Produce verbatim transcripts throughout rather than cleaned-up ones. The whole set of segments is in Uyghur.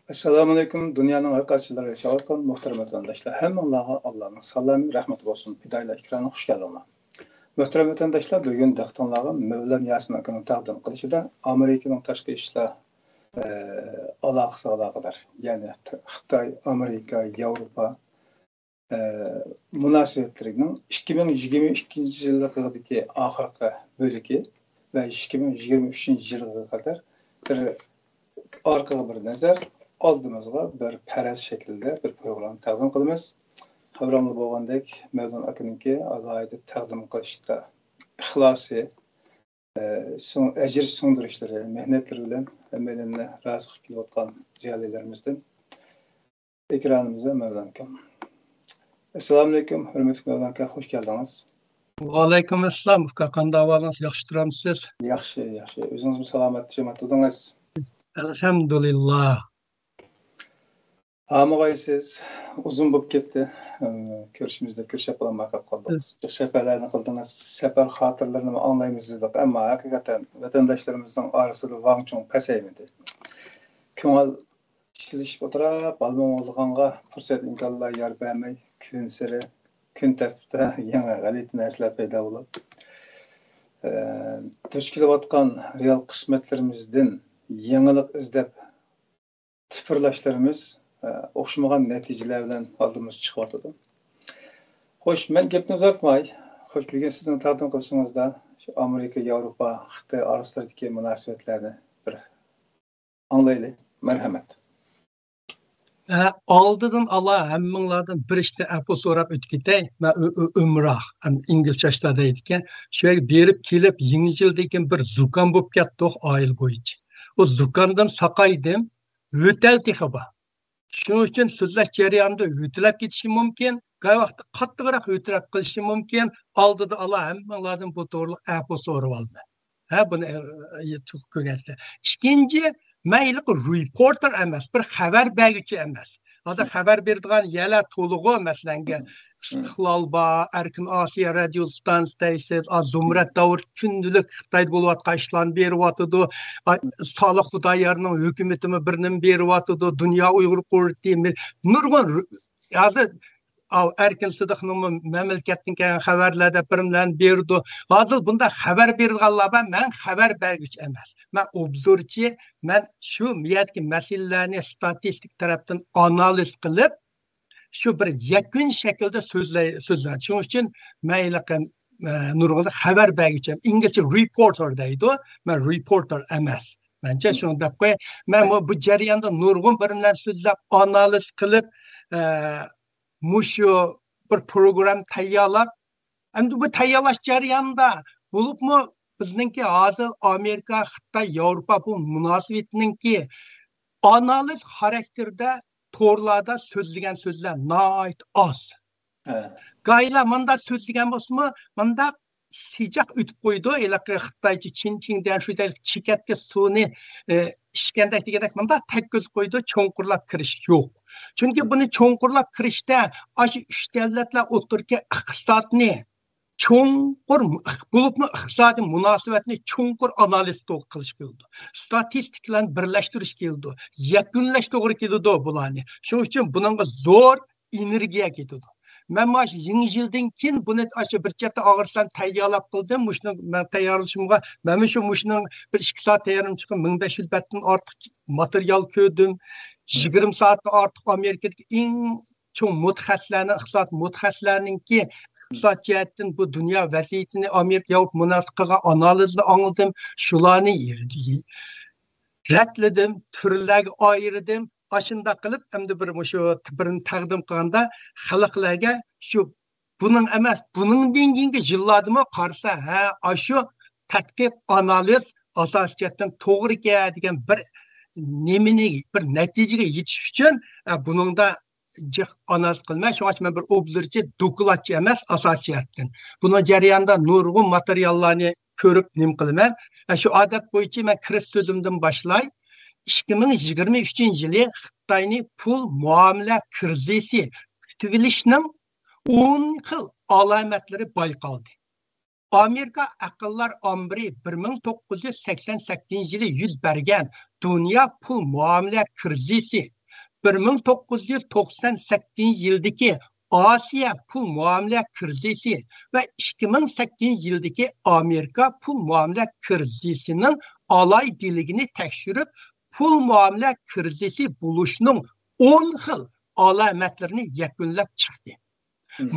ئەسسالامۇئەلەيكۇم، دۇنيانىڭ ھەر قايسى جايلىرىدا ياشاۋاتقان مۇھتەرەم ۋەتەنداشلار، ھەممىڭلارغا ئاللانىڭ سالامى، رەھمىتى بولسۇن. پىدائىيلار ئېكرانىغا خۇش كەلدىڭلار. مۇھتەرەم ۋەتەنداشلار، بۈگۈن دىققىتىڭلارغا مەۋلان ياسىن ئاكىنىڭ تەقدىم قىلىشىدا ئامېرىكىنىڭ تاشقى ئىشلار، ئە، ئالاقىسىغا ئالاقىدار، يەنى خىتاي، ئامېرىكا، ياۋروپا، ئە، مۇناسىۋەتلىرىنىڭ ئىككى مىڭ يىگىرمە ئىككىنچى يىللىقىدىكى ئاخىرقى بۆلىكى ۋە ئىككى مىڭ يىگىرمە ئۈچىنچى يىلغا قەدەر بىر ئارقىغا بىر نەزەر، ئالدىمىزغا بىر پەرەز شەكلىدە بىر پروگرامما تەقدىم قىلىمىز. خەۋىرىڭلار بولغاندەك، مەۋلان ئاكىنىڭكى ئالاھىدە تەقدىم قىلىشتا ئىخلاسى، ئە، سىڭ-، ئەجىر سىڭدۈرۈشلىرى، مېھنەتلىرى بىلەن ھەممەيلەننى رازى قىلىپ كېلىۋاتقان زىيالىيلىرىمىزدىن ئېكرانىمىزدا مەۋلان ئاكام. ئەسسالامۇئەلەيكۇم، ھۆرمەتلىك مەۋلان ئاكا، خۇش كەلدىڭىز. ۋەئەلەيكۇم ئەسسالام، ئۇكا، قانداق ئەھۋالىڭىز؟ ياخشى تۇرامسىز؟ ياخشى، ياخشى. ئۆزىڭىزمۇ سالامەت، جىم ئاتىدىڭىز؟ ئەلھەمدۇلىللا. ھامىغايسىز، ئۇزۇن بولۇپ كەتتى. ئە، كۆرۈشىمىزدە كۆرۈشەپ بولالماي قالدۇق. سەپەرلەرنى قىلدىڭىز، سەپەر خاتىرىلىرىنىمۇ ئاڭلايمىز دېدۇق. ئەمما ھەقىقەتەن ۋەتەنداشلىرىمىزنىڭ ئارىسىدا ۋاڭ-چۇڭ پەسەيمىدى. كۆڭۈل ئىچلىشىپ ئولتۇرۇپ، بالىمۇ بولغانغا پۇرسەت ئىمكانلار يار بەرمەي، كۈنسېرى، كۈن تەرتىپتە يېڭى غەلىتە نەرسىلەر پەيدا بولۇپ، ئە، دۇچ كېلىۋاتقان رېئال قىسمەتلىرىمىزدىن يېڭىلىق ئىزدەپ، تىپىرلاشلىرىمىز، ئە، ئوخشىمىغان نەتىجىلەر بىلەن ئالدىمىزغا چىقىۋاتىدۇ. خوش، مەن گەپنى ئۇزارتماي، خوش، بۈگۈن سىزنىڭ تەقدىم قىلىشىڭىزدا شۇ ئامېرىكا، ياۋروپا، خىتاي ئارىسىدىكى مۇناسىۋەتلەرنى بىر ئاڭلايلى. مەرھەمەت. ئە، ئالدىدىن ئالا ھەممىڭلاردىن بىر ئىشتا ئەپۇ سوراپ ئۆتۈپ كېتەي. مەن ئۆ-، ئۆ-، ئۆمرا، ئەم، ئىنگلىزچە ئاشتا دەيدىكەن. شۇ يەرگە بېرىپ كېلىپ، يېڭى يىلدىن كېيىن بىر زۇكام بولۇپ كەتتۇق، ئائىلە بويىچە. ئۇ زۇكامدىن ساقايدىم، يۆتەل تېخى بار. شۇنىڭ ئۈچۈن سۆزلەش جەريانىدا يۆتىلەپ كېتىشى مۇمكىن، قاي ۋاقىتتا قاتتىقراق يۆتىلەپ قېلىشى مۇمكىن. ئالدىدا ئالا ھەممىڭلاردىن بۇ توغرىلىق ئەپۇ سورىۋالدى. ھە، بۇنى، ئە، ئە، كۆرگەنسىلەر. ئىككىنچى، مەن ھېلىقى رېپورتېر ئەمەس، بىر خەۋەر بەرگۈچى ئەمەس. ھازىر خەۋەر بېرىدىغان يەرلەر تولىغۇ، مەسىلەنگە، ئىستىقلال بار، ئەركىن ئاسىيا رادىيو ئىستانسىسى دەيسىز، ئا، زۇمرەت داۋۇت كۈندىلىك خىتايدا بولۇۋاتقان ئىشلارنى بېرىۋاتىدۇ. ئا، سالىھ خۇدايارنىڭ ھۆكۈمىتىمۇ بىر نېمە بېرىۋاتىدۇ. دۇنيا ئۇيغۇر قۇرۇلتىيى، نۇرغۇن ر-، ھازىر ئاۋۇ ئەركىن سىدىقنىڭمۇ مەملىكەتتىن كەلگەن خەۋەرلەر دەپ بىر نېمىلەرنى بېرىدۇ. ھازىر بۇنداق خەۋەر بېرىدىغانلار بار، مەن خەۋەر بەرگۈچى ئەمەس. مەن ئوبزورچى، مەن شۇ يەردىكى مەسىلىلەرنى ستاتىستىك تەرەپتىن ئانالىز قىلىپ، شۇ بىر يەكۈن شەكلىدە سۆزلەي-، سۆزلەيمەن. شۇنىڭ ئۈچۈن مەن ھېلىقى، ئە، نۇرغۇن خەۋەر بەرگۈچى، ئىنگلىزچە رېپورتېر دەيدۇ، مەن رېپورتېر ئەمەس. مەنچە شۇنى دەپ قوياي. مەن بۇ، بۇ جەرياندا نۇرغۇن بىر نېمىلەرنى سۆزلەپ، ئانالىز قىلىپ، ئە، مۇشۇ بىر پروگرامما تەييارلاپ، ئەمدى بۇ تەييارلاش جەريانىدا بولۇپمۇ بىزنىڭكى ھازىر ئامېرىكا، خىتاي، ياۋروپا بۇ مۇناسىۋىتىنىڭكى ئانالىز خاراكتېرىدە تورلاردا سۆزلىگەن سۆزلەر ناھايىتى ئاز. ھە. گاھىلا مۇنداق سۆزلىگەن بولسىمۇ، مۇنداق سىجاق ئۆتۈپ قويىدۇ. ھېلىقى خىتايچە چىن چىڭ دېگەن شۇ چېكەتكە سۇنى، ئە، ئىچكەندەك دېگەندەك مۇنداق تەگكۈزۈپ قويىدۇ، چوڭقۇرلاپ كىرىش يوق. چۈنكى بۇنى چوڭقۇرلاپ كىرىشتە ئاشۇ ئۈچ دۆلەتلەر ئوتتۇرىدىكى ئىقتىسادنى چوڭقۇر، بولۇپمۇ ئىقتىسادىي مۇناسىۋەتنى چوڭقۇر ئانالىز توغرا قىلىش كېلىدۇ. ستاتىستىكىلارنى بىرلەشتۈرۈش كېلىدۇ. يەكۈنلەش توغرا كېلىدۇ بۇلارنى. شۇنىڭ ئۈچۈن بۇنىڭغا زور ئېنېرگىيە كېتىدۇ. مەن مانا شۇ يېڭى يىلدىن كېيىن بۇنى ئاشۇ بىر چەتتە ئاغرىسام تەييارلاپ قىلدىم. مۇشۇنى مەن تەييارلىشىمغا، مەنمۇ شۇ مۇشۇنىڭ بىر ئىككى سائەت تەييارلىشىمغا مىڭ بەش يۈز بەتتىن ئارتۇق ماتېرىيال كۆردۈم. يىگىرمە سائەتتىن ئارتۇق ئامېرىكىدىكى ئەڭ چوڭ مۇتەخەسسىسلەرنىڭ، ئىقتىساد مۇتەخەسسىسلەرنىڭكى ئىقتىساد جەھەتتىن بۇ دۇنيا ۋەزىيىتىنى، ئامېرىكا ياۋروپا مۇناسىۋىتى قىلغان ئانالىزنى ئاڭلىدىم. شۇلارنى رەتلىدىم، تۈرلەرگە ئايرىدىم. ئاشۇنداق قىلىپ، ئەمدى بىر مۇشۇ بىرنى تەقدىم قىلغاندا، خەلقلەرگە شۇ بۇنىڭ ئەمەس، بۇنىڭدىن كېيىنكى يىللاردىمۇ قارىسا، ھە، ئاشۇ تەتقىق، ئانالىز ئاساسىي جەھەتتىن توغرىكەن دېگەن بىر نېمىنى، بىر نەتىجىگە يېتىش ئۈچۈن، ئە، بۇنىڭدا جىق ئانالىز قىلىمەن. شۇڭا مەن بىر ئوبزورچى، دوكلاتچى ئەمەس، ئاساسىي جەھەتتىن. بۇنىڭ جەريانىدا نۇرغۇن ماتېرىياللارنى كۆرۈپ نېمە قىلىمەن. ئە، شۇ ئادەت بويىچە مەن كىرىش سۆزۈمدىن باشلاي. ئىككى مىڭ يىگىرمە ئۈچىنچى يىلى خىتاينى پۇل مۇئامىلە كىرىزىسى كۈتۈۋېلىشنىڭ ئون خىل ئالامەتلىرى بايقالدى. ئامېرىكا ئەقىللەر ئامبىرى بىر مىڭ توققۇز يۈز سەكسەن سەككىزىنچى يىلى يۈز بەرگەن دۇنيا پۇل مۇئامىلە كىرىزىسى بىر مىڭ توققۇز يۈز توقسان سەككىزىنچى يىلدىكى ئاسىيا پۇل مۇئامىلە كىرىزىسى ۋە ئىككى مىڭ سەككىزىنچى يىلدىكى ئامېرىكا پۇل مۇئامىلە كىرىزىسىنىڭ ئالاھىدىلىكىنى تەكشۈرۈپ، پۇل مۇئامىلە كىرىزىسى بولۇشنىڭ ئون خىل ئالامەتلىرىنى يەكۈنلەپ چىقتى.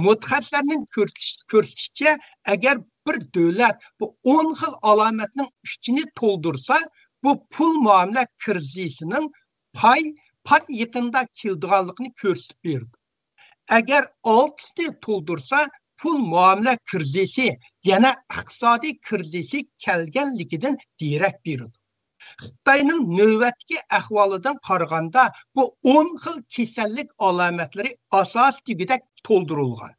مۇتەخەسسىسلەرنىڭ كۆرسىتىشىچە، ئەگەر بىر دۆلەت بۇ ئون خىل ئالامەتنىڭ ئۈچىنى تولدۇرسا، بۇ پۇل مۇئامىلە كىرىزىسىنىڭ پاي پات يېقىندا كېلىدىغانلىقىنى كۆرسىتىپ بېرىدۇ. ئەگەر ئالتىسىنى تولدۇرسا، پۇل مۇئامىلە كىرىزىسى، يەنى ئىقتىسادىي كىرىزىسى كەلگەنلىكىدىن دېرەك بېرىدۇ. خىتاينىڭ نۆۋەتتىكى ئەھۋالىدىن قارىغاندا، بۇ ئون خىل كېسەللىك ئالامەتلىرى ئاساسىي تۈگىدەك تولدۇرۇلغان.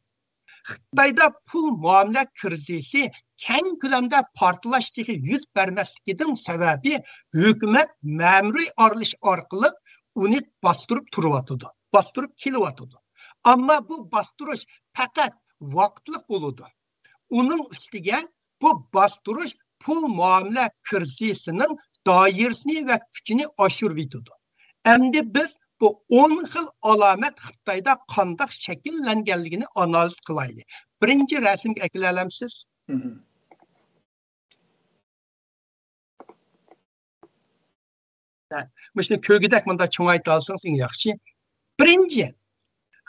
خىتايدا پۇل مۇئامىلە كىرىزىسى كەڭ كۆلەمدە پارتلاش تېخى يۈز بەرمەسلىكىدىن سەۋەبى، ھۆكۈمەت مەمۇرىي ئارىلىشىش ئارقىلىق ئۇنى باستۇرۇپ تۇرۇۋاتىدۇ، باستۇرۇپ كېلىۋاتىدۇ. ئەمما بۇ باستۇرۇش پەقەت ۋاقىتلىق بولىدۇ. ئۇنىڭ ئۈستىگە بۇ باستۇرۇش پۇل مۇئامىلە كىرىزىسىنىڭ دائىرىسىنى ۋە كۈچىنى ئاشۇرۇۋېتىدۇ. ئەمدى بىز بۇ ئون خىل ئالامەت خىتايدا قانداق شەكىللەنگەنلىكىنى ئانالىز قىلايلى. بىرىنچى رەسىمگە ئەكېلەلەمسىز؟ مۇشۇنى كۆرگۈدەك مۇنداق چوڭايتالىسىڭىز ئەڭ ياخشى. بىرىنچى،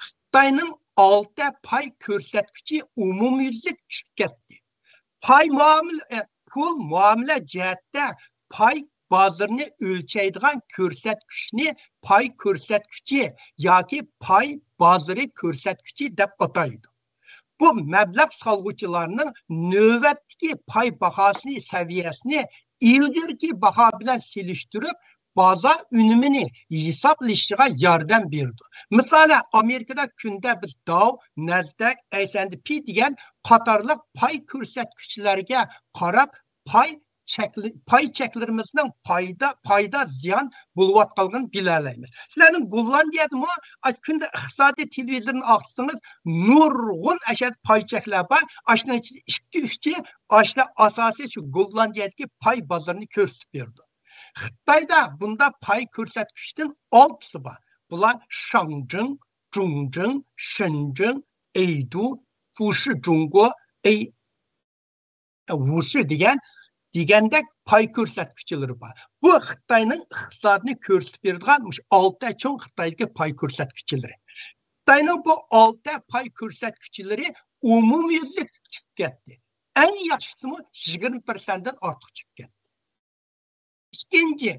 خىتاينىڭ ئالتە پاي كۆرسەتكۈچى ئومۇميۈزلۈك چۈشۈپ كەتتى. پاي مۇئامىلە، ئە، پۇل مۇئامىلە جەھەتتە پاي بازىرىنى ئۆلچەيدىغان كۆرسەتكۈچنى پاي كۆرسەتكۈچى ياكى پاي بازىرى كۆرسەتكۈچى دەپ ئاتايدۇ. بۇ مەبلەغ سالغۇچىلارنىڭ نۆۋەتتىكى پاي باھاسىنى، سەۋىيەسىنى ئىلگىرىكى باھا بىلەن سېلىشتۇرۇپ، بازار ئۈنۈمىنى ھېسابلىشىغا ياردەم بېرىدۇ. مىسالەن، ئامېرىكىدا كۈندە بىز داۋ، نەسدەك، ئەس ئەند پى دېگەن قاتارلىق پاي كۆرسەتكۈچلەرگە قاراپ، پاي چەكلى-، پاي چەكلىرىمىزنىڭ پايدا، پايدا زىيان بولۇۋاتقانلىقىنى بىلەلەيمىز. سىلەرنىڭ گوللاندىيەدىمۇ ئاش كۈندە ئىقتىسادىي تېلېۋىزورنى ئاچسىڭىز، نۇرغۇن ئەشەدە پاي چەكلەر بار. ئاشۇنىڭ ئىچىدە ئىككى، ئۈچى ئاشۇ ئاساسىي شۇ گوللاندىيەدىكى پاي بازىرىنى كۆرسىتىپ بېرىدۇ. خىتايدا بۇنداق پاي كۆرسەتكۈچتىن ئالتىسى بار. بۇلار شاڭجىڭ، جۇڭجىڭ، شېنجىڭ، ئەيدۇ، فۇشى جۇڭگو، ئەي، ۋۇشى دېگەن، دېگەندەك پاي كۆرسەتكۈچىلىرى بار. بۇ خىتاينىڭ ئىقتىسادىنى كۆرسىتىپ بېرىدىغان مۇشۇ ئالتە چوڭ خىتايدىكى پاي كۆرسەتكۈچىلىرى. خىتاينىڭ بۇ ئالتە پاي كۆرسەتكۈچىلىرى ئومۇميۈزلۈك چۈشۈپ كەتتى. ئەڭ ياخشىسىمۇ يىگىرمە پىرسەنتتىن ئارتۇق چۈشۈپ كەتتى. ئىككىنچى،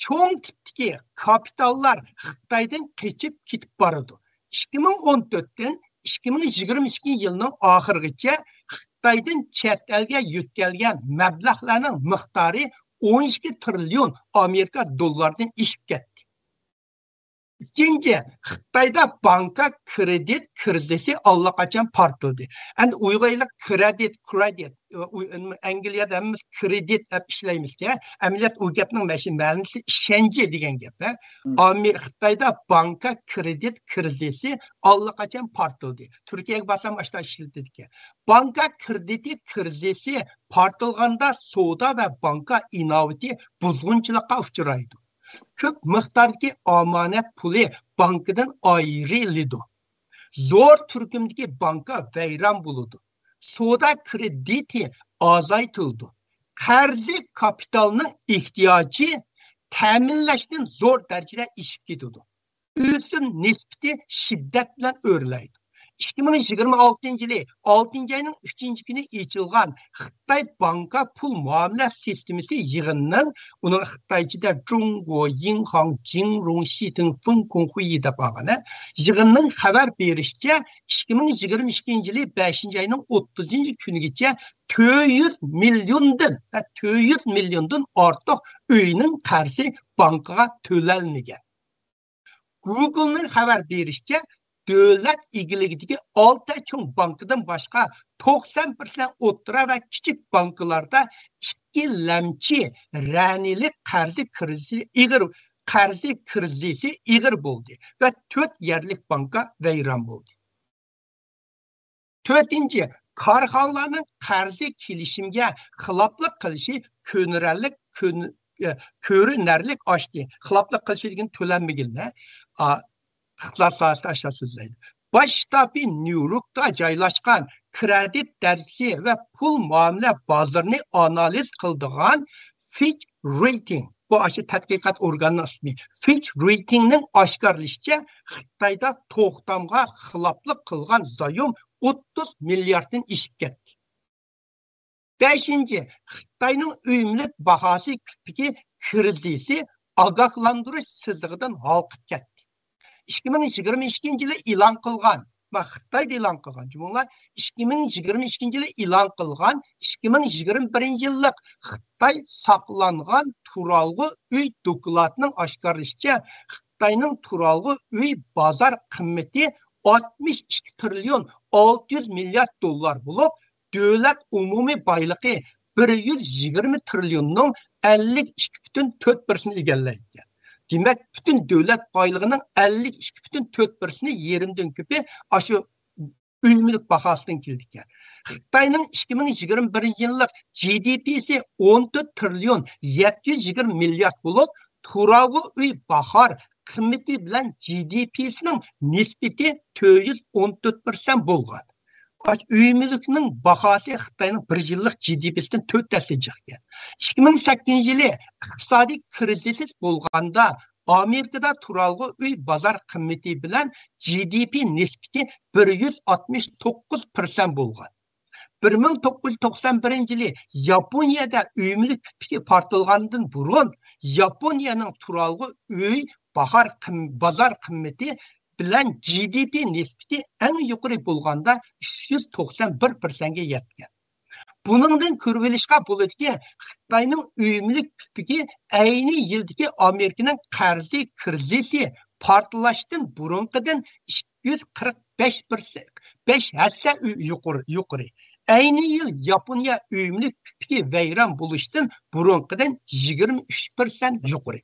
چوڭ تىپتىكى كاپىتاللار خىتايدىن قېچىپ كېتىپ بارىدۇ. ئىككى مىڭ ئون تۆتتىن ئىككى مىڭ يىگىرمە ئىككىنچى يىلنىڭ ئاخىرىغىچە خىتايدىن چەت ئەلگە يۆتكەلگەن مەبلەغلەرنىڭ مىقدارى ئون ئىككى تىرىليون ئامېرىكا دوللاردىن ئېشىپ كەتتى. ئۈچىنچى، خىتايدا بانكا كرېدىت كىرىزىسى ئاللىقاچان پارتلىدى. ئەمدى ئۇيغۇرلار كرېدىت، كرېدىت، ئۇ-، ئەنگلىيەدە ھەممىمىز كرېدىت دەپ ئىشلەيمىزكەن. ئەمەلىيەتتە ئۇ گەپنىڭ مەشى-، مەنىسى ئىشەنچ دېگەن گەپ. ھە؟ مم. ئامېر-، خىتايدا بانكا كرېدىت كىرىزىسى ئاللىقاچان پارتلىدى. تۈركىيەگە بارسام ئاشۇنداق ئىشلىتىدىكەن. بانكا كرېدىتى كىرىزىسى پارتلىغاندا سودا ۋە بانكا ئىناۋىتى بۇزغۇنچىلىققا ئۇچرايدۇ. كۆپ مىقداردىكى ئامانەت پۇلى بانكىدىن ئايرىلىدۇ. زور تۈركۈمدىكى بانكا ۋەيران بولىدۇ. سودا كرېدىتى ئازايتىلىدۇ. قەرزىي كاپىتالنىڭ ئېھتىياجى تەمىنلەشتىن زور دەرىجىدە ئېشىپ كېتىدۇ. ئۆسۈم نىسبىتى شىددەت بىلەن ئۆرلەيدۇ. ئىككى مىڭ يىگىرمە ئالتىنچى يىلى ئالتىنچى ئاينىڭ ئۈچىنچى كۈنى ئېچىلغان خىتاي بانكا پۇل مۇئامىلە سىستېمىسى يىغىنىنىڭ، ئۇنىڭ خىتايچىدا جۇڭگو يىڭخاڭ جىڭرۇڭ شىتىڭ فېڭ كۇڭ خۇيى دەپ ئالغان، يىغىننىڭ خەۋەر بېرىشىچە، ئىككى مىڭ يىگىرمە ئىككىنچى يىلى بەشىنچى ئاينىڭ ئوتتۇزىنچى كۈنىگىچە تۆت يۈز مىليوندىن، تۆت يۈز مىليوندىن ئارتۇق ئۆينىڭ قەرزى بانكىغا تۆلەلمىگەن. گۇگلنىڭ خەۋەر بېرىشىچە، دۆلەت ئىگىلىكىدىكى ئالتە چوڭ بانكىدىن باشقا، توقسان پىرسەنت ئوتتۇرا ۋە كىچىك بانكىلاردا ئىككىلەمچى رەنىلىك قەرزى كىرىزىسى ئېغىر، قەرزى كىرىزىسى ئېغىر بولدى ۋە تۆت يەرلىك بانكا ۋەيران بولدى. تۆتىنچى، كارخانىلارنىڭ قەرزى كېلىشىمگە خىلاپلىق قىلىشى كۆنۈرەللىك، كۆن-، ئە، كۆرۈنەرلىك ئاشتى. خىلاپلىق قىلىشى دېگەن تۆلەنمىگىنىدە، ئا، ئىقتىساد ساھەسىدە ئاشۇنداق سۆزلەيدۇ. باش شتابى نيۇ يوركتا جايلاشقان كرېدىت دەرىجىسى ۋە پۇل مۇئامىلە بازىرىنى ئانالىز قىلىدىغان فىچ رېيتىنگ، بۇ ئاشۇ تەتقىقات ئورگانىنىڭ ئىسمى، فىچ رېيتىنگنىڭ ئاشكارىلىشىچە، خىتايدا توختامغا خىلاپلىق قىلغان زايوم ئوتتۇز مىلياردتىن ئېشىپ كەتتى. بەشىنچى، خىتاينىڭ ئۆي مۈلۈك باھاسى كىرىزىسى ئاگاھلاندۇرۇش سىزىقىدىن ھالقىپ كەتتى. ئىككى مىڭ يىگىرمە ئىككىنچى يىلى ئېلان قىلغان، مانا خىتايدا ئېلان قىلغان، جۇمۇڭلار، ئىككى مىڭ يىگىرمە ئىككىنچى يىلى ئېلان قىلغان ئىككى مىڭ يىگىرمە بىرىنچى يىللىق خىتاي ساقلانغان تۇرالغۇ ئۆي دوكلاتىنىڭ ئاشكارىلىشىچە، خىتاينىڭ تۇرالغۇ ئۆي بازار قىممىتى ئاتمىش ئىككى تىرىليون ئالتە يۈز مىليارد دوللار بولۇپ، دۆلەت ئومۇمىي بايلىقى بىر يۈز يىگىرمە تىرىليوننىڭ ئەللىك ئىككى پۈتۈن تۆت پىرسەنتىنى ئىگىلەيدىكەن. دېمەك، پۈتۈن دۆلەت بايلىقىنىڭ ئەللىك ئىككى پۈتۈن تۆت پىرسەنتى، يېرىمدىن كۆپى ئاشۇ ئۆي مۈلۈك باھاسىدىن كېلىدىكەن. خىتاينىڭ ئىككى مىڭ يىگىرمە بىرىنچى يىللىق جى دى پىسى ئون تۆت تىرىليون يەتتە يۈز يىگىرمە مىليارد بولۇپ، تۇرالغۇ ئۆي باھار قىممىتى بىلەن جى دى پىسىنىڭ نىسبىتى تۆت يۈز ئون تۆت پىرسەنت بولغان. ئۆي مۈلۈكنىڭ باھاسى خىتاينىڭ بىر يىللىق جى دى پىسىدىن تۆت ھەسسە جىقكەن. ئىككى مىڭ سەككىزىنچى يىلى ئىقتىسادىي كىرىزىس بولغاندا، ئامېرىكىدا تۇرالغۇ ئۆي بازار قىممىتى بىلەن جى دى پى نىسبىتى بىر يۈز ئاتمىش توققۇز پىرسەنت بولغان. بىر مىڭ توققۇز يۈز توقسان بىرىنچى يىلى ياپونىيەدە ئۆي مۈلۈك پىكى پارتلىغاندىن بۇرۇن، ياپونىيەنىڭ تۇرالغۇ ئۆي باھار قىم-، بازار قىممىتى بىلەن جى دى پى نىسبىتى ئەڭ يۇقىرى بولغاندا ئۈچ يۈز توقسان بىر پىرسەنتكە يەتكەن. بۇنىڭدىن كۆرۈۋېلىشقا بولىدۇكى، خىتاينىڭ ئۆي مۈلۈك پىكى ئەينى يىلدىكى ئامېرىكىنىڭ قەرزى كىرىزىسى پارتلاشتىن بۇرۇنقىدىن ئىككى يۈز قىرىق بەش پىرسەنت، بەش ھەسسە يۇقىرى، يۇقىرى. ئەينى يىل ياپونىيە ئۆي مۈلۈك پىكى ۋەيران بولۇشتىن بۇرۇنقىدىن يىگىرمە ئۈچ پىرسەنت يۇقىرى.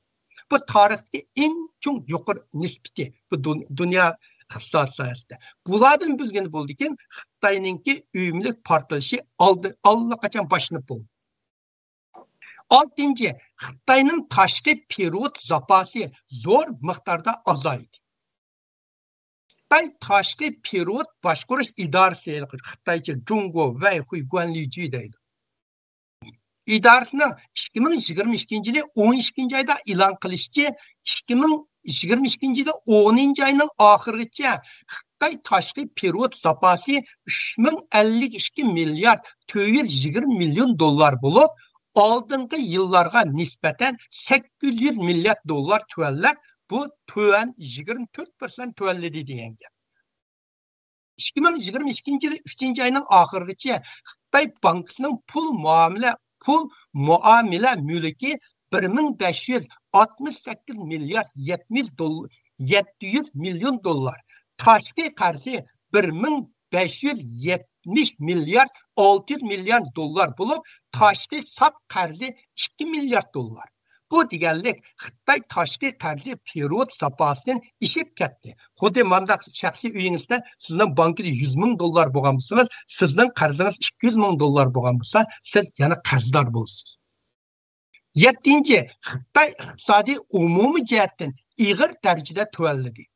بۇ تارىختىكى ئەڭ چوڭ يۇقىرى نىسبىتى، بۇ دۇن-، دۇنيا ئىقتىساد ساھەسىدە. بۇلاردىن بىلگىلى بولىدىكى، خىتاينىڭكى ئۆي مۈلۈك پارتلىشى ئالدى-، ئاللىقاچان باشلىنىپ بولدى. ئالتىنچى، خىتاينىڭ تاشقى پېرېۋوت زاپاسى زور مىقداردا ئازايدى. خىتاي تاشقى پېرېۋوت باشقۇرۇش ئىدارىسى، خىتايچە جۇڭگو ۋەيخۇي گۇەنلىجى دەيدۇ. ئىدارىسىنىڭ ئىككى مىڭ يىگىرمە ئىككىنچى يىلى ئون ئىككىنچى ئايدا ئېلان قىلىشىچە، ئىككى مىڭ يىگىرمە ئىككىنچى يىلى ئونىنچى ئاينىڭ ئاخىرىغىچە خىتاي تاشقى پېرېۋوت زاپاسى ئۈچ مىڭ ئەللىك ئىككى مىليارد تۆت يۈز يىگىرمە مىليون دوللار بولۇپ، ئالدىنقى يىللارغا نىسبەتەن سەككىز يۈز مىليارد دوللار تۆۋەنلەپ، بۇ تۆۋەن، يىگىرمە تۆت پىرسەنت تۆۋەنلىدى دېگەن گەپ. ئىككى مىڭ يىگىرمە ئىككىنچى يىلى ئۈچىنچى ئاينىڭ ئاخىرىغىچە خىتاي بانكىسىنىڭ پۇل مۇئامىلە، پۇل مۇئامىلە مۈلكى بىر مىڭ بەش يۈز ئاتمىش سەككىز مىليارد يەتمىش دول-، يەتتە يۈز مىليون دوللار، تاشقى قەرزى بىر مىڭ بەش يۈز يەتمىش مىليارد ئالتە يۈز مىليون دوللار بولۇپ، تاشقى ساپ قەرزى ئىككى مىليارد دوللار. بۇ دېگەنلىك، خىتاي تاشقى قەرزى پېرېۋوت زاپاسىدىن ئېشىپ كەتتى. خۇددى مانداق شەخسىي ئۆيىڭىزدە سىزنىڭ بانكىدا يۈز مىڭ دوللار بولغان بولسىڭىز، سىزنىڭ قەرزىڭىز ئىككى يۈز مىڭ دوللار بولغان بولسا، سىز يەنە قەرزدار بولىسىز. يەتتىنچى، خىتاي ئىقتىسادى ئومۇمىي جەھەتتىن ئېغىر دەرىجىدە تۆۋەنلىدى.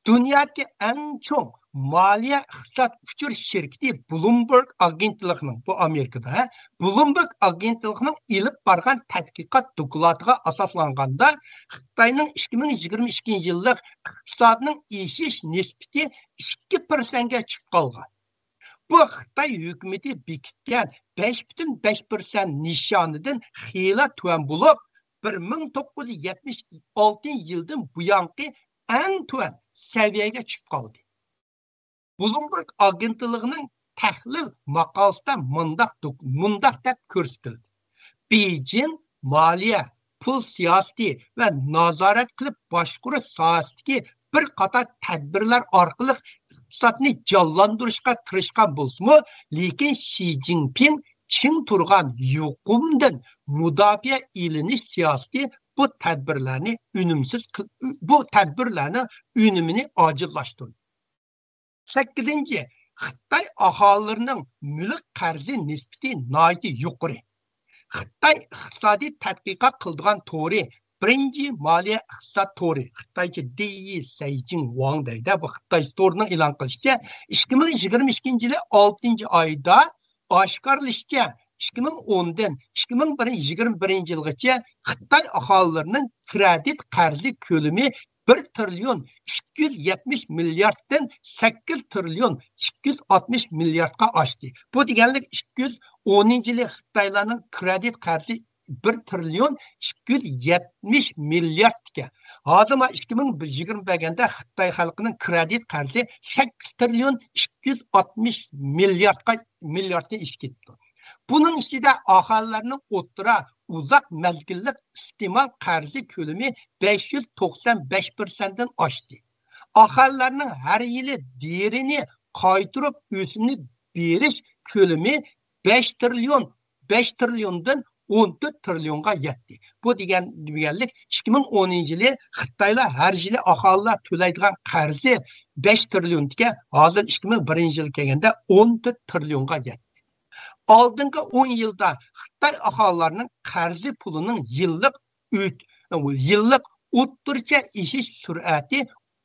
دۇنيادىكى ئەڭ چوڭ مالىيە ئىقتىساد ئۇچۇر شىركىتى بلومبېرگ ئاگېنتلىقىنىڭ، بۇ ئامېرىكىدا، ھە، بلومبېرگ ئاگېنتلىقىنىڭ ئېلىپ بارغان تەتقىقات دوكلاتىغا ئاساسلانغاندا، خىتاينىڭ ئىككى مىڭ يىگىرمە ئىككىنچى يىللىق ئىقتىسادنىڭ ئېشىش نىسبىتى ئىككى پىرسەنتكە چۈشۈپ قالغان. بۇ خىتاي ھۆكۈمىتى بېكىتكەن بەش پۈتۈن بەش پىرسەنت نىشانىدىن خېلى تۆۋەن بولۇپ، بىر مىڭ توققۇز يۈز يەتمىش ئالتىنچى يىلدىن بۇيانقى ئەڭ تۆۋەن سەۋىيەگە چۈشۈپ قالدى. بلومبېرگ ئاگېنتلىقىنىڭ تەھلىل ماقالىسىدە مۇنداق دوك-، مۇنداق دەپ كۆرسىتىلدى: بېيجىڭ مالىيە، پۇل سىياسىتى ۋە نازارەت قىلىپ باشقۇرۇش ساھەسىدىكى بىر قاتار تەدبىرلەر ئارقىلىق ئىقتىسادنى جانلاندۇرۇشقا تىرىشقان بولسىمۇ، لېكىن شى جىنپىڭ چىڭ تۇرغان يۇقۇمدىن مۇداپىئە ئېلىنىش سىياسىتى بۇ تەدبىرلەرنى ئۈنۈمسىز قىل-، بۇ تەدبىرلەرنىڭ ئۈنۈمىنى ئاجىزلاشتۇردى. سەككىزىنچى، خىتاي ئاھالىلىرىنىڭ مۈلۈك قەرزى نىسبىتى ناھايىتى يۇقىرى. خىتاي ئىقتىسادىي تەتقىقات قىلىدىغان تورى، بىرىنچى مالىيە ئىقتىساد تورى، خىتايچە دىيى سەيجىڭ ۋاڭ دەيدۇ. بۇ خىتاي تورىنىڭ ئېلان قىلىشىچە، ئىككى مىڭ يىگىرمە ئىككىنچى يىلى ئالتىنچى ئايدا ئاشكارىلىشىچە، ئىككى مىڭ ئوندىن ئىككى مىڭ يىگىرمە بىرىنچى يىلغىچە خىتاي ئاھالىلىرىنىڭ كرېدىت قەرزى كۆلىمى بىر تىرىليون ئىككى يۈز يەتمىش مىلياردتىن سەككىز تىرىليون ئىككى يۈز ئاتمىش مىلياردقا ئاشتى. بۇ دېگەنلىك، ئىككى يۈز ئونىنچى يىلى خىتايلارنىڭ كرېدىت قەرزى بىر تىرىليون ئىككى يۈز يەتمىش مىليارد ئىكەن. ھازىر ما ئىككى مىڭ يىگىرمە بەرگەندە خىتاي خەلقىنىڭ كرېدىت قەرزى سەككىز تىرىليون ئىككى يۈز ئاتمىش مىلياردقا، مىلياردتىن ئېشىپ كېتىپتۇ. بۇنىڭ ئىچىدە ئاھالىلەرنىڭ ئوتتۇرا ئۇزاق مەزگىللىك ئىستېمال قەرزى كۆلىمى بەش يۈز توقسان بەش پىرسەنتتىن ئاشتى. ئاھالىلەرنىڭ ھەر يىلى دېرىنى قايتۇرۇپ ئۆسۈمنى بېرىش كۆلىمى بەش تىرىليون، بەش تىرىليوندىن ئون تۆت تىرىليونغا يەتتى. بۇ دېگەن، دېگەنلىك، ئىككى مىڭ ئونىنچى يىلى خىتايلار ھەر يىلى ئاھالىلەر تۆلەيدىغان قەرزى بەش تىرىليون ئىكەن، ھازىر ئىككى مىڭ بىرىنچى يىلى كەلگەندە ئون تۆت تىرىليونغا يەتتى. ئالدىنقى ئون يىلدا خىتاي ئاھالىلەرنىڭ قەرزى پۇلىنىڭ يىللىق ئۆت-، يىللىق ئوتتۇرىچە ئېشىش سۈرئەتى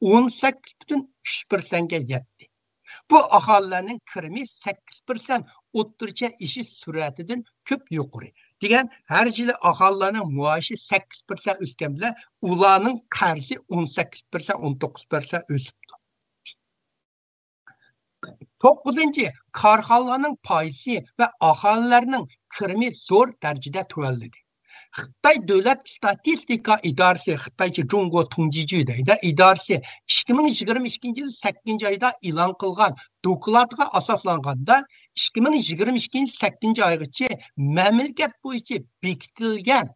ئون سەككىز پۈتۈن ئۈچ پىرسەنتكە يەتتى. بۇ ئاھالىلەرنىڭ كىرىمى سەككىز پىرسەنت ئوتتۇرىچە ئېشىش سۈرئەتىدىن كۆپ يۇقىرى. دېگەن، ھەر يىلى ئاھالىلەرنىڭ مائاشى سەككىز پىرسەنت ئۆسكەن بىلەن ئۇلارنىڭ قەرزى ئون سەككىز پىرسەنت، ئون توققۇز پىرسەنت ئۆسۈپتۇ. توققۇزىنچى، كارخانىلارنىڭ پايدىسى ۋە ئاھالىلەرنىڭ كىرىمى زور دەرىجىدە تۆۋەنلىدى. خىتاي دۆلەت ئىستاتىستىكا ئىدارىسى، خىتايچە جۇڭگو تۇڭجىجۈ دەيدۇ، ئىدارىسى ئىككى مىڭ يىگىرمە ئىككىنچى يىل سەككىزىنچى ئايدا ئېلان قىلغان دوكلاتىغا ئاساسلانغاندا، ئىككى مىڭ يىگىرمە ئىككىنچى يىل سەككىزىنچى ئايغىچە مەملىكەت بويىچە بېكىتىلگەن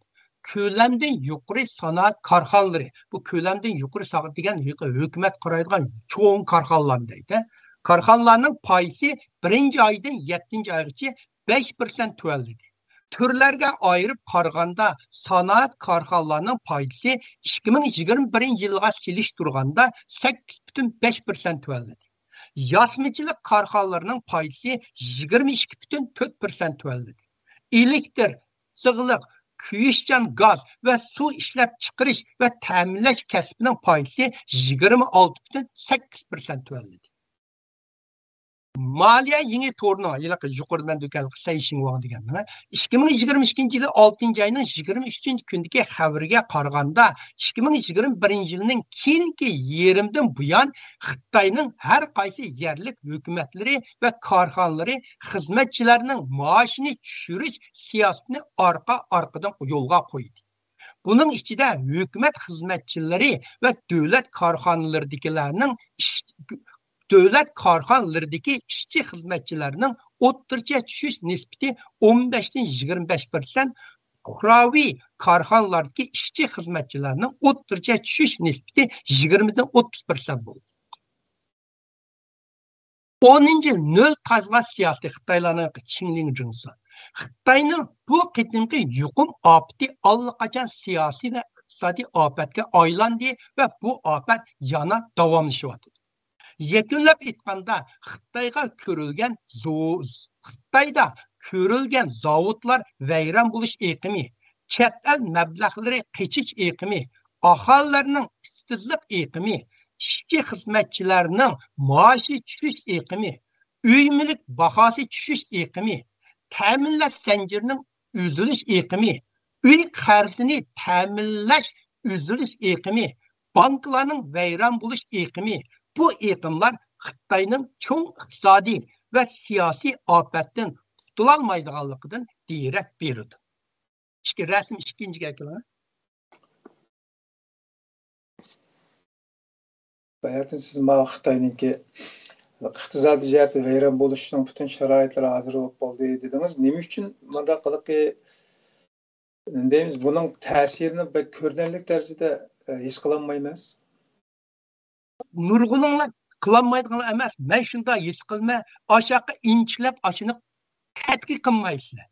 كۆلەمدىن يۇقىرى سانائەت كارخانىلىرى، بۇ كۆلەمدىن يۇقىرى سانائەت دېگەن ھۆ-، ھۆكۈمەت قارايدىغان چوڭ كارخانىلارنى دەيدۇ. كارخانىلارنىڭ پايدىسى بىرىنچى ئايدىن يەتتىنچى ئايغىچە بەش پىرسەنت تۆۋەنلىدى. تۈرلەرگە ئايرىپ قارىغاندا، سانائەت كارخانىلارنىڭ پايدىسى ئىككى مىڭ يىگىرمە بىرىنچى يىلغا سېلىشتۇرغاندا سەككىز پۈتۈن بەش پىرسەنت تۆۋەنلىدى. ياسىمىچىلىق كارخانىلىرىنىڭ پايدىسى يىگىرمە ئىككى پۈتۈن تۆت پىرسەنت تۆۋەنلىدى. ئېلېكتىر، ئىسسىقلىق، كۆيۈشچان گاز ۋە سۇ ئىشلەپچىقىرىش ۋە تەمىنلەش كەسپىنىڭ پايدىسى يىگىرمە ئالتە پۈتۈن سەككىز پىرسەنت تۆۋەنلىدى. مالىيە يېڭى تورىنىڭ، ھېلىقى يۇقىرىدا مەن دېگەن سەي شىڭۋاڭ دېگەننىڭ، ئىككى مىڭ يىگىرمە ئىككىنچى يىلى ئالتىنچى ئاينىڭ يىگىرمە ئۈچىنچى كۈنىدىكى خەۋىرىگە قارىغاندا، ئىككى مىڭ يىگىرمە بىرىنچى يىلنىڭ كېيىنكى يېرىمىدىن بۇيان، خىتاينىڭ ھەر قايسى يەرلىك ھۆكۈمەتلىرى ۋە كارخانىلىرى خىزمەتچىلەرنىڭ مائاشىنى چۈشۈرۈش سىياسىتىنى ئارقا-ئارقىدىن يولغا قويدى. بۇنىڭ ئىچىدە ھۆكۈمەت خىزمەتچىلىرى ۋە دۆلەت كارخانىلىرىدىكىلەرنىڭ ئىش-، دۆلەت كارخانىلىرىدىكى ئىشچى خىزمەتچىلەرنىڭ ئوتتۇرىچە چۈشۈش نىسبىتى ئون بەشتىن يىگىرمە بەش پىرسەنت، پۇقراۋى كارخانىلاردىكى ئىشچى خىزمەتچىلەرنىڭ ئوتتۇرىچە چۈشۈش نىسبىتى يىگىرمىدىن ئوتتۇز پىرسەنت بولدى. ئونىنچى، نۆل تازىلاش سىياسىتى، خىتايلارنىڭ چىڭلىڭ جىڭسا. خىتاينىڭ بۇ قېتىمقى يۇقۇم ئاپىتى ئاللىقاچان سىياسىي ۋە ئىقتىسادىي ئاپەتكە ئايلاندى ۋە بۇ ئاپەت يەنە داۋاملىشىۋاتىدۇ. يەكۈنلەپ ئېيتقاندا، خىتايغا كۆرۈلگەن زو-، خىتايدا كۆرۈلگەن زاۋۇتلار ۋەيران بولۇش ئېقىمى، چەت ئەل مەبلەغلىرى قېچىش ئېقىمى، ئاھالىلەرنىڭ ئىشسىزلىق ئېقىمى، ئىشچى خىزمەتچىلەرنىڭ مائاشى چۈشۈش ئېقىمى، ئۆي مۈلۈك باھاسى چۈشۈش ئېقىمى، تەمىنلەش زەنجىرىنىڭ ئۈزۈلۈش ئېقىمى، ئۆي قەرزىنى تەمىنلەش ئۈزۈلۈش ئېقىمى، بانكىلارنىڭ ۋەيران بولۇش ئېقىمى، بۇ ئېقىملار خىتاينىڭ چوڭ ئىقتىسادىي ۋە سىياسىي ئاپەتتىن قۇتۇلالمايدىغانلىقىدىن دېرەك بېرىدۇ. ئىككى، رەسىم ئىككىنچىگە كېلىڭ. باياتىن سىز ماۋۇ خىتاينىڭكى ئىقتىسادىي جەھەتتە ۋەيران بولۇشنىڭ پۈتۈن شارائىتلىرى ھازىر بولۇپ بولدى دېدىڭىز. نېمە ئۈچۈن مۇنداق قىلىقى، دەيمىز، بۇنىڭ تەسىرىنى بەك كۆرۈنەرلىك دەرىجىدە، ئە، ھېس قىلالمايمىز؟ نۇرغۇنۇڭلار قىلالمايدىغانلار ئەمەس، مەن شۇنداق ھېس قىلىمەن. ئاشاققا ئىنچىكىلەپ ئاشۇنى تەتقىق قىلمايسىلەر.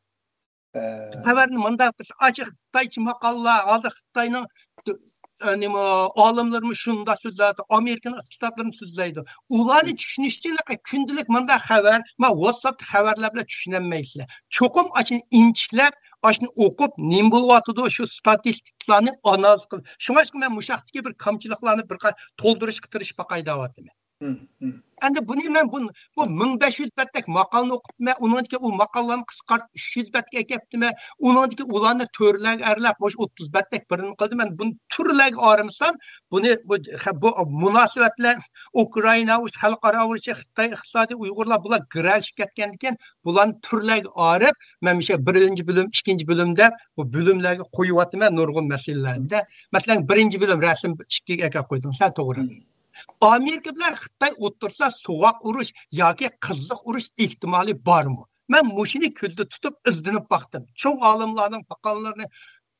ئە. خەۋەرنى مۇنداق قىلسا، ئاشۇ خىتايچە ماقالىلار، ھازىر خىتاينىڭ دۆ-، ئە، نېمە، ئالىملىرىمۇ شۇنداق سۆزلەيدۇ، ئامېرىكىنىڭ ئىقتىسادلىرىمۇ سۆزلەيدۇ. ئۇلارنى چۈشىنىش ئۈچۈن كۈندىلىك مۇنداق خەۋەر، ما، ۋاتساپتا خەۋەرلەر بىلەن چۈشىنەلمەيسىلەر. چوقۇم ئاشۇنى ئىنچىكىلەپ، ئاشۇنى ئوقۇپ، نېمە بولۇۋاتىدۇ، شۇ ستاتىستىكىلارنى ئانالىز قىل. شۇڭا مەن مۇشۇ ھەقتىكى بىر كامچىلىقلارنى بىر قەدەر تولدۇرۇشقا تىرىشىپ باقاي دەۋاتىمەن. ئەمدى بۇنى مەن بۇ، بۇ مىڭ بەش يۈز بەتتەك ماقالىنى ئوقۇپتىمەن، ئۇنىڭدىكى ئۇ ماقالىلارنى قىسقارتىپ ئۈچ يۈز بەتكە ئەكەپتىمەن، ئۇنىڭدىكى ئۇلارنى تۈرلەرگە ئايرىپ، مۇشۇ ئوتتۇز بەتتەك بىرنى قىلدىم. مەن بۇنى تۈرلەرگە ئايرىمىسام، بۇنى، بۇ، بۇ مۇناسىۋەتلەر ئۇكرائىنا، خەلقئارا ئۇرۇشى، خىتاي ئىقتىسادى، ئۇيغۇرلار بۇلار گىرەلىشىپ كەتكەندىكىن، بۇلارنى تۈرلەرگە ئايرىپ، مەن مۇشۇ بىرىنچى بۆلۈم، ئىككىنچى بۆلۈم دەپ، بۇ بۆلۈملەرگە قويۇۋاتىمەن نۇرغۇن مەسىلىلەرنى. مەسىلەن، بىرىنچى بۆلۈم رەسىم ئىككىگە ئەكەپ قويدۇم، سەل توغرا. ئامېرىكا بىلەن خىتاي ئوتتۇرىسىدا سوغۇق ئۇرۇش ياكى قىزىق ئۇرۇش ئېھتىمالى بارمۇ؟ مەن مۇشۇنى كۆزدە تۇتۇپ ئىزدىنىپ باقتىم. چوڭ ئالىملارنىڭ ماقالىلىرىنى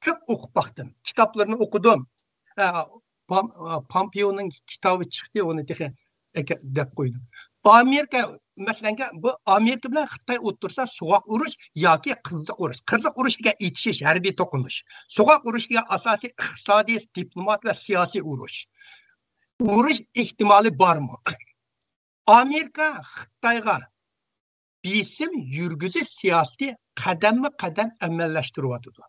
كۆپ ئوقۇپ باقتىم. كىتابلىرىنى ئوقۇدۇم. ئە، پام-، ئە، پامپېئونىڭ كىتابى چىقتى، ئۇنى تېخى ئەكە-، دەپ قويدۇم. ئامېرىكا، مەسىلەن، بۇ ئامېرىكا بىلەن خىتاي ئوتتۇرىسىدا سوغۇق ئۇرۇش ياكى قىزىق ئۇرۇش. قىزىق ئۇرۇش دېگەن ئېتىشىش، ھەربىي توقۇنۇش. سوغۇق ئۇرۇش دېگەن ئاساسىي ئىقتىسادىي، دىپلومات ۋە سىياسىي ئۇرۇش. ئۇرۇش ئېھتىمالى بارمۇ؟ ئامېرىكا خىتايغا بېسىم يۈرگۈزۈش سىياسىتى قەدەممۇ قەدەم ئەمەلىيلەشتۈرۈۋاتىدۇ.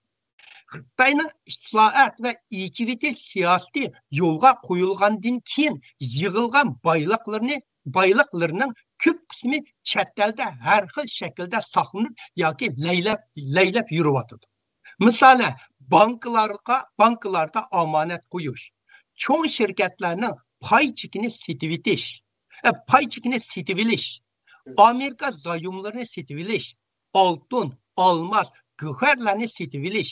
خىتاينىڭ ئىسلاھات ۋە ئېچىۋېتىش سىياسىتى يولغا قويۇلغاندىن كېيىن يىغىلغان بايلىقلىرىنى، بايلىقلىرىنىڭ كۆپ قىسمى چەت ئەلدە ھەر خىل شەكىلدە ساقلىنىپ ياكى لەيلەپ، لەيلەپ يۈرۈۋاتىدۇ. مىسالى، بانكىلارغا، بانكىلاردا ئامانەت قويۇش، چوڭ شىركەتلەرنىڭ پاي چېكىنى سېتىۋېتىش، ئە، پاي چېكىنى سېتىۋېلىش، ئامېرىكا زايوملىرىنى سېتىۋېلىش، ئالتۇن، ئالماس، گۆھەرلەرنى سېتىۋېلىش،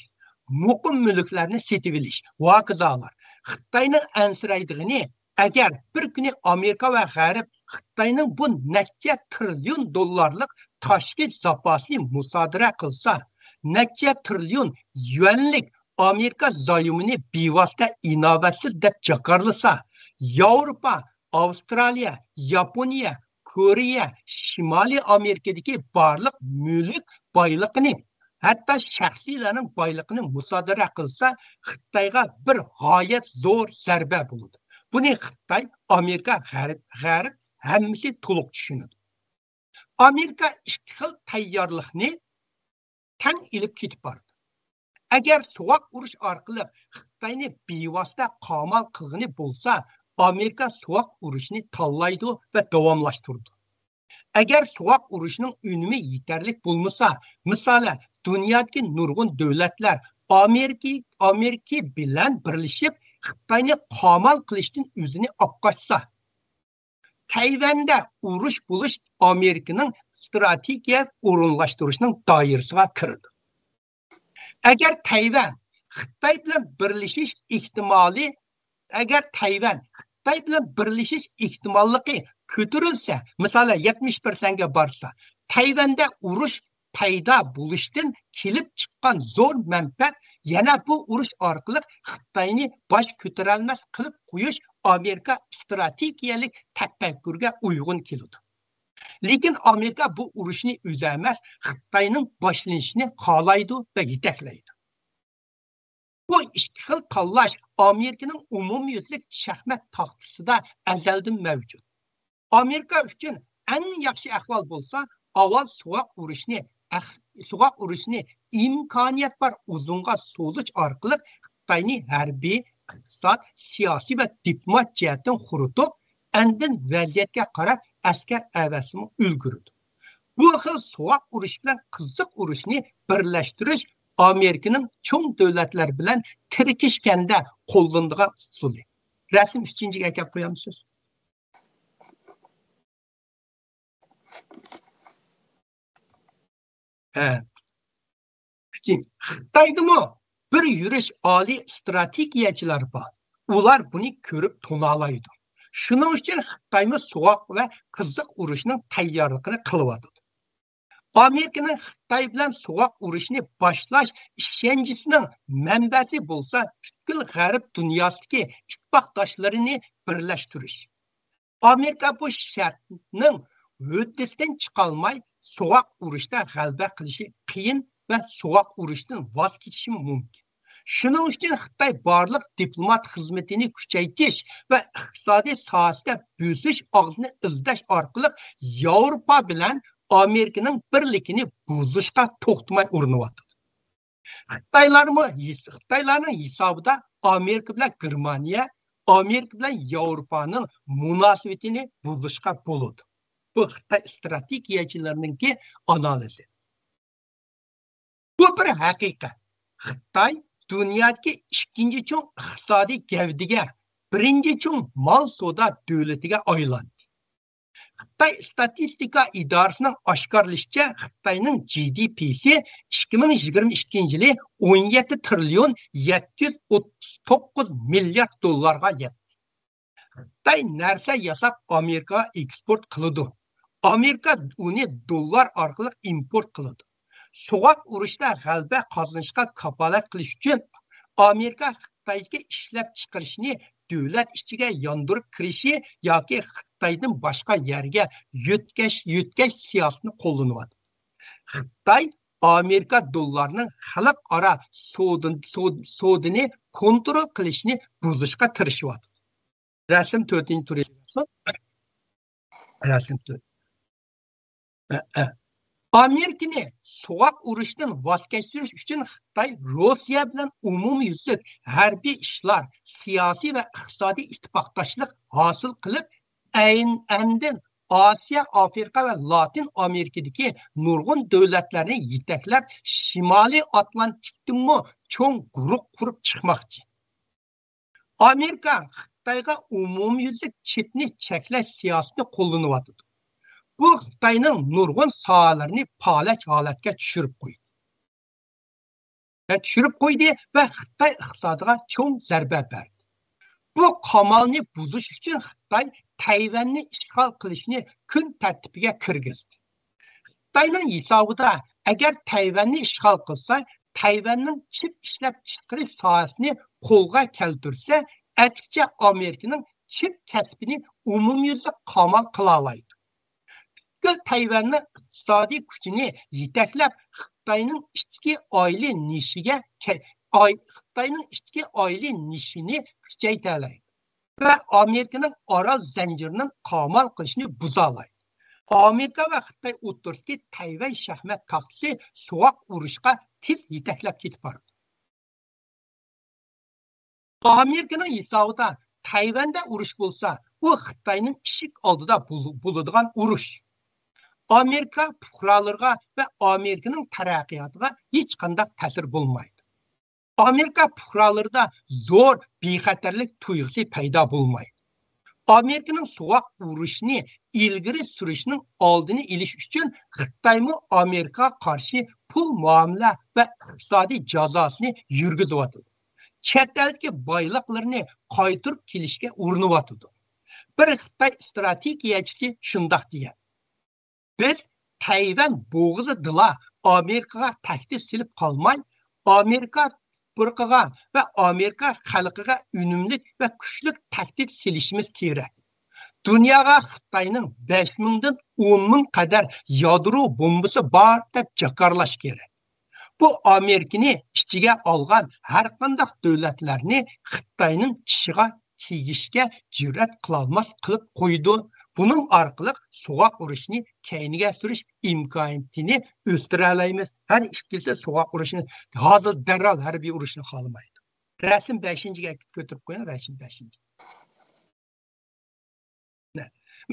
مۇقىم مۈلۈكلەرنى سېتىۋېلىش ۋە ھاكازالار. خىتاينىڭ ئەنسىرەيدىغىنى، ئەگەر بىر كۈنى ئامېرىكا ۋە غەرب خىتاينىڭ بۇ نەچچە تىرىليون دوللارلىق تاشقى زاپاسىنى مۇسادىرە قىلسا، نەچچە تىرىليون يۈەنلىك ئامېرىكا زايومىنى بىۋاسىتە ئىناۋەتسىز دەپ جاكارلىسا، ياۋروپا، ئاۋسترالىيە، ياپونىيە، كورېيە، شىمالىي ئامېرىكىدىكى بارلىق مۈلۈك بايلىقىنى، ھەتتا شەخسلەرنىڭ بايلىقىنى مۇسادىرە قىلسا، خىتايغا بىر غايەت زور زەربە بولىدۇ. بۇنى خىتاي، ئامېرىكا، غەرب، غەرب ھەممىسى تولۇق چۈشىنىدۇ. ئامېرىكا ئىككى خىل تەييارلىقنى تەڭ ئېلىپ كېتىپ بارىدۇ. ئەگەر سوغۇق ئۇرۇش ئارقىلىق خىتاينى بىۋاسىتە قامال قىلغىنى بولسا، ئامېرىكا سوغۇق ئۇرۇشنى تاللايدۇ ۋە داۋاملاشتۇرىدۇ. ئەگەر سوغۇق ئۇرۇشنىڭ ئۈنۈمى يېتەرلىك بولمىسا، مىسالى، دۇنيادىكى نۇرغۇن دۆلەتلەر ئامېرىكا، ئامېرىكا بىلەن بىرلىشىپ خىتاينى قامال قىلىشتىن ئۆزىنى ئاپقاچسا، تەيۋەندە ئۇرۇش بولۇش ئامېرىكىنىڭ ئىستراتېگىيە ئورۇنلاشتۇرۇشىنىڭ دائىرىسىغا كىرىدۇ. ئەگەر تەيۋەن خىتاي بىلەن بىرلىشىش ئېھتىمالى، ئەگەر تەيۋەن خىتاي بىلەن بىرلىشىش ئېھتىماللىقى كۆتۈرۈلسە، مىسالەن، يەتمىش پىرسەنتكە بارسا، تەيۋەندە ئۇرۇش پەيدا بولۇشتىن كېلىپ چىققان زور مەنپەئەت يەنە بۇ ئۇرۇش ئارقىلىق خىتاينى باش كۆتۈرەلمەس قىلىپ قويۇش ئامېرىكا ئىستراتېگىيەلىك تەپەككۇرىگە ئۇيغۇن كېلىدۇ. لېكىن ئامېرىكا بۇ ئۇرۇشنى ئۆزى ئەمەس، خىتاينىڭ باشلىنىشىنى خالايدۇ ۋە يېتەكلەيدۇ. بۇ ئىككى خىل تاللاش ئامېرىكىنىڭ ئومۇميۈزلۈك شاھمات تاختىسىدا ئەزەلدىن مەۋجۇت. ئامېرىكا ئۈچۈن ئەڭ ياخشى ئەھۋال بولسا، ئاۋۋال سوغۇق ئۇرۇشنى، ئەخ-، سوغۇق ئۇرۇشنى ئىمكانىيەت بار ئۇزۇنغا سوزۇش ئارقىلىق خىتاينى ھەربىي، ئىقتىساد، سىياسىي ۋە دىپلومات جەھەتتىن قۇرۇتۇپ، ئاندىن ۋەزىيەتكە قاراپ ئەسكەر ئەۋەتسىمۇ ئۈلگۈرىدۇ. بۇ خىل سوغۇق ئۇرۇش بىلەن قىزىق ئۇرۇشنى بىرلەشتۈرۈش ئامېرىكىنىڭ چوڭ دۆلەتلەر بىلەن تىركىشكەندە قوللىنىدىغان ئۇسۇلى. رەسىم ئۈچىنچىگە ئەكەپ قويامسىز؟ ھە. ئۈچىنچى، خىتايدىمۇ بىر يۈرۈش ئالىي ئىستراتېگىيەچىلەر بار. ئۇلار بۇنى كۆرۈپ تونالايدۇ. شۇنىڭ ئۈچۈن خىتايمۇ سوغۇق ۋە قىزىق ئۇرۇشنىڭ تەييارلىقىنى قىلىۋاتىدۇ. ئامېرىكىنىڭ خىتاي بىلەن سوغۇق ئۇرۇشنى باشلاش ئىشەنچىسىنىڭ مەنبەسى بولسا پۈتكۈل غەرب دۇنياسىدىكى ئىتتىپاقداشلىرىنى بىرلەشتۈرۈش. ئامېرىكا بۇ شەرتنىڭ ھۆددىسىدىن چىقالماي، سوغۇق ئۇرۇشتا غەلىبە قىلىشى قىيىن ۋە سوغۇق ئۇرۇشتىن ۋاز كېچىشىمۇ مۇمكىن. شۇنىڭ ئۈچۈن خىتاي بارلىق دىپلومات خىزمىتىنى كۈچەيتىش ۋە ئىقتىسادىي ساھەسىدە بۆسۈش ئاغزىنى ئىزدەش ئارقىلىق ياۋروپا بىلەن ئامېرىكىنىڭ بىرلىكىنى بۇزۇشقا توختىماي ئۇرۇنۇۋاتىدۇ. خىتايلارمۇ، خىتايلارنىڭ ھېسابىدا ئامېرىكا بىلەن گېرمانىيە، ئامېرىكا بىلەن ياۋروپانىڭ مۇناسىۋىتىنى بۇزۇشقا بولىدۇ. بۇ خىتاي ئىستراتېگىيەچىلىرىنىڭكى ئانالىزى. بۇ بىر ھەقىقەت. خىتاي دۇنيادىكى ئىككىنچى چوڭ ئىقتىسادىي گەۋدىگە، بىرىنچى چوڭ مال سودا دۆلىتىگە ئايلاندى. خىتاي ئىستاتىستىكا ئىدارىسىنىڭ ئاشكارىلىشىچە، خىتاينىڭ جى دى پىسى ئىككى مىڭ يىگىرمە ئىككىنچى يىلى ئون يەتتە تىرىليون يەتتە يۈز ئوتتۇز توققۇز مىليارد دوللارغا يەتتى. خىتاي نەرسە ياساپ ئامېرىكىغا ئېكسپورت قىلىدۇ. ئامېرىكا ئۇنى دوللار ئارقىلىق ئىمپورت قىلىدۇ. سوغۇق ئۇرۇشتا غەلىبە قازىنىشقا كاپالەت قىلىش ئۈچۈن ئامېرىكا خىتايدىكى ئىشلەپچىقىرىشنى دۆلەت ئىچىگە ياندۇرۇپ كىرىشى ياكى خىتايدىن باشقا يەرگە يۆتكەش، يۆتكەش سىياسىتىنى قوللىنىۋاتىدۇ. خىتاي ئامېرىكا دوللارىنىڭ خەلقئارا سودا-، سود-، سودىنى كونترول قىلىشنى بۇزۇشقا تىرىشىۋاتىدۇ. رەسىم تۆتىنچى تۇرى. رەسىم تۆت. ئامېرىكىنى سوغۇق ئۇرۇشتىن ۋاز كەچۈرۈش ئۈچۈن خىتاي روسىيە بىلەن ئومۇميۈزلۈك ھەربىي ئىشلار، سىياسىي ۋە ئىقتىسادىي ئىتتىپاقداشلىق ھاسىل قىلىپ، ئەين-، ئەندىن ئاسىيا، ئافرىقا ۋە لاتىن ئامېرىكىدىكى نۇرغۇن دۆلەتلەرنى يېتەكلەپ، شىمالىي ئاتلانتىكتىنمۇ چوڭ گۇرۇھ قۇرۇپ چىقماقچى. ئامېرىكا خىتايغا ئومۇميۈزلۈك چىپنى چەكلەش سىياسىتىنى قوللىنىۋاتىدۇ. بۇ خىتاينىڭ نۇرغۇن ساھەلىرىنى پالەچ ھالەتكە چۈشۈرۈپ قويدى. چۈشۈرۈپ قويدى ۋە خىتاي ئىقتىسادىغا چوڭ زەربە بەردى. بۇ قامالنى بۇزۇش ئۈچۈن خىتاي تەيۋەننى ئىشغال قىلىشنى كۈن تەرتىپىگە كىرگۈزدى. خىتاينىڭ ھېسابىدا، ئەگەر تەيۋەننى ئىشغال قىلسا، تەيۋەننىڭ چىپ ئىشلەپچىقىرىش ساھەسىنى قولغا كەلتۈرسە، ئەكسىچە ئامېرىكىنىڭ چىپ كەسپىنى ئومۇميۈزلۈك قامال قىلالايدۇ. پۈتكۈل تەيۋەننىڭ ئىقتىسادىي كۈچىنى يېتەكلەپ، خىتاينىڭ ئىچكى ئايلى نېشىگە كە-، ئاي-، خىتاينىڭ ئىچكى ئايلى نېشىنى كۈچەيتەلەيدۇ ۋە ئامېرىكىنىڭ ئارال زەنجىرىنىڭ قامال قىلىشىنى بۇزالايدۇ. ئامېرىكا ۋە خىتاي ئوتتۇرىسىدىكى تەيۋەن شاھمات تاختىسى سوغۇق ئۇرۇشقا تېز يېتەكلەپ كېتىپ بارىدۇ. ئامېرىكىنىڭ ھېسابىدا تەيۋەندە ئۇرۇش بولسا، ئۇ خىتاينىڭ ئىشىك ئالدىدا بول-، بولىدىغان ئۇرۇش. ئامېرىكا پۇقرالىرىغا ۋە ئامېرىكىنىڭ تەرەققىياتىغا ھېچقانداق تەسىر بولمايدۇ. ئامېرىكا پۇقرالىرىدا زور بىخەتەرلىك تۇيغۇسى پەيدا بولمايدۇ. ئامېرىكىنىڭ سوغۇق ئۇرۇشنى ئىلگىرى سۈرۈشنىڭ ئالدىنى ئېلىش ئۈچۈن خىتايمۇ ئامېرىكىغا قارشى پۇل مۇئامىلە ۋە ئىقتىسادىي جازاسىنى يۈرگۈزۈۋاتىدۇ. چەت ئەلدىكى بايلىقلىرىنى قايتۇرۇپ كېلىشكە ئۇرۇنۇۋاتىدۇ. بىر خىتاي ئىستراتېگىيەچىسى شۇنداق دېگەن: بىز تەيۋەن بوغۇزىدىلا ئامېرىكىغا تەھدىت سېلىپ قالماي، ئامېرىكا تۇپرىقىغا ۋە ئامېرىكا خەلقىگە ئۈنۈملۈك ۋە كۈچلۈك تەھدىت سېلىشىمىز كېرەك. دۇنياغا خىتاينىڭ بەش مىڭدىن ئون مىڭ قەدەر يادرو بومبىسى بار دەپ جاكارلاش كېرەك. بۇ ئامېرىكىنى ئىچىگە ئالغان ھەرقانداق دۆلەتلەرنى خىتاينىڭ چىشىغا تېگىشكە جۈرئەت قىلالماس قىلىپ قويىدۇ. بۇنىڭ ئارقىلىق سوغۇق ئۇرۇشنى كەينىگە سۈرۈش ئىمكانىيىتىنى ئۆستۈرەلەيمىز. ھەر ئىككىلىسى سوغۇق ئۇرۇشنى، ھازىر دەررال ھەربىي ئۇرۇشنى خالىمايدۇ. رەسىم بەشىنچىگە كۆتۈرۈپ قويۇڭ، رەسىم بەشىنچى.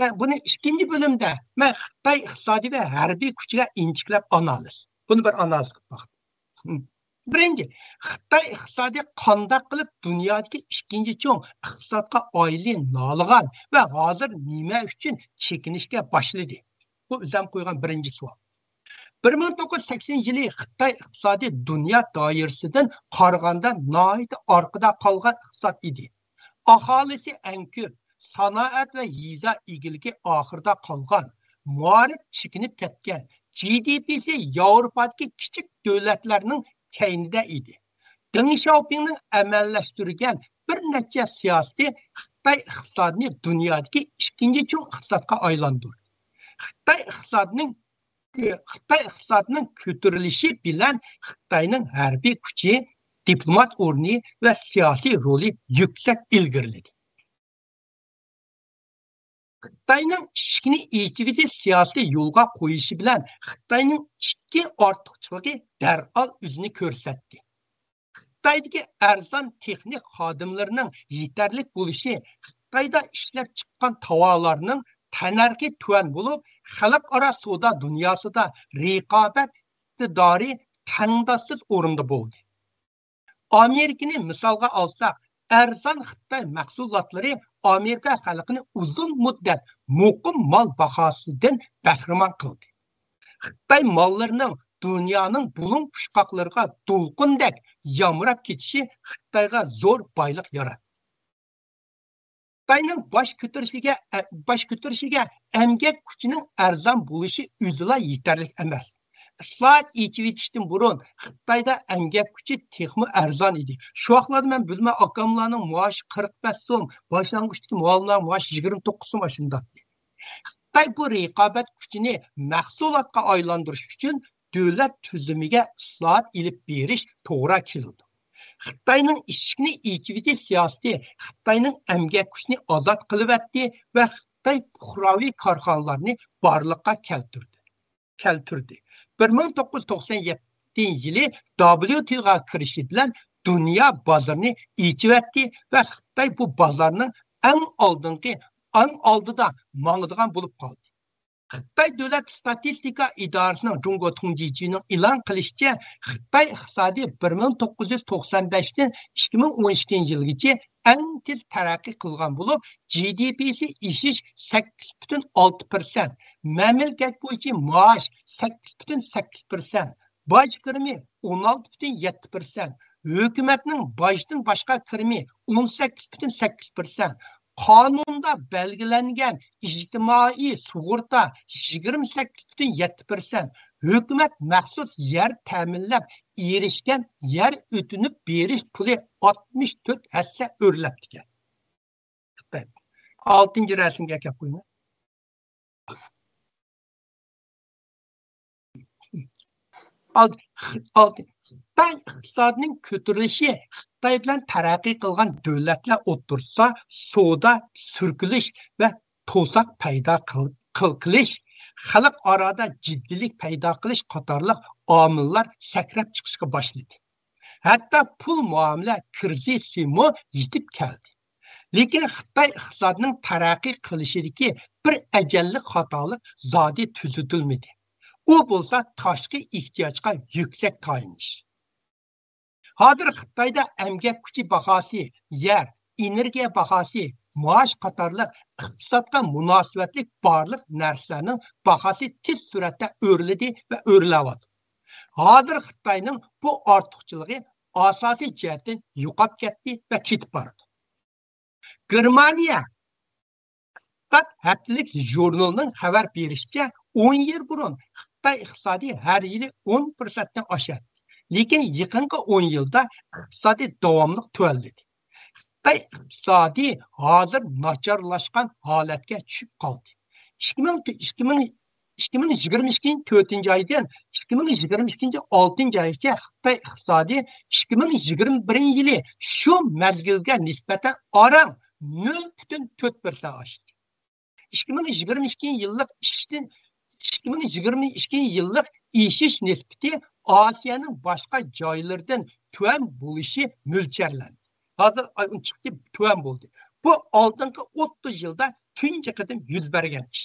مەن بۇنى ئىككىنچى بۆلۈمدە، مەن خىتاي ئىقتىسادىي ۋە ھەربىي كۈچىگە ئىنچىكىلەپ ئانالىز. بۇنى بىر ئانالىز قىلىپ باقتىم. بىرىنچى، خىتاي ئىقتىسادى قانداق قىلىپ دۇنيادىكى ئىككىنچى چوڭ ئىقتىسادقا ئايلىنالىغان ۋە ھازىر نېمە ئۈچۈن چېكىنىشكە باشلىدى؟ بۇ ئۆزۈم قويغان بىرىنچى سوئال. بىر مىڭ توققۇز يۈز سەكسىنىنچى يىلى خىتاي ئىقتىسادى دۇنيا دائىرىسىدىن قارىغاندا ناھايىتى ئارقىدا قالغان ئىقتىساد ئىدى. ئاھالىسى ئەڭ كۆپ، سانائەت ۋە يېزا ئىگىلىكى ئاخىرىدا قالغان، مائارىپ چېكىنىپ كەتكەن، جى دى پىسى ياۋروپادىكى كىچىك دۆلەتلەرنىڭ كەينىدە ئىدى. دېڭ شياۋپىڭنىڭ ئەمەلىيلەشتۈرگەن بىر نەچچە سىياسىتى خىتاي ئىقتىسادىنى دۇنيادىكى ئىككىنچى چوڭ ئىقتىسادقا ئايلاندۇردى. خىتاي ئىقتىسادىنىڭ، خىتاي ئىقتىسادىنىڭ كۆتۈرۈلۈشى بىلەن خىتاينىڭ ھەربىي كۈچى دىپلومات ئورنى ۋە سىياسىي رولى يۈكسەك ئىلگىرىلىدى. خىتاينىڭ ئىشىكنى ئېچىۋېتىش سىياسىتى يولغا قويۇشى بىلەن خىتاينىڭ ئىككى ئارتۇقچىلىقى دەرھال ئۆزىنى كۆرسەتتى. خىتايدىكى ئەرزان تېخنىك خادىملىرىنىڭ يېتەرلىك بولۇشى خىتايدا ئىشلەپ چىققان تاۋارلارنىڭ تەننەرخى تۆۋەن بولۇپ، خەلقئارا سودا دۇنياسىدا رىقابەت ئىقتىدارى تەڭداشسىز ئورۇندا بولدى. ئامېرىكىنى مىسالغا ئالساق، ئەرزان خىتاي مەھسۇلاتلىرى ئامېرىكا خەلقىنى ئۇزۇن مۇددەت مۇقىم مال باھاسىدىن بەھرىمەن قىلدى. خىتاي ماللىرىنىڭ دۇنيانىڭ بۇلۇڭ پۇچقاقلىرىغا دولقۇندەك يامراپ كېتىشى خىتايغا زور بايلىق ياراتتى. خىتاينىڭ باش كۆتۈرۈشىگە، باش كۆتۈرۈشىگە ئەمگەك كۈچىنىڭ ئەرزان بولۇشى ئۆزىلا يېتەرلىك ئەمەس. ئىسلاھات، ئېچىۋېتىشتىن بۇرۇن خىتايدا ئەمگەك كۈچى تېخىمۇ ئەرزان ئىدى. شۇ ۋاقىتلاردا مەن بىلىمەن، ئاكاملارنىڭ مائاشى قىرىق بەش سوم، باشلانغۇچتىكى مۇئەللىملەرنىڭ مائاشى يىگىرمە توققۇز سوم ئاشۇنداق. خىتاي بۇ رىقابەت كۈچىنى مەھسۇلاتقا ئايلاندۇرۇش ئۈچۈن دۆلەت تۈزۈمىگە ئىسلاھات ئېلىپ بېرىش توغرا كېلىدۇ. خىتاينىڭ ئىشىكنى ئېچىۋېتىش سىياسىتى خىتاينىڭ ئەمگەك كۈچىنى ئازاد قىلىۋەتتى ۋە خىتاي پۇقراۋى كارخانىلارنى بارلىققا كەلتۈردى. كەلتۈردى. بىر مىڭ توققۇز يۈز توقسان يەتتىنچى يىلى دابليۇتىئوغا كىرىشى بىلەن دۇنيا بازىرىنى ئېچىۋەتتى ۋە خىتاي بۇ بازارنىڭ ئەڭ ئالدىنقى، ئەڭ ئالدىدا ماڭىدىغان بولۇپ قالدى. خىتاي دۆلەت ستاتىستىكا ئىدارىسىنىڭ جۇڭگو تۇڭجىجىنىڭ ئېلان قىلىشىچە، خىتاي ئىقتىسادى بىر مىڭ توققۇز يۈز توقسان بەشتىن ئىككى مىڭ ئون ئىككىنچى يىلغىچە ئەڭ تېز تەرەققىي قىلغان بولۇپ، جى دى پىسى ئېشىش سەككىز پۈتۈن ئالتە پىرسەنت، مەملىكەت بويىچە مائاش سەككىز پۈتۈن سەككىز پىرسەنت، باج كىرىمى ئون ئالتە پۈتۈن يەتتە پىرسەنت، ھۆكۈمەتنىڭ باجدىن باشقا كىرىمى ئون سەككىز پۈتۈن سەككىز پىرسەنت، قانۇندا بەلگىلەنگەن ئىجتىمائىي سۇغۇرتا يىگىرمە سەككىز پۈتۈن يەتتە پىرسەنت، ھۆكۈمەت مەخسۇس يەر تەمىنلەپ ئېرىشكەن يەر ئۆتۈنۈپ بېرىش پۇلى ئاتمىش تۆت ھەسسە ئۆرلەپتىكەن. ئالتىنچى رەسىمگە كەپ قويۇڭ. ئالتىنچى، خىتاي ئىقتىسادىنىڭ كۆتۈرۈلۈشى خىتاي بىلەن تەرەققىي قىلغان دۆلەتلەر ئوتتۇرىسىدا سودا سۈركىلىش ۋە توساق پەيدا قىل-، قىل-، قىلىش، خەلق ئارادا جىددىيلىك پەيدا قىلىش قاتارلىق ئامىللار سەكرەپ چىقىشقا باشلىدى. ھەتتا پۇل مۇئامىلە كىرىزىسىمۇ يېتىپ كەلدى. لېكىن خىتاي ئىقتىسادىنىڭ تەرەققىي قىلىشىدىكى بىر ئەجەللىك خاتالىق زادى تۈزىتىلمىدى. ئۇ بولسا تاشقى ئېھتىياجغا يۈكسەك تايىنىش. ھازىر خىتايدا ئەمگەك كۈچى باھاسى، يەر، ئېنېرگىيە باھاسى، مائاش قاتارلىق ئىقتىسادقا مۇناسىۋەتلىك بارلىق نەرسىلەرنىڭ باھاسى تېز سۈرئەتتە ئۆرلىدى ۋە ئۆرلەۋاتىدۇ. ھازىر خىتاينىڭ بۇ ئارتۇقچىلىقى ئاساسىي جەھەتتىن يوقاپ كەتتى ۋە كېتىپ بارىدۇ. گېرمانىيە ئىقتىساد ھەپتىلىك ژۇرنىلىنىڭ خەۋەر بېرىشىچە، ئون يىل بۇرۇن خىتاي ئىقتىسادى ھەر يىلى ئون پىرسەنتتىن ئاشاتتى. لېكىن يېقىنقى ئون يىلدا ئىقتىسادى داۋاملىق تۆۋەنلىدى. خىتاي ئىقتىسادى ھازىر ناچارلاشقان ھالەتكە چۈشۈپ قالدى. ئىككى مىڭ، ئىككى مىڭ، ئىككى مىڭ يىگىرمە ئىككىنچى تۆتىنچى ئايدىن ئىككى مىڭ يىگىرمە ئىككىنچى ئالتىنچى ئايغىچە خىتاي ئىقتىسادى ئىككى مىڭ يىگىرمە بىرىنچى يىلى شۇ مەزگىلگە نىسبەتەن ئاران نۆل پۈتۈن تۆت پىرسەنت ئاشتى. ئىككى مىڭ يىگىرمە ئىككىنچى يىللىق ئىشتىن، ئىككى مىڭ يىگىرمە ئىككىنچى يىللىق ئېشىش نىسبىتى ئاسىيانىڭ باشقا جايلىرىدىن تۆۋەن بولۇشى مۆلچەرلەندى. ھازىر ئاي ئون چىقتى، تۆۋەن بولدى. بۇ ئالدىنقى ئوتتۇز يىلدا تۇنجى قېتىم يۈز بەرگەن ئىش.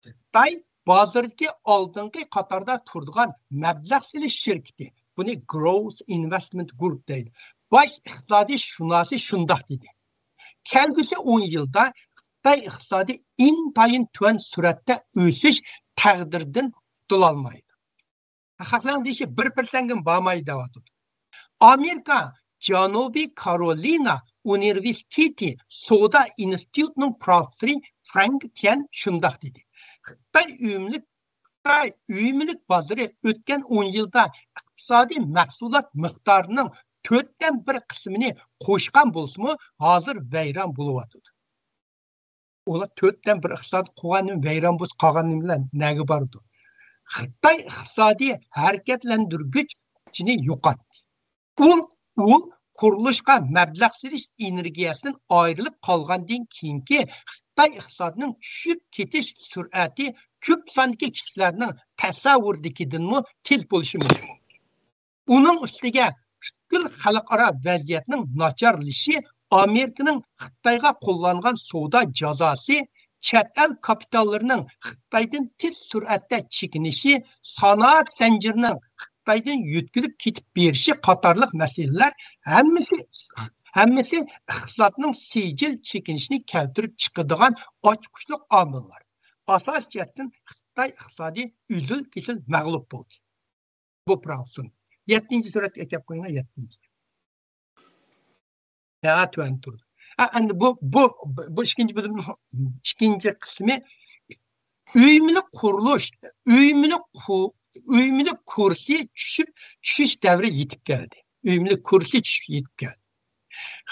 خىتاي بازىرىدىكى ئالدىنقى قاتاردا تۇرىدىغان مەبلەغ سېلىش شىركىتى، بۇنى Growth Investment Group دەيدۇ، باش ئىقتىسادىي شۇناسى شۇنداق دېدى: كەلگۈسى ئون يىلدا خىتاي ئىقتىسادى ئىنتايىن تۆۋەن سۈرئەتتە ئۆسۈش تەقدىرىدىن قۇتۇلالمايدۇ. خەقلەرنىڭ دېيىشى بىر پىرسەنتكىمۇ بارمايدۇ دەۋاتىدۇ. ئامېرىكا جەنۇبىي كارولىنا ئۇنىۋېرسىتېتى سودا ئىنستىتۇتىنىڭ پروفېسسورى فرانك تيەن شۇنداق دېدى: خىتاي ئۆي مۈلۈك، خىتاي ئۆي مۈلۈك بازىرى ئۆتكەن ئون يىلدا ئىقتىسادىي مەھسۇلات مىقدارىنىڭ تۆتتىن بىر قىسمىنى قوشقان بولسىمۇ، ھازىر ۋەيران بولۇۋاتىدۇ. ئۇلار تۆتتىن بىر ئىقتىساد قۇرغان نېمە، ۋەيران بولسا قالغان نېمىلەر نەگە بارىدۇ؟ خىتاي ئىقتىسادىي ھەرىكەتلەندۈرگۈچ ئىشىنى يوقاتتى. ئۇ، ئۇ قۇرۇلۇشقا مەبلەغ سېلىش ئېنېرگىيەسىدىن ئايرىلىپ قالغاندىن كېيىنكى خىتاي ئىقتىسادىنىڭ چۈشۈپ كېتىش سۈرئىتى كۆپ ساندىكى كىشىلەرنىڭ تەسەۋۋۇرىدىكىدىنمۇ تېز بولۇشى مۇمكىن. ئۇنىڭ ئۈستىگە پۈتكۈل خەلقئارا ۋەزىيەتنىڭ ناچارلىشىشى ئامېرىكىنىڭ خىتايغا قوللانغان سودا جازاسى، چەت ئەل كاپىتاللىرىنىڭ خىتايدىن تېز سۈرئەتتە چېكىنىشى، سانائەت زەنجىرىنىڭ خىتايدىن يۆتكىلىپ كېتىپ بېرىشى قاتارلىق مەسىلىلەر ھەممىسى، ھەممىسى ئىقتىسادنىڭ سىجىل چېكىنىشىنى كەلتۈرۈپ چىقىدىغان ئاچقۇچلۇق ئامىللار. ئاساسىي جەھەتتىن خىتاي ئىقتىسادى ئۈزۈل-كېسىل مەغلۇپ بولدى. بۇ پراۋسون. يەتتىنچى سۈرەتكە ئەكەپ قويۇڭلار، يەتتىنچى. ھە، تۆۋەن تۇرىدۇ. ھە، ئەمدى بۇ، بۇ، بۇ ئىككىنچى بۆلۈمنىڭ ئىككىنچى قىسمى ئۆي مۈلۈك قۇرۇلۇش، ئۆي مۈلۈك قۇ-، ئۆي مۈلۈك كۇرسى چۈشۈپ، چۈشۈش دەۋرى يېتىپ كەلدى. ئۆي مۈلۈك كۇرسى چۈشۈپ يېتىپ كەلدى.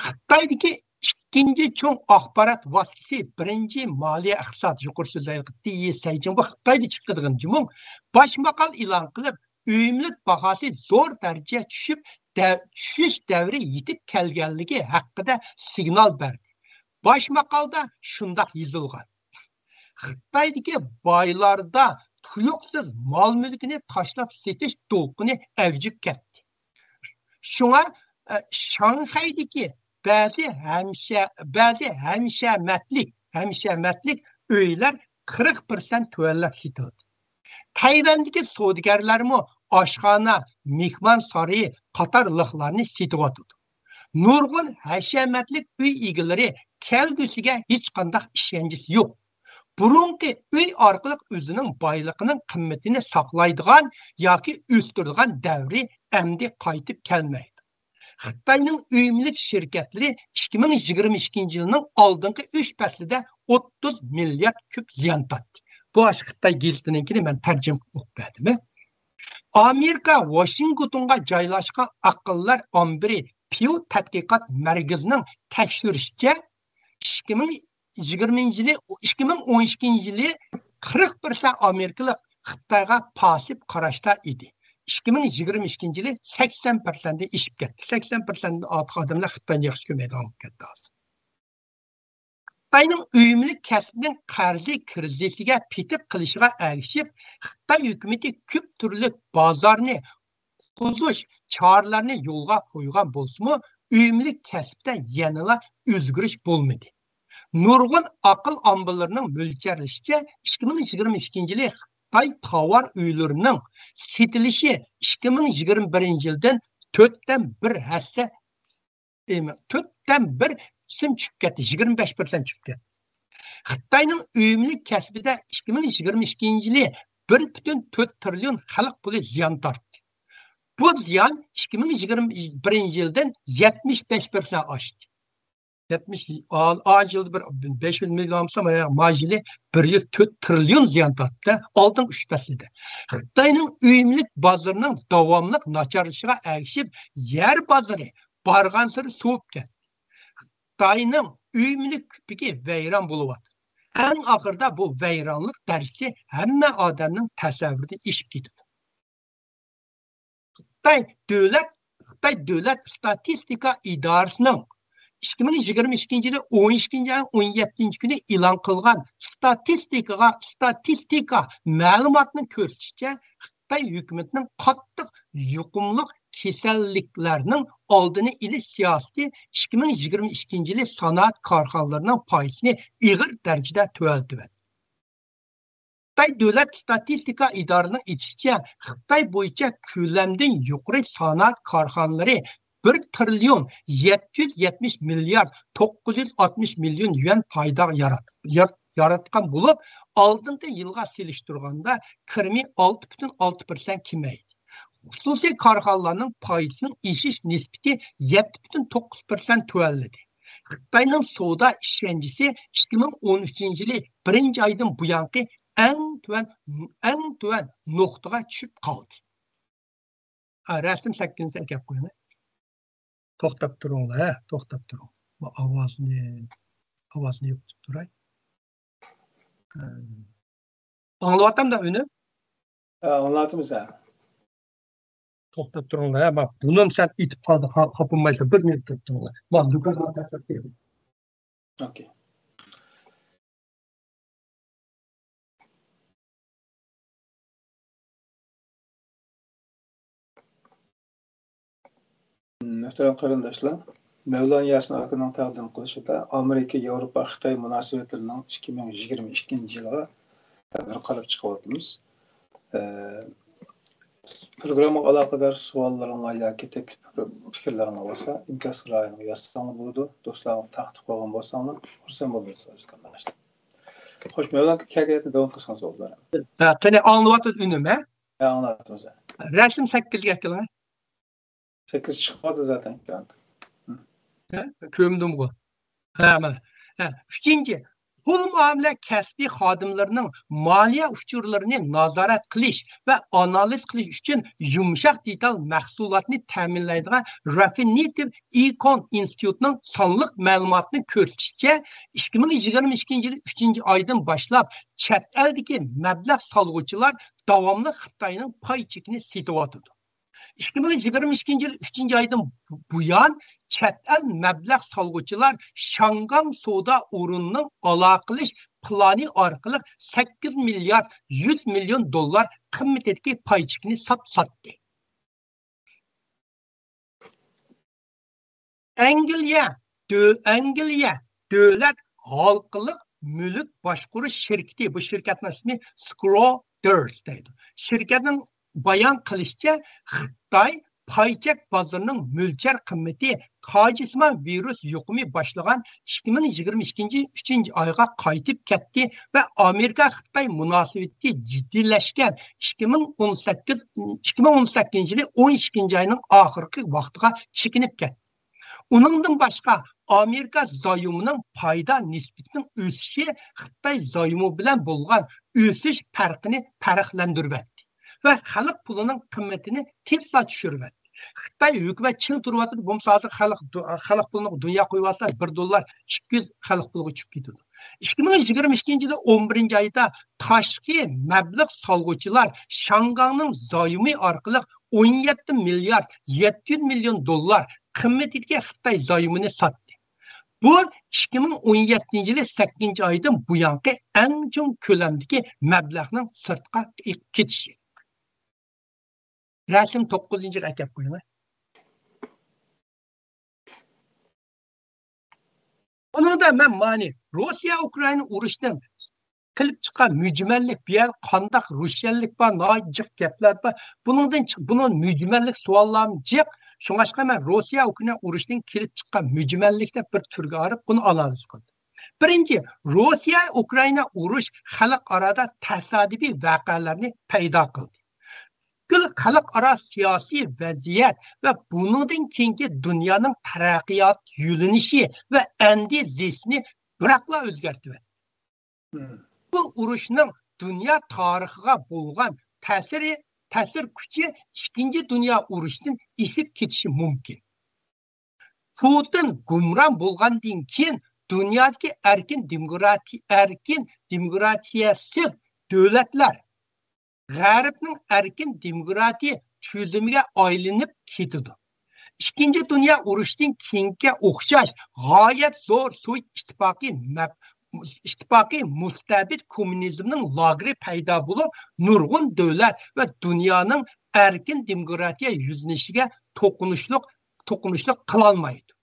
خىتايدىكى ئىككىنچى چوڭ ئاخبارات ۋاسىتىسى، بىرىنچى مالىيە ئىقتىساد، يۇقىرى سۆزلەيۋاتقان دى سەيجىڭ، بۇ خىتايدا چىقىدىغان جۇمۇ، باش ماقال ئېلان قىلىپ، ئۆي مۈلۈك باھاسى زور دەرىجە چۈشۈپ، دە-، چۈشۈش دەۋرى يېتىپ كەلگەنلىكى ھەققىدە سىگنال بەردى. باش ماقالدا شۇنداق يېزىلغان: خىتايدىكى بايلاردا تۇيۇقسىز مال مۈلكىنى تاشلاپ سېتىش دولقۇنى ئەۋجىگە كەتتى. شۇڭا، ئە، شاڭخەيدىكى بەزى ھەمشە-، بەزى ھەمشەمەتلىك، ھەمشەمەتلىك ئۆيلەر قىرىق پىرسەنت تۆۋەنلەپ سېتىلدى. تەيۋەندىكى سودىگەرلەرمۇ ئاشخانا، مېھمان سارىيى قاتارلىقلارنى سېتىۋاتىدۇ. نۇرغۇن ھەشەمەتلىك ئۆي ئىگىلىرى كەلگۈسىگە ھېچقانداق ئىشەنچىسى يوق. بۇرۇنقى ئۆي ئارقىلىق ئۆزىنىڭ بايلىقىنىڭ قىممىتىنى ساقلايدىغان ياكى ئۆستۈرىدىغان دەۋرى ئەمدى قايتىپ كەلمەيدۇ. خىتاينىڭ ئۆي مۈلۈك شىركەتلىرى ئىككى مىڭ يىگىرمە ئىككىنچى يىلنىڭ ئالدىنقى ئۈچ پەسلىدە ئوتتۇز مىليارد كۆپ زىيان تارتتى. بۇ ئاشۇ خىتاي گېزىتىنىڭكىنى مەن تەرجىمە قىلىپ ئوقۇپ بەردىم. ئامېرىكا ۋاشىنگتونغا جايلاشقان ئاقىللار ئامبىرى پيۇ تەتقىقات مەركىزىنىڭ تەكشۈرۈشىچە، ئىككى مىڭ يىگىرمىنچى يىلى، ئىككى مىڭ ئون ئىككىنچى يىلى قىرىق پىرسەنت ئامېرىكىلىق خىتايغا پاسسىپ قاراشتا ئىدى. ئىككى مىڭ يىگىرمە ئىككىنچى يىلى سەكسەن پىرسەنتتىن ئېشىپ كەتتى. سەكسەن پىرسەنتتىن ئارتۇق ئادەملەر خىتاينى ياخشى كۆرمەيدىغان بولۇپ كەتتى ھازىر. خىتاينىڭ ئۆي مۈلۈك كەسپىنىڭ قەرزى كىرىزىسىگە پېتىپ قېلىشىغا ئەگىشىپ، خىتاي ھۆكۈمىتى كۆپ تۈرلۈك بازارنى قۇتقۇزۇش چارىلىرىنى يولغا قويغان بولسىمۇ، ئۆي مۈلۈك كەسپىدە يەنىلا ئۆزگىرىش بولمىدى. نۇرغۇن ئاقىل ئامبىرلىرىنىڭ مۆلچەرلىشىچە، ئىككى مىڭ يىگىرمە ئىككىنچى يىلى خىتاي تاۋار ئۆيلىرىنىڭ سېتىلىشى ئىككى مىڭ يىگىرمە بىرىنچى يىلدىن تۆتتىن بىر ھەسسە، ئېم، تۆتتىن بىر قىسىم چۈشۈپ كەتتى، يىگىرمە بەش پىرسەنت چۈشۈپ كەتتى. خىتاينىڭ ئۆي مۈلۈك كەسپىدە ئىككى مىڭ يىگىرمە ئىككىنچى يىلى بىر پۈتۈن تۆت تىرىليون خەلق پۇلى زىيان تارتتى. بۇ زىيان ئىككى مىڭ يىگىرمە بىرىنچى يىلدىن يەتمىش بەش پىرسەنت ئاشتى. يەتمىش، ئا-، ئا يىلدا بىر بەش يۈز مىليون بولسا، مانا ما يىلى بىر يۈز تۆت تىرىليون زىيان تارتتى، ئالدىنقى ئۈچ پەسلىدە. خىتاينىڭ ئۆي مۈلۈك بازىرىنىڭ داۋاملىق ناچارلىشىشىغا ئەگىشىپ، يەر بازىرى بارغانسېرى سوۋۇپ كەتتى. خىتاينىڭ ئۆي مۈلۈك كۆپۈكى ۋەيران بولۇۋاتىدۇ. ئەڭ ئاخىرىدا بۇ ۋەيرانلىق دەرىجىسى ھەممە ئادەمنىڭ تەسەۋۋۇرىدىن ئېشىپ كېتىدۇ. خىتاي دۆلەت، خىتاي دۆلەت ئىستاتىستىكا ئىدارىسىنىڭ ئىككى مىڭ يىگىرمە ئىككىنچى يىلى ئون ئىككىنچى ئاينىڭ ئون يەتتىنچى كۈنى ئېلان قىلغان ستاتىستىكىغا، ستاتىستىكا مەلۇماتىنىڭ كۆرسىتىشىچە، خىتاي ھۆكۈمىتىنىڭ قاتتىق يۇقۇملۇق كېسەللىكلەرنىڭ ئالدىنى ئېلىش سىياسىتى ئىككى مىڭ يىگىرمە ئىككىنچى يىلى سانائەت كارخانىلىرىنىڭ پايدىسىنى ئېغىر دەرىجىدە تۆۋەنلىتىۋەتتى. خىتاي دۆلەت ئىستاتىستىكا ئىدارىسىنىڭ ئېيتىشىچە، خىتاي بويىچە كۆلەمدىن يۇقىرى سانائەت كارخانىلىرى بىر تىرىليون يەتتە يۈز يەتمىش مىليارد توققۇز يۈز ئاتمىش مىليون يۈەن پايدا يارات-، يار-، ياراتقان بولۇپ، ئالدىنقى يىلغا سېلىشتۇرغاندا كىرىمى ئالتە پۈتۈن ئالتە پىرسەنت كېمەيدى. خۇسۇسىي كارخانىلارنىڭ پايدىسىنىڭ ئېشىش نىسبىتى يەتتە پۈتۈن توققۇز پىرسەنت تۆۋەنلىدى. خىتاينىڭ سودا ئىشەنچىسى ئىككى مىڭ ئون ئۈچىنچى يىلى بىرىنچى ئايدىن بۇيانقى ئەڭ تۆۋەن، ئەڭ تۆۋەن نۇقتىغا چۈشۈپ قالدى. ھە، رەسىم سەككىزىنچىسىنى ئەكەپ قويۇڭ. توختاپ تۇرۇڭلار، ھە، توختاپ تۇرۇڭ. بۇ ئاۋازنى، ئاۋازنى يوقىتىپ تۇراي. ھە. ئاڭلىۋاتامدا ئۈنى؟ ھە، ئاڭلاۋاتىمىز، ھە. توختاپ تۇرۇڭلار. ھە، ما بۇنىمۇ سەن ئېيتىپ قالدى، خا-، خاپىمايسەن، بىر مىنۇت تۇرۇپ تۇرۇڭلار. ما دۇكانغا تەسىر بېرىڭ. ئوكەي. مۆھتەرەم قېرىنداشلار، مەۋلان ياسىن ئاكىنىڭ تەقدىم قىلىشىدا ئامېرىكا، ياۋروپا، خىتاي مۇناسىۋەتلىرىنىڭ ئىككى مىڭ يىگىرمە ئىككىنچى يىلىغا بىر قاراپ چىقىۋاتىمىز. ئە، پروگراممىغا ئالاقىدار سوئاللىرىڭلار ياكى تەكلىپ پىكىرلىرىڭلار بولسا، ئىنكاس رايىنىغا يازساڭلار بولىدۇ. دوستلارغا تارقىتىپ قويغان بولساڭلار، خۇرسەن بولىمىز، ئەزىز قېرىنداشلار. خوش، مەۋلان ئاكا، كەلگەندە داۋام قىلسىڭىز بولىدۇ. ھە، قېنى، ئاڭلىۋاتىدۇ ئۈنۈم، ھە؟ ھە، ئاڭلاۋاتىمىز، ھە. رەسىم سەككىزگە ئەكېلىڭ. سەككىز چىقىۋاتىدۇ زاتەن ئېكراندا. ھە، كۆرمىدىمغۇ؟ ھە، مانا. ھە، ئۈچىنچى، پۇل مۇئامىلە كەسپى خادىملىرىنىڭ مالىيە ئۇچۇرلىرىنى نازارەت قىلىش ۋە ئانالىز قىلىش ئۈچۈن يۇمشاق دېتال مەھسۇلاتنى تەمىنلەيدىغان رافىنېتىۋ ئىكون ئىنستىتۇتىنىڭ سانلىق مەلۇماتىنى كۆرسىتىشىچە، ئىككى مىڭ يىگىرمە ئىككىنچى يىلى ئۈچىنچى ئايدىن باشلاپ چەت ئەلدىكى مەبلەغ سالغۇچىلار داۋاملىق خىتاينىڭ پاي چېكىنى سېتىۋاتىدۇ. ئىككى مىڭ يىگىرمە ئىككىنچى يىل ئۈچىنچى ئايدىن بۇيان، چەت ئەل مەبلەغ سالغۇچىلار شياڭگاڭ سودا ئورنىنىڭ ئالاقىلىشىش پىلانى ئارقىلىق سەككىز مىليارد يۈز مىليون دوللار قىممىتىدىكى پاي چېكىنى ساپ ساتتى. ئەنگلىيە، دۆ-، ئەنگلىيە دۆلەت ھالقىلىق مۈلۈك باشقۇرۇش شىركىتى، بۇ شىركەتنىڭ ئىسمى سكرودېرس دەيدۇ. شىركەتنىڭ بايان قىلىشىچە، خىتاي پاي چەك بازىرىنىڭ مۆلچەر قىممىتى تاجسىمان ۋىرۇس يۇقۇمى باشلىغان ئىككى مىڭ يىگىرمە ئىككىنچى ئۈچىنچى ئايغا قايتىپ كەتتى ۋە ئامېرىكا خىتاي مۇناسىۋىتى جىددىيلەشكەن ئىككى مىڭ ئون سەككىز، ئىككى مىڭ ئون سەككىزىنچى يىلى ئون ئىككىنچى ئاينىڭ ئاخىرقى ۋاقتىغا چېكىنىپ كەتتى. ئۇنىڭدىن باشقا، ئامېرىكا زايومىنىڭ پايدا نىسبىتىنىڭ ئۆسۈشى خىتاي زايومى بىلەن بولغان ئۆسۈش پەرقىنى پەرقلەندۈرۈۋەتتى ۋە خەلق پۇلىنىڭ قىممىتىنى تېزلا چۈشۈرۈۋەتتى. خىتاي ھۆكۈمەت چىڭ تۇرۇۋاتىدۇ، بولمىسا ھازىر خەلق دۇ-، خەلق پۇلىنى دۇنياغا قويۇۋالسا، بىر دوللار ئىككى يۈز خەلق پۇلىغا چۈشۈپ كېتىدۇ. ئىككى مىڭ يىگىرمە ئىككىنچى يىلى ئون بىرىنچى ئايدا تاشقى مەبلەغ سالغۇچىلار شياڭگاڭنىڭ زايومى ئارقىلىق ئون يەتتە مىليارد يەتتە يۈز مىليون دوللار قىممىتىدىكى خىتاي زايومىنى ساتتى. بۇ ئىككى مىڭ ئون يەتتىنچى يىلى سەككىزىنچى ئايدىن بۇيانقى ئەڭ چوڭ كۆلەمدىكى مەبلەغنىڭ سىرتقا ئېقىپ كېتىشى. رەسىم توققۇزىنچىغا ئەكەپ قويۇڭ. بۇنىڭدا مەن مانى روسىيە ئۇكرائىنا ئۇرۇشىدىن كېلىپ چىققان مۈجمەللىك، بۇ يەردە قانداق روشەنلىك بار، ناھايىتى جىق گەپلەر بار. بۇنىڭدىن چىق-، بۇنىڭ مۈجمەللىك سوئاللارمۇ جىق. شۇڭلاشقا مەن روسىيە ئۇكرائىنا ئۇرۇشىدىن كېلىپ چىققان مۈجمەللىكنى بىر تۈرگە ئايرىپ، بۇنى ئانالىز قىلدىم. بىرىنچى، روسىيە ئۇكرائىنا ئۇرۇش خەلقئارادا تاسادىپىي ۋەقەلەرنى پەيدا قىلدى. پۈتكۈل خەلقئارا سىياسىي ۋەزىيەت ۋە بۇنىڭدىن كېيىنكى دۇنيانىڭ تەرەققىيات يۆنىلىشى ۋە ئەندىزىسىنى بىراقلا ئۆزگەرتىۋەتتى. بۇ ئۇرۇشنىڭ دۇنيا تارىخىغا بولغان تەسىرى، تەسىر كۈچى ئىككىنچى دۇنيا ئۇرۇشىدىن ئېشىپ كېتىشى مۇمكىن. پۇتىن گۇمران بولغاندىن كېيىن، دۇنيادىكى ئەركىن دېموكراتىيە، ئەركىن دېموكراتىيەسىز دۆلەتلەر غەربنىڭ ئەركىن دېموكراتىيە تۈزۈمىگە ئايلىنىپ كېتىدۇ. ئىككىنچى دۇنيا ئۇرۇشىدىن كېيىنكىگە ئوخشاش غايەت زور سوۋېت ئىتتىپاقى مەپ-، ئىتتىپاقى مۇستەبىت كوممۇنىزمنىڭ لاگېرى پەيدا بولۇپ، نۇرغۇن دۆلەت ۋە دۇنيانىڭ ئەركىن دېموكراتىيە يۈزلىنىشىگە توقۇنۇشلۇق، توقۇنۇشلۇق قىلالمايدۇ.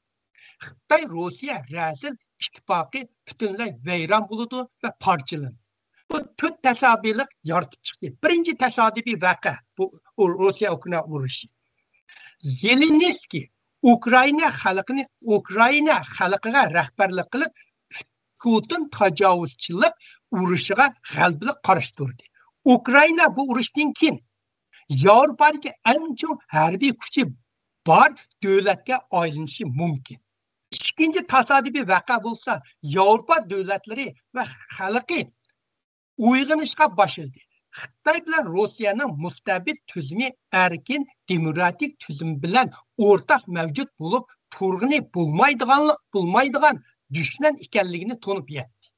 خىتاي روسىيە رەزىل ئىتتىپاقى پۈتۈنلەي ۋەيران بولىدۇ ۋە پارچىلىنىدۇ. بۇ تۆت تاسادىپىيلىق يارىتىپ چىقتى. بىرىنچى تاسادىپىي ۋەقە، بۇ ئۇ-، روسىيە ئۇكرائىنا ئۇرۇشى. زېلېنسكىي ئۇكرائىنا خەلقىنى، ئۇكرائىنا خەلقىگە رەھبەرلىك قىلىپ، پۇتىن تاجاۋۇزچىلىق ئۇرۇشىغا غەلىبىلىك قارشى تۇردى. ئۇكرائىنا بۇ ئۇرۇشتىن كېيىن ياۋروپادىكى ئەڭ چوڭ ھەربىي كۈچى بار دۆلەتكە ئايلىنىشى مۇمكىن. ئىككىنچى تاسادىپىي ۋەقە بولسا، ياۋروپا دۆلەتلىرى ۋە خەلقى ئويغىنىشقا باشلىدى. خىتاي بىلەن روسىيەنىڭ مۇستەبىت تۈزۈمى ئەركىن دېموكراتىك تۈزۈم بىلەن ئورتاق مەۋجۇت بولۇپ تۇرغىنى بولمايدىغانلىق، بولمايدىغان دۈشمەن ئىكەنلىكىنى تونۇپ يەتتى.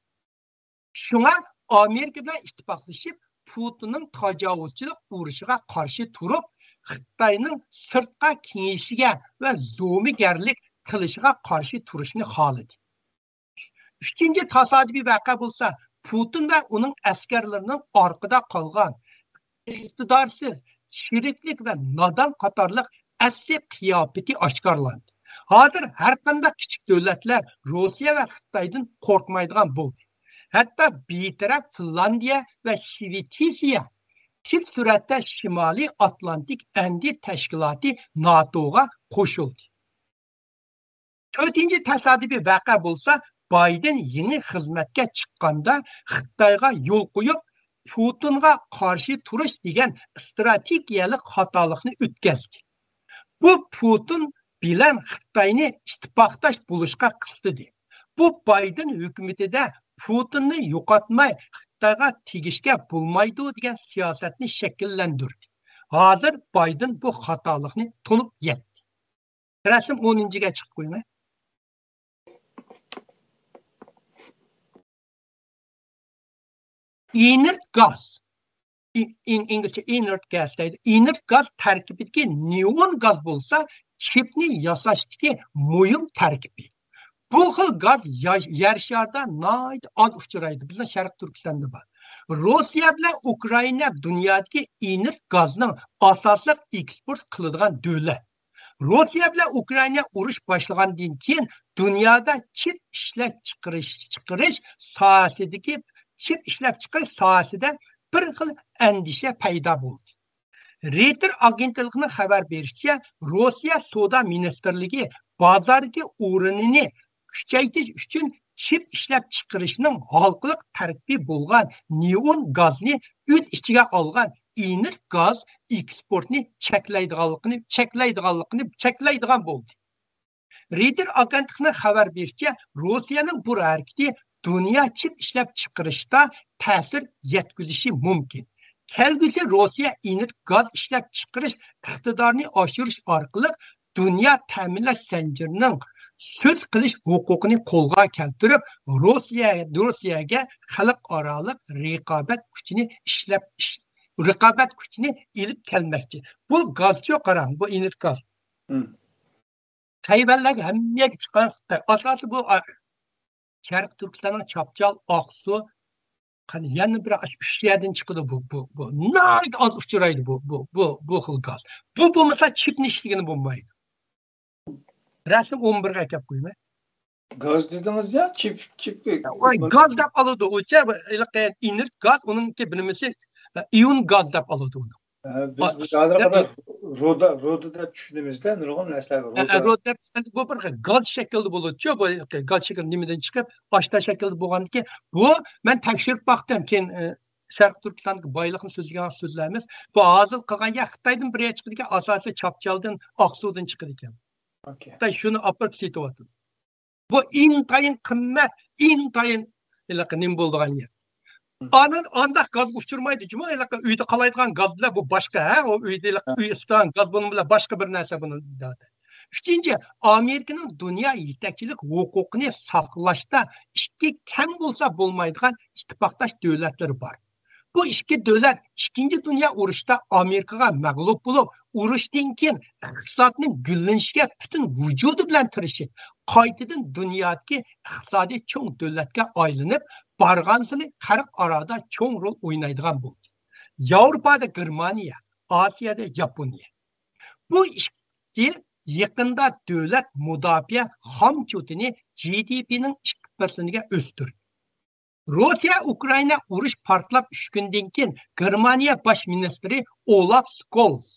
شۇڭا ئامېرىكا بىلەن ئىتتىپاقلىشىپ، پۇتىننىڭ تاجاۋۇزچىلىق ئۇرۇشىغا قارشى تۇرۇپ، خىتاينىڭ سىرتقا كېڭىيىشىگە ۋە زومىگەرلىك قىلىشىغا قارشى تۇرۇشنى خالىدى. ئۈچىنچى تاسادىپىي ۋەقە بولسا، پۇتىن ۋە ئۇنىڭ ئەسكەرلىرىنىڭ ئارقىدا قالغان ئىقتىدارسىز، چىرىكلىك ۋە نادان قاتارلىق ئەسلى قىياپىتى ئاشكارىلاندى. ھازىر ھەرقانداق كىچىك دۆلەتلەر روسىيە ۋە خىتايدىن قورقمايدىغان بولدى. ھەتتا بىتەرەپ فىنلاندىيە ۋە شىۋېتسىيە تېز سۈرئەتتە شىمالىي ئاتلانتىك ئەندى تەشكىلاتى ناتوغا قوشۇلدى. تۆتىنچى تاسادىپىي ۋەقە بولسا، بايدېن يېڭى خىزمەتكە چىققاندا خىتايغا يول قويۇپ، پۇتىنغا قارشى تۇرۇش دېگەن ئىستراتېگىيەلىك خاتالىقنى ئۆتكەزدى. بۇ پۇتىن بىلەن خىتاينى ئىتتىپاقداش بولۇشقا قىستىدى. بۇ بايدېن ھۆكۈمىتىدە پۇتىننى يوقاتماي خىتايغا تېگىشكە بولمايدۇ دېگەن سىياسەتنى شەكىللەندۈردى. ھازىر بايدېن بۇ خاتالىقنى تونۇپ يەتتى. رەسىم ئونىنچىگە چىقىپ قويۇڭ. ئىنېرت گاز. ئىنېرت گاز دەيدۇ. ئىنېرت گاز تەركىبىدىكى نېئون گاز بولسا چىپنى ياساشتىكى مۇھىم تەركىبى. بۇ خىل گاز يەر شارىدا ناھايىتى ئاز ئۇچرايدۇ. بىزنىڭ شەرقىي تۈركىستاندا بار. روسىيە بىلەن ئۇكرائىنا دۇنيادىكى ئىنېرت گازنىڭ ئاساسلىق ئېكسپورت قىلىدىغان دۆلەت. روسىيە بىلەن ئۇكرائىنا ئۇرۇش باشلىغاندىن كېيىن دۇنيادا چىپ ئىشلەپ چىقىرىش، چىقىرىش ساھەسىدىكى، چىپ ئىشلەپ چىقىرىش ساھەسىدە بىر خىل ئەندىشە پەيدا بولدى. رېيتېر ئاگېنتلىقىنىڭ خەۋەر بېرىشىچە، روسىيە سودا مىنىستىرلىكى بازاردىكى ئورنىنى كۈچەيتىش ئۈچۈن چىپ ئىشلەپ چىقىرىشنىڭ ھالقىلىق تەركىبى بولغان نېئون گازنى ئۆز ئىچىگە ئالغان ئىنېرت گاز ئېكسپورتنى چەكلەيدىغانلىقىنى، چەكلەيدىغانلىقىنى، چەكلەيدىغان بولدى. رېيتېر ئاگېنتلىقىنىڭ خەۋەر بېرىشىچە، روسىيەنىڭ بۇ ھەرىكىتى دۇنيا چىپ ئىشلەپ چىقىرىشتا تەسىر يەتكۈزۈشى مۇمكىن. كەلگۈسى روسىيە ئېنېرگىيە گاز ئىشلەپ چىقىرىش ئىقتىدارىنى ئاشۇرۇش ئارقىلىق دۇنيا تەمىنلەش زەنجىرىنىڭ سۆز قىلىش ھوقۇقىنى قولغا كەلتۈرۈپ، روسىيە، روسىيەگە خەلقئارالىق رىقابەت كۈچىنى ئىشلەپ، ئىش-، رىقابەت كۈچىنى ئېلىپ كەلمەكچى. بۇ گازچۇ، قاراڭ، بۇ ئېنېرگىيە گاز. مم. تەيۋەنلەرگە ھەممە يەرگە چىققان خىتاي. ئاساسى بۇ، ئا، شەرقىي تۈركىستاننىڭ چاپچال، ئاقسۇ، قېنى يەنە بىر ئاشۇ ئۈچ يەردىن چىقىدۇ بۇ، بۇ، بۇ. ناھايىتى ئاز ئۇچرايدۇ بۇ، بۇ، بۇ، بۇ خىل گاز. بۇ بولمىسا چىپنى ئىشلىگىلى بولمايدۇ. رەسىم ئون بىرگە ئەكەپ قويىمەن. گاز دېدىڭىز يا، چىپ، چىپ. ۋاي، گاز دەپ ئالىدۇ، ئۇچە، ھېلىقى ئېنېرگىيە گاز، ئۇنىڭكى بىر نېمىسى، ئىئون گاز دەپ ئالىدۇ ئۇنى. ھە، بىز، بىز ھازىر قەدەر رودا، رودا دەپ چۈشىنىمىزدە، نۇرغۇن نەرسىلەرگە ھە، رودا. رودا دەپ، بۇ بىر خىل گاز شەكلىدە بولىدۇچۇ، بۇ گاز شەكلى نېمىدىن چىقىپ، ئاشتا شەكلىدە بولغاندىكىن، بۇ مەن تەكشۈرۈپ باقتىم، كېيىن، ئە، شەرقىي تۈركىستاندىكى بايلىقنى سۆزلىگەن سۆزلەرمىز. بۇ ھاسىل قىلغان يەر خىتايدىن بىر يەر چىقىدىكەن، ئاساسىي چاپچالدىن، ئاقسۇدىن چىقىدىكەن. ئوكەي. خىتاي شۇنى ئاپىرىپ سېتىۋاتىدۇ. بۇ ئىنتايىن قىممەت، ئىنتايىن ھېلىقى نېمە بولىدىغان يەر. مم. ئاندىن ئانداق گازغا ئۇچرىمايدۇ جۇمۇ، ھېلىقى ئۆيدە قالايدىغان گاز بىلەن بۇ باشقا، ھە، ئۇ ئۆيدە ھېلىقى ھە. ئۆي ئىسسىتىدىغان گاز بۇنىڭ بىلەن باشقا بىر نەرسە بۇنىڭ. ئۈچىنچى، ئامېرىكىنىڭ دۇنيا يېتەكچىلىك ھوقۇقىنى ساقلاشتا ئىككى كەم بولسا بولمايدىغان ئىتتىپاقداش دۆلەتلىرى بار. بۇ ئىككى دۆلەت ئىككىنچى دۇنيا ئۇرۇشىدا ئامېرىكىغا مەغلۇپ بولۇپ، ئۇرۇشتىن كېيىن ئىقتىسادنىڭ گۈللىنىشىگە پۈتۈن ۋۇجۇدى بىلەن تىرىشىپ، قايتىدىن دۇنيادىكى ئىقتىسادىي چوڭ دۆلەتكە ئايلىنىپ بارغانسېرى خەلقئارادا چوڭ رول ئوينايدىغان بولدى. ياۋروپادا گېرمانىيە، ئاسىيادا ياپونىيە. بۇ ئىككى يېقىندا دۆلەت مۇداپىئە خامچوتىنى جى دى پىنىڭ ئىككى پىرسەنتىگە ئۆستۈردى. روسىيە ئۇكرائىنا ئۇرۇش پارتلاپ ئۈچ كۈندىن كېيىن گېرمانىيە باش مىنىستىرى ئولاف سكولز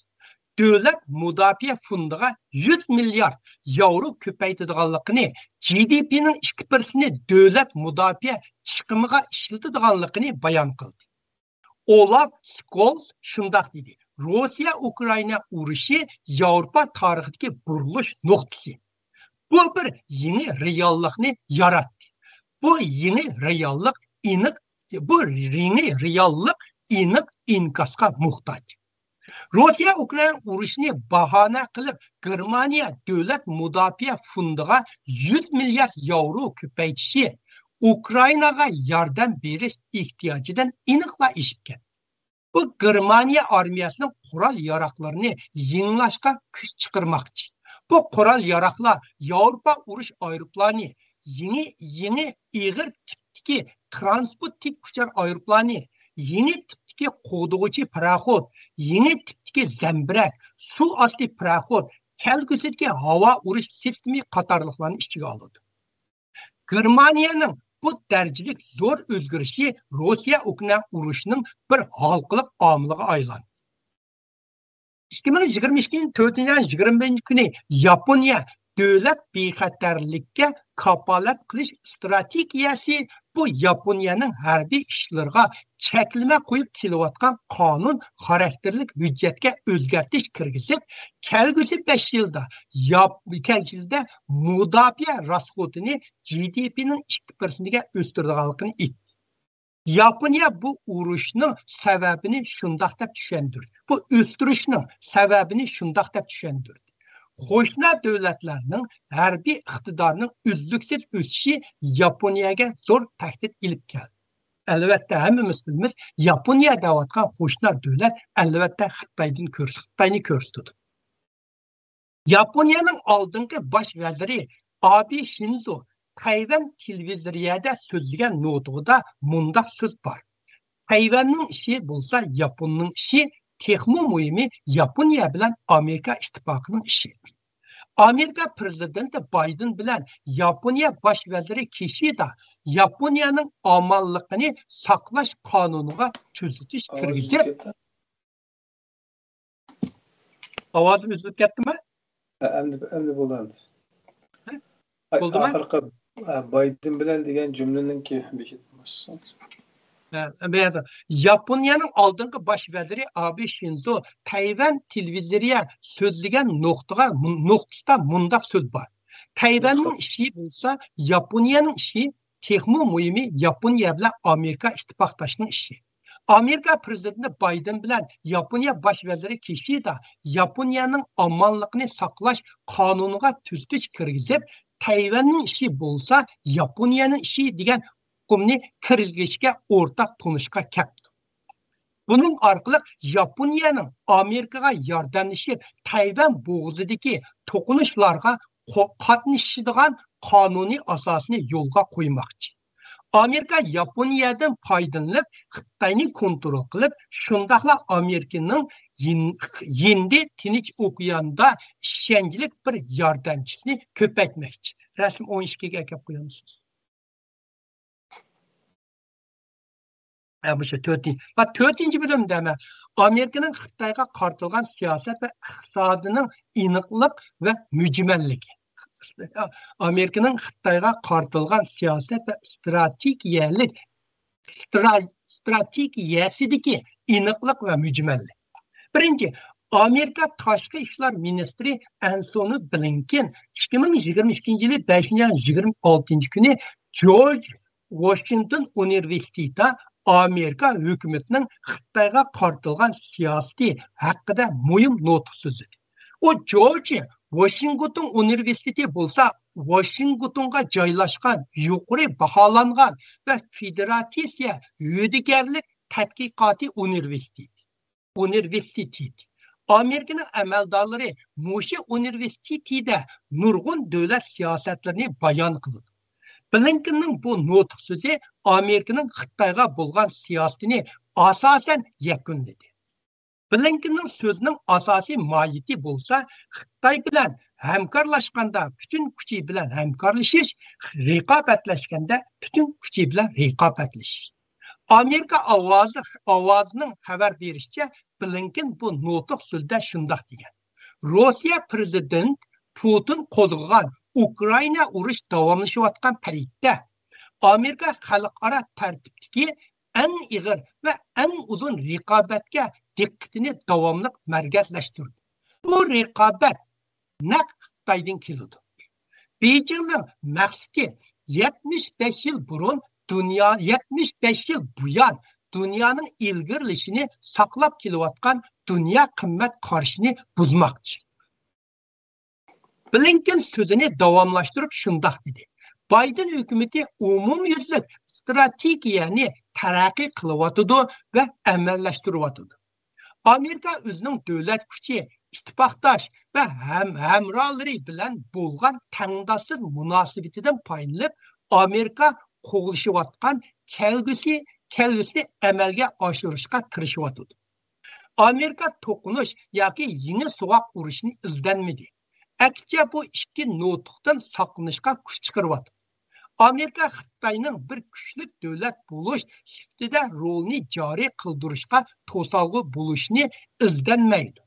دۆلەت مۇداپىئە فوندىغا يۈز مىليارد ياۋرو كۆپەيتىدىغانلىقىنى، جى دى پىنىڭ ئىككى پىرسەنتىنى دۆلەت مۇداپىئە چىقىمىغا ئىشلىتىدىغانلىقىنى بايان قىلدى. ئولاف سكولز شۇنداق دېدى، روسىيە ئۇكرائىنا ئۇرۇشى ياۋروپا تارىخىدىكى بۇرۇلۇش نۇقتىسى. بۇ بىر يېڭى رېئاللىقنى ياراتتى. بۇ يېڭى رېئاللىق ئېنىق، بۇ يېڭى رېئاللىق ئېنىق ئىنكاسقا موھتاج. روسىيە ئۇكرائىنا ئۇرۇشىنى باھانە قىلىپ، گېرمانىيە دۆلەت مۇداپىئە فوندىغا يۈز مىليارد ياۋرو كۆپەيتىشى ئۇكرائىناغا ياردەم بېرىش ئېھتىياجىدىن ئېنىقلا ئېشىپ كەتتى. بۇ گېرمانىيە ئارمىيەسىنىڭ قورال ياراغلىرىنى يېڭىلاشقا كۈچ چىقىرماقچى. بۇ قورال ياراغلار ياۋروپا ئۇرۇش ئايروپىلانى، يېڭى، يېڭى ئېغىر تىپتىكى تىرانسپورت تىك ئۇچار ئايروپىلانى، يېڭى تىپتىكى قوغدىغۇچى پاراخوت، يېڭى تىپتىكى زەمبىرەك، سۇ ئاستى پاراخوت، كەلگۈسىدىكى ھاۋا ئۇرۇش سىستېمى قاتارلىقلارنى ئىچىگە ئالىدۇ. گېرمانىيەنىڭ بۇ دەرىجىلىك زور ئۆزگىرىشى روسىيە ئۇكرائىنا ئۇرۇشىنىڭ بىر ھالقىلىق ئامىلىغا ئايلاندى. ئىككى مىڭ يىگىرمە ئىككىنچى يىل تۆتىنچى ئاينىڭ يىگىرمە بىرىنچى كۈنى ياپونىيە دۆلەت بىخەتەرلىككە كاپالەت قىلىش ئىستراتېگىيەسى، بۇ ياپونىيەنىڭ ھەربىي ئىشلىرىغا چەكلىمە قويۇپ كېلىۋاتقان قانۇن خاراكتېرلىك ھۆججەتكە ئۆزگەرتىش كىرگۈزۈپ، كەلگۈسى بەش يىلدا ياپ-، كەلگۈسى يىلدا مۇداپىئە راسخوتىنى جى دى پىنىڭ ئىككى پىرسەنتىگە ئۆستۈرىدىغانلىقىنى ئېيتتى. ياپونىيە بۇ ئۇرۇشنىڭ سەۋەبىنى شۇنداق دەپ چۈشەندۈردى. بۇ ئۆستۈرۈشنىڭ سەۋەبىنى شۇنداق دەپ چۈشەندۈردى. قوشنا دۆلەتلەرنىڭ ھەربىي ئىقتىدارىنىڭ ئۈزلۈكسىز ئۆسۈشى ياپونىيەگە زور تەھدىت ئېلىپ كەلدى. ئەلۋەتتە، ھەممىمىز بىلىمىز، ياپونىيە دەۋاتقان قوشنا دۆلەت، ئەلۋەتتە، خىتايدىن كۆرس-، خىتاينى كۆرسىتىدۇ. ياپونىيەنىڭ ئالدىنقى باش ۋەزىرى ئابې شىنزو تەيۋەن تېلېۋىزورىيەدە سۆزلىگەن نۇتۇقىدا مۇنداق سۆز بار: «تەيۋەننىڭ ئىشى بولسا ياپوننىڭ ئىشى، تېخىمۇ مۇھىمى ياپونىيە بىلەن ئامېرىكا ئىتتىپاقىنىڭ ئىشى.» ئامېرىكا پىرېزىدېنتى بايدېن بىلەن ياپونىيە باش ۋەزىرى كىشىدا ياپونىيەنىڭ ئامانلىقىنى ساقلاش قانۇنىغا تۈزىتىش كىرگۈزۈپ، ئاۋازىم ئۈزۈلۈپ كەتتىمۇ؟ ھە، ئەمدى، ئەمدى بولدى ئەمدى. ھە؟ ئاي، بولدىمۇ؟ ئاخىرقى، ھە، بايدېن بىلەن دېگەن جۈملىنىڭكى بېكىتىپ باشلىساڭ. ھە، بۇ يەردە ياپونىيەنىڭ ئالدىنقى باش ۋەزىرى ئابې شىنزو تەيۋەن تېلېۋىزورىيە سۆزلىگەن نۇقتىغا، نۇقتىسىدا مۇنداق سۆز بار: «تەيۋەننىڭ ئىشى بولسا ياپونىيەنىڭ ئىشى، تېخىمۇ مۇھىمى ياپونىيە بىلەن ئامېرىكا ئىتتىپاقداشنىڭ ئىشى.» ئامېرىكا پىرېزىدېنتى بايدېن بىلەن ياپونىيە باش ۋەزىرى كىشىدا ياپونىيەنىڭ ئامانلىقىنى ساقلاش قانۇنىغا تۈزىتىش كىرگۈزۈپ، «تەيۋەننىڭ ئىشى بولسا ياپونىيەنىڭ ئىشى» دېگەن ئۇقۇمنى كىرگۈزۈشكە ئورتاق تونۇشقا كەپتۇ. بۇنىڭ ئارقىلىق ياپونىيەنىڭ ئامېرىكىغا ياردەملىشىپ، تەيۋەن بوغۇزىدىكى توقۇنۇشلارغا قو-، قاتنىشىدىغان قانۇنىي ئاساسنى يولغا قويماقچى. ئامېرىكا ياپونىيەدىن پايدىلىنىپ، خىتاينى كونترول قىلىپ، شۇنداقلا ئامېرىكىنىڭ يىن-، يىندى تىنچ ئوكياندا ئىشەنچلىك بىر ياردەمچىسىنى كۆپەيتمەكچى. رەسىم ئون ئىككىگە ئەكەپ قويامسىز؟ ھە، مۇشۇ تۆتىنچى، ۋە تۆتىنچى بۆلۈمدە مەن ئامېرىكىنىڭ خىتايغا قارىتىلغان سىياسەت ۋە ئىقتىسادىنىڭ ئېنىقلىق ۋە مۈجمەللىكى. ئامېرىكىنىڭ خىتايغا قارىتىلغان سىياسەت ۋە ئىستراتېگىيەلىك، ئىسترا-، ئىستراتېگىيەسىدىكى ئېنىقلىق ۋە مۈجمەللىك. بىرىنچى، ئامېرىكا تاشقى ئىشلار مىنىستىرى ئەنسونى بلىنكېن ئىككى مىڭ يىگىرمە ئىككىنچى يىلى بەشىنچى ئاينىڭ يىگىرمە ئالتىنچى كۈنى جورج ۋاشىنگتون ئۇنىۋېرسىتېتىدا ئامېرىكا ھۆكۈمىتىنىڭ خىتايغا قارىتىلغان سىياسىتى ھەققىدە مۇھىم نۇتۇق سۆزلىدى. ئۇ جورج ۋاشىنگتون ئۇنىۋېرسىتېتى بولسا ۋاشىنگتونغا جايلاشقان يۇقىرى باھالانغان ۋە فېدېراتسىيە ھۆددىگەرلىك تەتقىقاتى ئۇنىۋېرسىتېتى. ئۇنىۋېرسىتېت. ئامېرىكىنىڭ ئەمەلدارلىرى مۇشۇ ئۇنىۋېرسىتېتىدا نۇرغۇن دۆلەت سىياسەتلىرىنى بايان قىلىدۇ. بلىنكېننىڭ بۇ نۇتۇق سۆزى ئامېرىكىنىڭ خىتايغا بولغان سىياسىتىنى ئاساسەن يەكۈنلىدى. بلىنكېننىڭ سۆزىنىڭ ئاساسىي ماھىيىتى بولسا خىتاي بىلەن ھەمكارلاشقاندا پۈتۈن كۈچى بىلەن ھەمكارلىشىش، رىقابەتلەشكەندە پۈتۈن كۈچى بىلەن رىقابەتلىشىش. ئامېرىكا ئاۋازى، ئاۋازىنىڭ خەۋەر بېرىشىچە، بلىنكېن بۇ نۇتۇق سۆزىدە شۇنداق دېگەن: «روسىيە پىرېزىدېنت پۇتىن قوزغىغان ئۇكرائىنا ئۇرۇش داۋاملىشىۋاتقان پەيتتە، ئامېرىكا خەلقئارا تەرتىپتىكى ئەڭ ئېغىر ۋە ئەڭ ئۇزۇن رىقابەتكە دىققىتىنى داۋاملىق مەركەزلەشتۈردى. بۇ رىقابەت نەق خىتايدىن كېلىدۇ. بېيجىڭنىڭ مەقسىتى يەتمىش بەش يىل بۇرۇن دۇنيا، يەتمىش بەش يىل بۇيان دۇنيانىڭ ئىلگىرىلىشىنى ساقلاپ كېلىۋاتقان دۇنيا قىممەت قارىشىنى بۇزماقچى.» بلىنكېن سۆزىنى داۋاملاشتۇرۇپ شۇنداق دېدى: «بايدېن ھۆكۈمىتى ئومۇميۈزلۈك ئىستراتېگىيەنى تەرەققىي قىلىۋاتىدۇ ۋە ئەمەلىيلەشتۈرۈۋاتىدۇ. ئامېرىكا ئۆزىنىڭ دۆلەت كۈچى، ئىتتىپاقداش ۋە ھەم-، ھەمراھلىرى بىلەن بولغان تەڭداشسىز مۇناسىۋىتىدىن پايدىلىنىپ، ئامېرىكا قوغلىشىۋاتقان كەلگۈسى، كەلگۈسىنى ئەمەلگە ئاشۇرۇشقا تىرىشىۋاتىدۇ. ئامېرىكا توقۇنۇش ياكى يېڭى سوغۇق ئۇرۇشنى ئىزدەنمىدى. ئەكسىچە، بۇ ئىككى نوتۇقتىن ساقلىنىشقا كۈچ چىقىرىۋاتىدۇ. ئامېرىكا خىتاينىڭ بىر كۈچلۈك دۆلەت بولۇش سۈپىتىدە رولىنى جارى قىلدۇرۇشقا توسالغۇ بولۇشنى ئىزدەنمەيدۇ.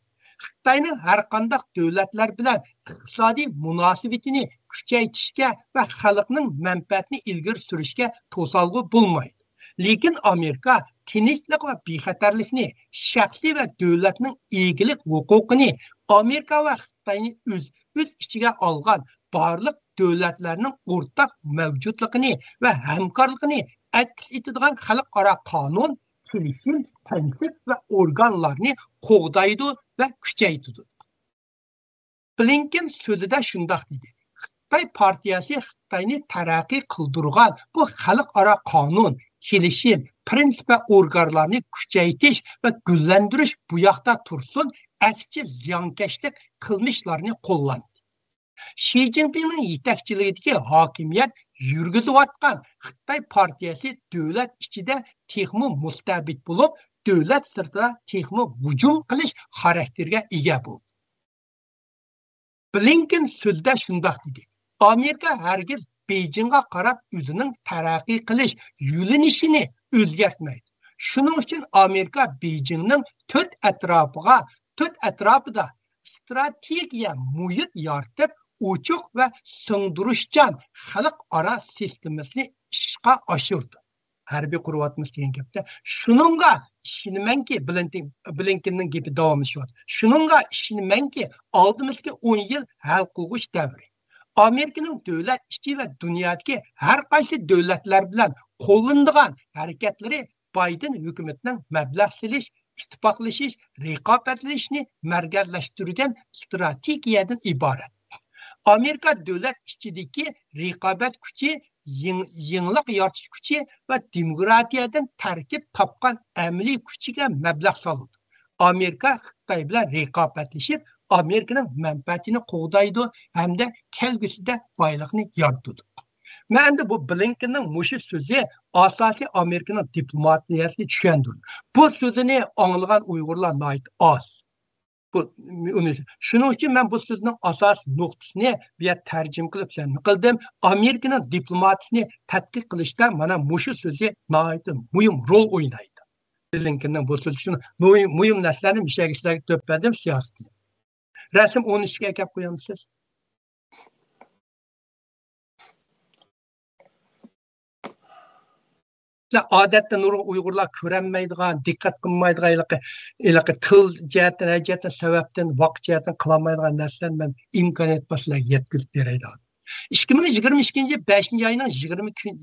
خىتاينىڭ ھەرقانداق دۆلەتلەر بىلەن ئىقتىسادىي مۇناسىۋىتىنى كۈچەيتىشكە ۋە خەلقنىڭ مەنپەئەتىنى ئىلگىرى سۈرۈشكە توسالغۇ بولمايدۇ. لېكىن ئامېرىكا تىنچلىق ۋە بىخەتەرلىكنى، شەخسىي ۋە دۆلەتنىڭ ئىگىلىك ھوقۇقىنى، ئامېرىكا ۋە خىتاينى ئۆز، ئۆز ئىچىگە ئالغان بارلىق دۆلەتلەرنىڭ ئورتاق مەۋجۇتلۇقىنى ۋە ھەمكارلىقىنى ئەكس ئېتىدىغان خەلقئارا قانۇن، كېلىشىم، پىرىنسىپ ۋە ئورگانلارنى قوغدايدۇ ۋە كۈچەيتىدۇ. بلىنكېن سۆزىدە شۇنداق دېدى: «خىتاي پارتىيەسى خىتاينى تەرەققىي قىلدۇرغان بۇ خەلقئارا قانۇن، كېلىشىم، پىرىنسىپ ۋە ئورگانلارنى كۈچەيتىش ۋە گۈللەندۈرۈش بۇ ياقتا تۇرسۇن، ئەكسىچە زىيانكەشلىك قىلمىشلارنى قوللاندى.» شى جىنپىڭنىڭ يېتەكچىلىكىدىكى ھاكىمىيەت يۈرگۈزۈۋاتقان خىتاي پارتىيەسى دۆلەت ئىچىدە تېخىمۇ مۇستەبىت بولۇپ، دۆلەت سىرتىدا تېخىمۇ ھۇجۇم قىلىش خاراكتېرىگە ئىگە بولدى. بلىنكېن سۆزىدە شۇنداق دېدى: «ئامېرىكا ھەرگىز بېيجىڭغا قاراپ ئۆزىنىڭ تەرەققىي قىلىش يۆنىلىشىنى ئۆزگەرتمەيدۇ. شۇنىڭ ئۈچۈن ئامېرىكا بېيجىڭنىڭ تۆت ئەتراپىغا، تۆت ئەتراپىدا ئىستراتېگىيە مۇھىت يارىتىپ، ئوچۇق ۋە سىڭدۈرۈشچان خەلقئارا سىستېمىسىنى ئىشقا ئاشۇردى.» ھەربىي قۇرۇۋاتىمىز دېگەن گەپتە. شۇنىڭغا ئىشىنىمەنكى، بلىنكېن-، بلىنكېننىڭ گېپى داۋاملىشىۋاتىدۇ. شۇنىڭغا ئىشىنىمەنكى، ئالدىمىزدىكى ئون يىل ھەل قىلغۇچ دەۋرى. ئامېرىكىنىڭ دۆلەت ئىچى ۋە دۇنيادىكى ھەر قايسى دۆلەتلەر بىلەن قوللىنىدىغان ھەرىكەتلىرى بايدېن ھۆكۈمىتىنىڭ مەبلەغ سېلىش، ئىتتىپاقلىشىش، رىقابەتلىشىشنى مەركەزلەشتۈرگەن ئىستراتېگىيەدىن ئىبارەت. ئامېرىكا دۆلەت ئىچىدىكى رىقابەت كۈچى، يېڭ-، يېڭىلىق يارىتىش كۈچى ۋە دېموكراتىيەدىن تەركىب تاپقان ئەمەلىي كۈچىگە مەبلەغ سالىدۇ. ئامېرىكا خىتاي بىلەن رىقابەتلىشىپ، ئامېرىكىنىڭ مەنپەئەتىنى قوغدايدۇ ھەمدە كەلگۈسىدە بايلىقنى يارىتىدۇ. مەن ئەمدى بۇ بلىنكېننىڭ مۇشۇ سۆزى ئاساسىي ئامېرىكىنىڭ دىپلوماتىيەسىنى چۈشەندۈردى. بۇ سۆزىنى ئاڭلىغان ئۇيغۇرلار ناھايىتى ئاز. بۇ، ئۇنى، شۇنىڭ ئۈچۈن مەن بۇ سۆزنىڭ ئاساسىي نۇقتىسىنى بۇ يەردە تەرجىمە قىلىپ سەن قىلدىم. ئامېرىكىنىڭ دىپلوماتىيىسىنى تەتقىق قىلىشتا مانا مۇشۇ سۆزى ناھايىتى مۇھىم رول ئوينايدۇ. بلىنكېننىڭ بۇ سۆزى شۇ مۇھىم، مۇھىم نەرسىلەرنى مۇشۇ يەرگە سىلەرگە دۆپ بەردىم سىياسىتىنى. رەسىم ئون ئۈچكە ئەكەپ قويامسىز؟ ئادەتتە نۇرغۇن ئۇيغۇرلار كۆرەلمەيدىغان، دىققەت قىلمايدىغان، ھېلىقى، ھېلىقى تىل جەھەتتىن، ھەر جەھەتتىن سەۋەبتىن، ۋاقىت جەھەتتىن قىلالمايدىغان نەرسىلەرنى مەن ئىمكانىيەت بار سىلەرگە يەتكۈزۈپ بېرەي دەۋاتىمەن. ئىككى مىڭ يىگىرمە ئىككىنچى يىل بەشىنچى ئاينىڭ يىگىرمە كۈن،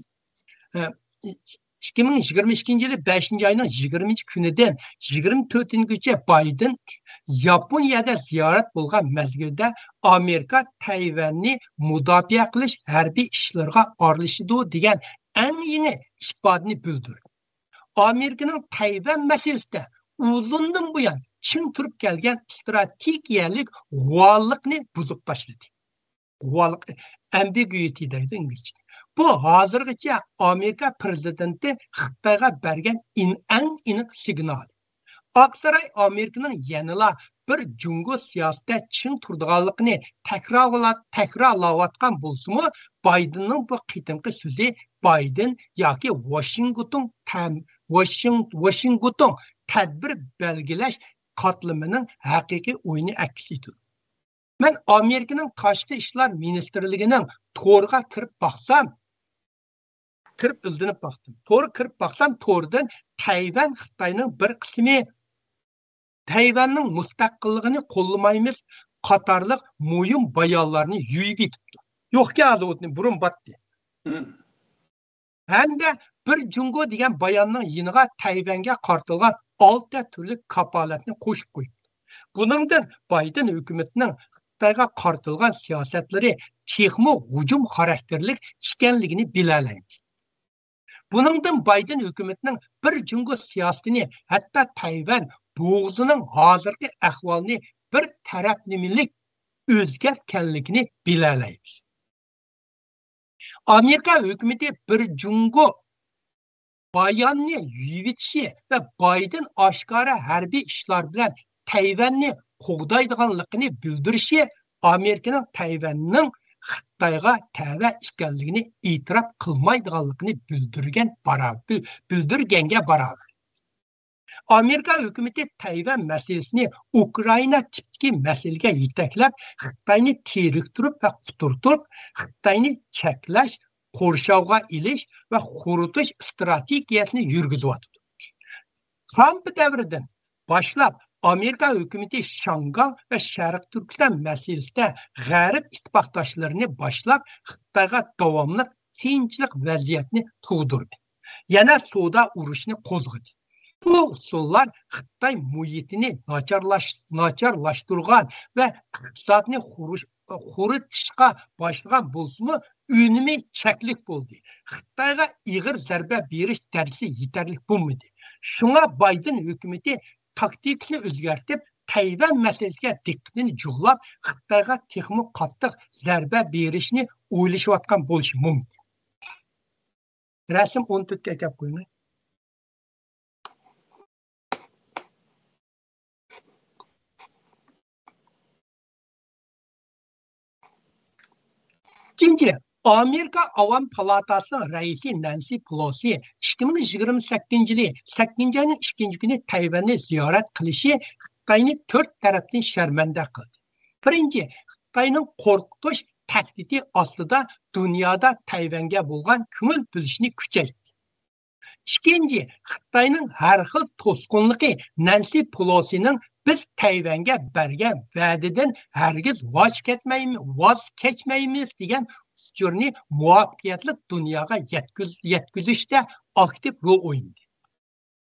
ئە، ئىككى مىڭ يىگىرمە ئىككىنچى يىلى بەشىنچى ئاينىڭ يىگىرمىنچى كۈنىدىن يىگىرمە تۆتىنچىگىچە بايدېن ياپونىيەدە زىيارەت بولغان مەزگىلدە ئامېرىكا تەيۋەننى مۇداپىئە قىلىش ھەربىي ئىشلىرىغا ئارىلىشىدۇ دېگەن ئەڭ يېڭى ئىپادىنى بىلدۈردى. ئامېرىكىنىڭ تەيۋەن مەسىلىسىدە ئۇزۇندىن بۇيان چىڭ تۇرۇپ كەلگەن ئىستراتېگىيەلىك غۇۋالىقنى بۇزۇپ تاشلىدى. غۇۋالىق، ئەمبىگۇئىتى دەيدۇ ئىنگلىزچىدە. بۇ ھازىرغىچە ئامېرىكا پىرېزىدېنتى خىتايغا بەرگەن ئىن-، ئەڭ ئېنىق سىگنالى. ئاقساراي ئامېرىكىنىڭ يەنىلا بىر جۇڭگو سىياسىتىدە چىڭ تۇرىدىغانلىقىنى تەكرارلا-، تەكرارلاۋاتقان بولسىمۇ، بايدېننىڭ بۇ قېتىمقى سۆزى بايدېن ياكى ۋاشىنگتون تەم-، ۋاشىڭ-، ۋاشىنگتون تەدبىر بەلگىلەش قاتلىمىنىڭ ھەقىقىي ئويىنى ئەكس ئېتىدۇ. مەن ئامېرىكىنىڭ تاشقى ئىشلار مىنىستىرلىكىنىڭ تورىغا كىرىپ باقسام، كىرىپ ئىزدىنىپ باقتىم. تورغا كىرىپ باقسام، توردىن تەيۋەن خىتاينىڭ بىر قىسمى، تەيۋەننىڭ مۇستەقىللىقىنى قوللىمايمىز قاتارلىق مۇھىم بايانلارنى يۇيۇپ يېتىپتۇ. يوقكەن ھازىر ئۇنى، بۇرۇن باتتى. ھەمدە بىر جۇڭگو دېگەن باياننىڭ يېنىغا تەيۋەنگە قارىتىلغان ئالتە تۈرلۈك كاپالەتنى قوشۇپ قويۇپتۇ. بۇنىڭدىن بايدېن ھۆكۈمىتىنىڭ خىتايغا قارىتىلغان سىياسەتلىرى تېخىمۇ ھۇجۇم خاراكتېرلىك ئىكەنلىكىنى بىلەلەيمىز. بۇنىڭدىن بايدېن ھۆكۈمىتىنىڭ بىر جۇڭگو سىياسىتىنى، ھەتتا تەيۋەن بوغۇزىنىڭ ھازىرقى ئەھۋالىنى بىر تەرەپلىمىلىك ئۆزگەرتكەنلىكىنى بىلەلەيمىز. ئامېرىكا ھۆكۈمىتى بىر جۇڭگو باياننى يېيىۋېتىشى ۋە بايدېن ئاشكارا ھەربىي ئىشلار بىلەن تەيۋەننى قوغدايدىغانلىقىنى بىلدۈرۈشى ئامېرىكىنىڭ تەيۋەننىڭ خىتايغا تەۋە ئىكەنلىكىنى ئېتىراپ قىلمايدىغانلىقىنى بىلدۈرگەن بارا-، بىلدۈرگەنگە باراۋەر. ئامېرىكا ھۆكۈمىتى تەيۋەن مەسىلىسىنى ئۇكرائىنا تىپتىكى مەسىلىگە يېتەكلەپ، خىتاينى تېرىكتۈرۈپ ۋە قۇترىتىپ، خىتاينى چەكلەش، قورشاۋغا ئېلىش ۋە خورىتىش ئىستراتېگىيەسىنى يۈرگۈزۈۋاتىدۇ. ترامپ دەۋرىدىن باشلاپ ئامېرىكا ھۆكۈمىتى شياڭگاڭ ۋە شەرقىي تۈركىستان مەسىلىسىدە غەرب ئىتتىپاقداشلىرىنى باشلاپ خىتايغا داۋاملىق قىيىنچىلىق ۋەزىيەتنى تۇغدۇردى. يەنە سودا ئۇرۇشىنى قوزغىدى. بۇ ئۇسۇللار خىتاي مۇھىتىنى ناچارلاش-، ناچارلاشتۇرغان ۋە ئىقتىسادنى خۇرۇش-، خورىتىشقا باشلىغان بولسىمۇ، ئۈنۈمى چەكلىك بولدى. خىتايغا ئېغىر زەربە بېرىش دەرىجىسى يېتەرلىك بولمىدى. شۇڭا بايدېن ھۆكۈمىتى تاكتىكىسىنى ئۆزگەرتىپ، تەيۋەن مەسىلىسىگە دىققىتىنى جۇغلاپ، خىتايغا تېخىمۇ قاتتىق زەربە بېرىشنى ئويلىشىۋاتقان بولۇشى مۇمكىن. رەسىم ئون تۆتكە ئەكەپ قويۇڭ. ئىككىنچى، ئامېرىكا ئاۋام پالاتاسىنىڭ رەئىسى نەنسى پېلوسى ئىككى مىڭ يىگىرمە سەككىزىنچى يىلى سەككىزىنچى ئاينىڭ ئىككىنچى كۈنى تەيۋەننى زىيارەت قىلىشى خىتاينى تۆت تەرەپتىن شەرمەندە قىلدى. بىرىنچى، خىتاينىڭ قورقۇتۇش تەھدىتى ئاستىدا دۇنيادا تەيۋەنگە بولغان كۆڭۈل بۆلۈشنى كۈچەيتتى. ئىككىنچى، خىتاينىڭ ھەر خىل توسقۇنلۇقى نەنسى پېلوسىنىڭ «بىز تەيۋەنگە بەرگەن ۋەدىدىن ھەرگىز ۋاز كەتمەيمىز، ۋاز كەچمەيمىز» دېگەن ئۇچۇرنى مۇۋەپپەقىيەتلىك دۇنياغا يەتكۈز-، يەتكۈزۈشتە ئاكتىپ رول ئوينىدى.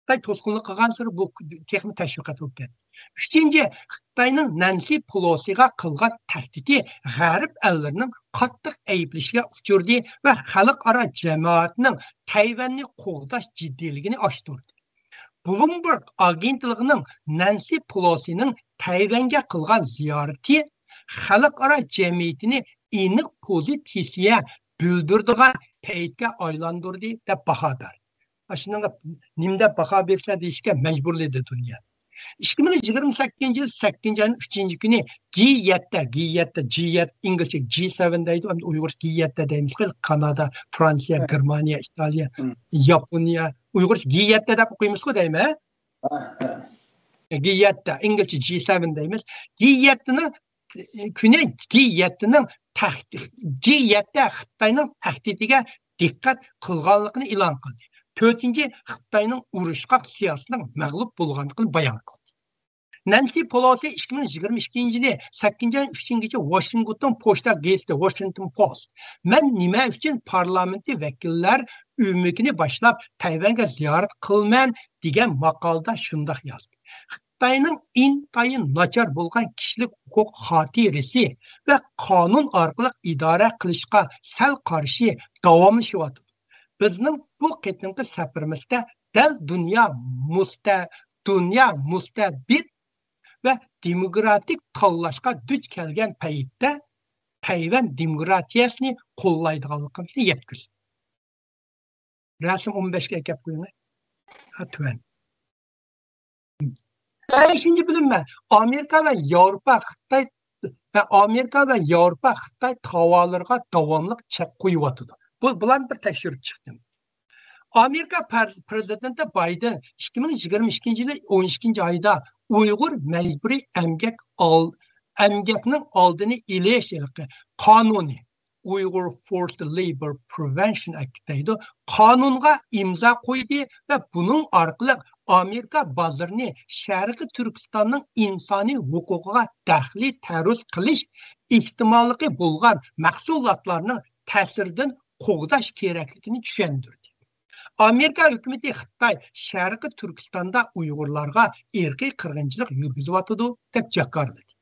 خىتاي توسقۇنلۇق قىلغانسېرى بۇ تېخىمۇ تەشۋىقات بولۇپ كەتتى. ئۈچىنچى، خىتاينىڭ نەنسى پېلوسىغا قىلغان تەھدىتى غەرب ئەللىرىنىڭ قاتتىق ئەيىبلىشىگە ئۇچرىدى ۋە خەلقئارا جەمائەتنىڭ تەيۋەننى قوغداش جىددىيلىكىنى ئاشتۇردى. بلومبېرگ ئاگېنتلىقىنىڭ نەنسى پېلوسىنىڭ تەيۋەنگە قىلغان زىيارىتى خەلقئارا جەمئىيىتىنى ئېنىق پوزىتسىيە بىلدۈرىدىغان پەيتكە ئايلاندۇردى دەپ باھا بەردى. ئاشۇنىڭغا نېمە دەپ باھا بېرىسەن دېيىشكە مەجبۇرلىدى دۇنيا. ئىككى مىڭ يىگىرمە سەككىزىنچى يىل سەككىزىنچى ئاينىڭ ئۈچىنچى كۈنى جى يەتتە، جى يەتتە، جى يەتتە، ئىنگلىزچە جى سەۋەن دەيدۇ، ئەمدى ئۇيغۇرچە جى يەتتە دەيمىز، كانادا، فرانسىيە، ھە. گېرمانىيە، ئىتالىيە، ھە. ياپونىيە، ئۇيغۇرچە جى يەتتە دەپ ئوقۇيمىزغۇ دەيمەن. ھە، ھە. جى يەتتە، ئىنگلىزچە جى سەۋەن دەيمىز. جى يەتتىنىڭ كۈنى جى يەتتىنىڭ تەھدىت، جى يەتتە خىتاينىڭ تەھدىتىگە دىققەت قىلغانلىقىنى ئېلان قىلدى. تۆتىنچى، خىتاينىڭ ئۇرۇشقاق سىياسىتىنىڭ مەغلۇپ بولغانلىقىنى بايان قىلدى. نەنسى پېلوسى ئىككى مىڭ يىگىرمە ئىككىنچى يىلى سەككىزىنچى ئاينىڭ ئۈچىنچى كۈنى ۋاشىنگتون پوچتا گېزىتى، ۋاشىنگتون پوست، «مەن نېمە ئۈچۈن پارلامېنتى ۋەكىللەر ئۆمىكىنى باشلاپ تەيۋەنگە زىيارەت قىلىمەن؟» دېگەن ماقالىدا شۇنداق يازدى. خىتاينىڭ ئىنتايىن ناچار بولغان كىشىلىك ھوقۇق خاتىرىسى ۋە قانۇن ئارقىلىق ئىدارە قىلىشقا سەل قارشى داۋاملىشىۋاتىدۇ. بىزنىڭ بۇ قېتىمقى سەپىرىمىزدە دەل دۇنيا مۇستە-، دۇنيا مۇستەبىت ۋە دېموكراتىك تاللاشقا دۇچ كەلگەن پەيتتە تەيۋەن دېموكراتىيەسىنى قوللايدىغانلىقىمىزنى يەتكۈزدى. رەسىم ئون بەشكە ئەكەپ قويۇڭ. ھە، تۆۋەن. بەشىنچى بۆلۈم، ئامېرىكا ۋە ياۋروپا خىتاي ۋە ئامېرىكا ۋە ياۋروپا خىتاي تاۋارلىرىغا داۋاملىق چەك قويۇۋاتىدۇ. بۇ، بۇلارنى بىر تەكشۈرۈپ چىقتىم. ئامېرىكا پرز-، پرېزىدېنتى بايدېن ئىككى مىڭ يىگىرمە ئىككىنچى يىلى ئون ئىككىنچى ئايدا ئۇيغۇر مەجبۇرىي ئەمگەك ئال-، ئەمگەكنىڭ ئالدىنى ئېلىش قانۇنى، Uyghur Forced Labor Prevention Act دەيدۇ، قانۇنغا ئىمزا قويدى ۋە بۇنىڭ ئارقىلىق ئامېرىكا بازىرىنى شەرقىي تۈركىستاننىڭ ئىنسانىي ھوقۇقىغا دەخلى تەرۇز قىلىش ئېھتىماللىقى بولغان مەھسۇلاتلارنىڭ تەسىرىدىن قوغداش كېرەكلىكىنى چۈشەندۈردى. ئامېرىكا ھۆكۈمىتى خىتاي شەرقىي تۈركىستاندا ئۇيغۇرلارغا ئىرقىي قىرغىنچىلىق يۈرگۈزۈۋاتىدۇ، دەپ جاكارلىدى.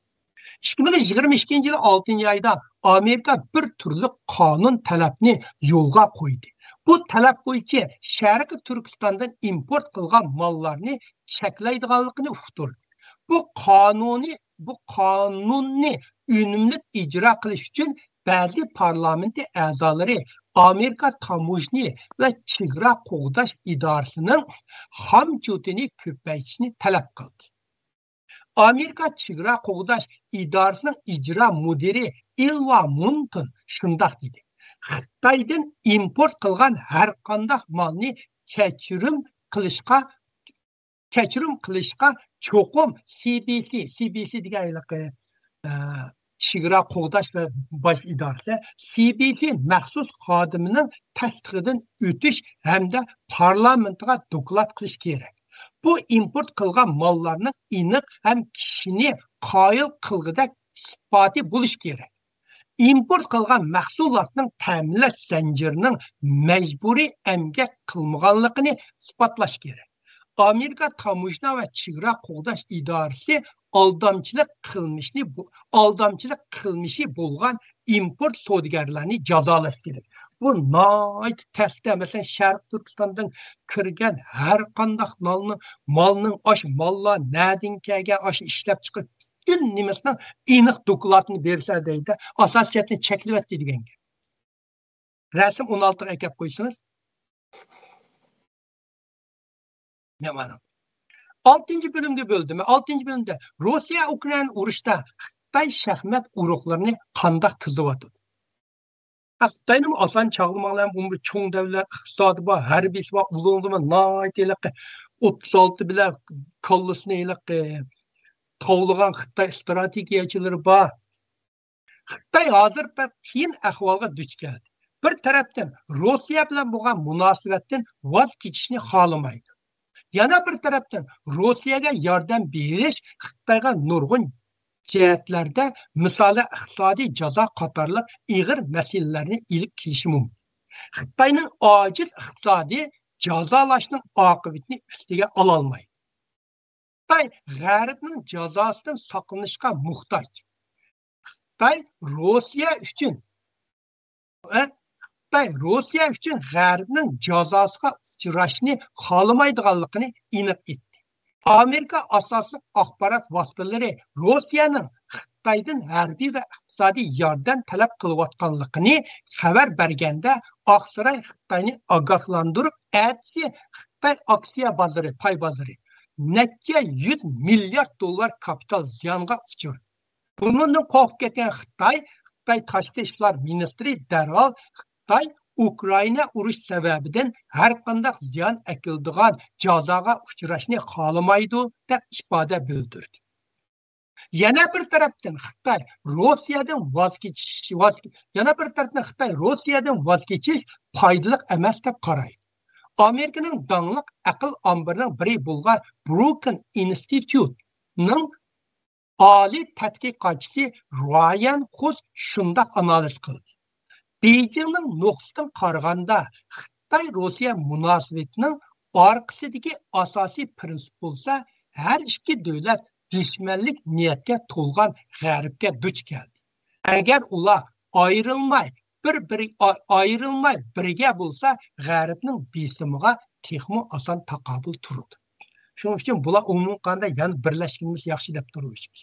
ئىككى مىڭ يىگىرمە ئىككىنچى يىل ئالتىنچى ئايدا ئامېرىكا بىر تۈرلۈك قانۇن تەلەپنى يولغا قويدى. بۇ تەلەپ بويىچە شەرقىي تۈركىستاندىن ئىمپورت قىلغان ماللارنى چەكلەيدىغانلىقىنى ئۇقتۇردى. بۇ قانۇنى، بۇ قانۇننى ئۈنۈملۈك ئىجرا قىلىش ئۈچۈن بەزى پارلامېنت ئەزالىرى ئامېرىكا تاموژنى ۋە چېگرا قوغداش ئىدارىسىنىڭ خامچوتىنى كۆپەيتىشنى تەلەپ قىلدى. ئامېرىكا چېگرا قوغداش ئىدارىسىنىڭ ئىجرا مۇدىرى ئىلۋا مۇنتون شۇنداق دېدى: خىتايدىن ئىمپورت قىلغان ھەر قانداق مالنى كەچۈرۈم قىلىشقا، كەچۈرۈم قىلىشقا چوقۇم سى بى سى، سى بى سى دېگەن ھېلىقى، ئە، چېگرا قوغداش ۋە باش ئىدارىسى، سى بى سى مەخسۇس خادىمىنىڭ تەستىقىدىن ئۆتۈش ھەمدە پارلامېنتىغا دوكلات قىلىش كېرەك. بۇ ئىمپورت قىلغان ماللارنىڭ ئېنىق ھەم كىشىنى قايىل قىلغۇدەك ئىسپاتى بولۇشى كېرەك. ئىمپورت قىلغان مەھسۇلاتنىڭ تەمىنلەش زەنجىرىنىڭ مەجبۇرىي ئەمگەك قىلمىغانلىقىنى ئىسپاتلاش كېرەك. ئامېرىكا تاموژنا ۋە چېگرا قوغداش ئىدارىسى ئالدامچىلىق قىلمىشىنى بو-، ئالدامچىلىق قىلمىشى بولغان ئىمپورت سودىگەرلەرنى جازالاش كېرەك. بۇ ناھايىتى تەستە، مەسىلەن، شەرقىي تۈركىستاندىن كىرگەن ھەر قانداق مالنى، مالنىڭ ئاشۇ ماللار نەدىن كەلگەن، ئاشۇ ئىشلەپچىقىرىش پۈتۈن نېمىسىنىڭ ئېنىق دوكلاتىنى بېرىسە دەيدۇ، ئاساسىي جەھەتتىن چەكلىۋەتتى دېگەن گەپ. رەسىم ئون ئالتىغا ئەكەپ قويسىڭىز. نېمانىڭ؟ ئالتىنچى بۆلۈمگە بۆلدۈم. ئالتىنچى بۆلۈمدە روسىيە ئۇكرائىنا ئۇرۇشتا خىتاي شاھمات ئۇرۇقلىرىنى قانداق تىزىۋاتىدۇ؟ خىتاينىمۇ ئاسان چاغلىماڭلار، بۇ چوڭ دەۋلەت، ئىقتىسادى بار، ھەربىيسى بار، ئۇزۇن زامان ناھايىتى ھېلىقى ئوتتۇز ئالتە بىلەن كاللىسىنى ھېلىقى تاۋلىغان خىتاي ئىستراتېگىيەچىلىرى بار. خىتاي ھازىر بىر قىيىن ئەھۋالغا دۇچ كەلدى. بىر تەرەپتىن روسىيە بىلەن بولغان مۇناسىۋەتتىن ۋاز كېچىشنى خالىمايدۇ. يەنە بىر تەرەپتىن روسىيەگە ياردەم بېرىش خىتايغا نۇرغۇن جەھەتلەردە، مىسالى ئىقتىسادىي جازا قاتارلىق ئېغىر مەسىلىلەرنى ئېلىپ كېلىشى مۇمكىن. خىتاينىڭ ئاجىز ئىقتىسادى جازالاشنىڭ ئاقىۋىتىنى ئۈستىگە ئالالمايدۇ. خىتاي غەربنىڭ جازاسىدىن ساقلىنىشقا موھتاج. خىتاي روسىيە ئۈچۈن، ئە، خىتاي روسىيە ئۈچۈن غەربنىڭ جازاسىغا ئۇچراشنى خالىمايدىغانلىقىنى ئېنىق ئېيتتى. ئامېرىكا ئاساسلىق ئاخبارات ۋاسىتىلىرى روسىيەنىڭ خىتايدىن ھەربىي ۋە ئىقتىسادىي ياردەم تەلەپ قىلىۋاتقانلىقىنى خەۋەر بەرگەندە، ئاقساراي خىتاينى ئاگاھلاندۇرۇپ، ئەتىسى خىتاي ئاكسىيە بازىرى، پاي بازىرى نەچچە يۈز مىليارد دوللار كاپىتال زىيانغا ئۇچرىدى. بۇنىڭدىن قورقۇپ كەتكەن خىتاي، خىتاي تاشقى ئىشلار مىنىستىرى دەرھال خىتاي ئۇكرائىنا ئۇرۇش سەۋەبىدىن ھەر قانداق زىيان ئەكېلىدىغان جازاغا ئۇچراشنى خالىمايدۇ، دەپ ئىپادە بىلدۈردى. يەنە بىر تەرەپتىن خىتاي روسىيەدىن ۋاز كېچىش، ۋاز، يەنە بىر تەرەپتىن خىتاي روسىيەدىن ۋاز كېچىش پايدىلىق ئەمەس دەپ قارايدۇ. ئامېرىكىنىڭ داڭلىق ئەقىل ئامبىرىنىڭ بىرى بولغان بروكىن ئىنستىتۇتنىڭ ئالىي تەتقىقاتچىسى رايان خۇس شۇنداق ئانالىز قىلدى. بېيجىڭنىڭ نۇقتىسىدىن قارىغاندا، خىتاي روسىيە مۇناسىۋىتىنىڭ ئارقىسىدىكى ئاساسىي پىرىنسىپ بولسا، ھەر ئىككى دۆلەت دۈشمەنلىك نىيەتكە تولغان غەربكە دۇچ كەلدى. ئەگەر ئۇلار ئايرىلماي، بىر-بىرى ئا-، ئايرىلماي بىرگە بولسا، غەربنىڭ بېسىمىغا تېخىمۇ ئاسان تاقابىل تۇرىدۇ. شۇنىڭ ئۈچۈن بۇلار ئومۇمىي قارىغاندا يەنە بىرلەشكىنىمىز ياخشى دەپ تۇرۇۋېلىشىمىز.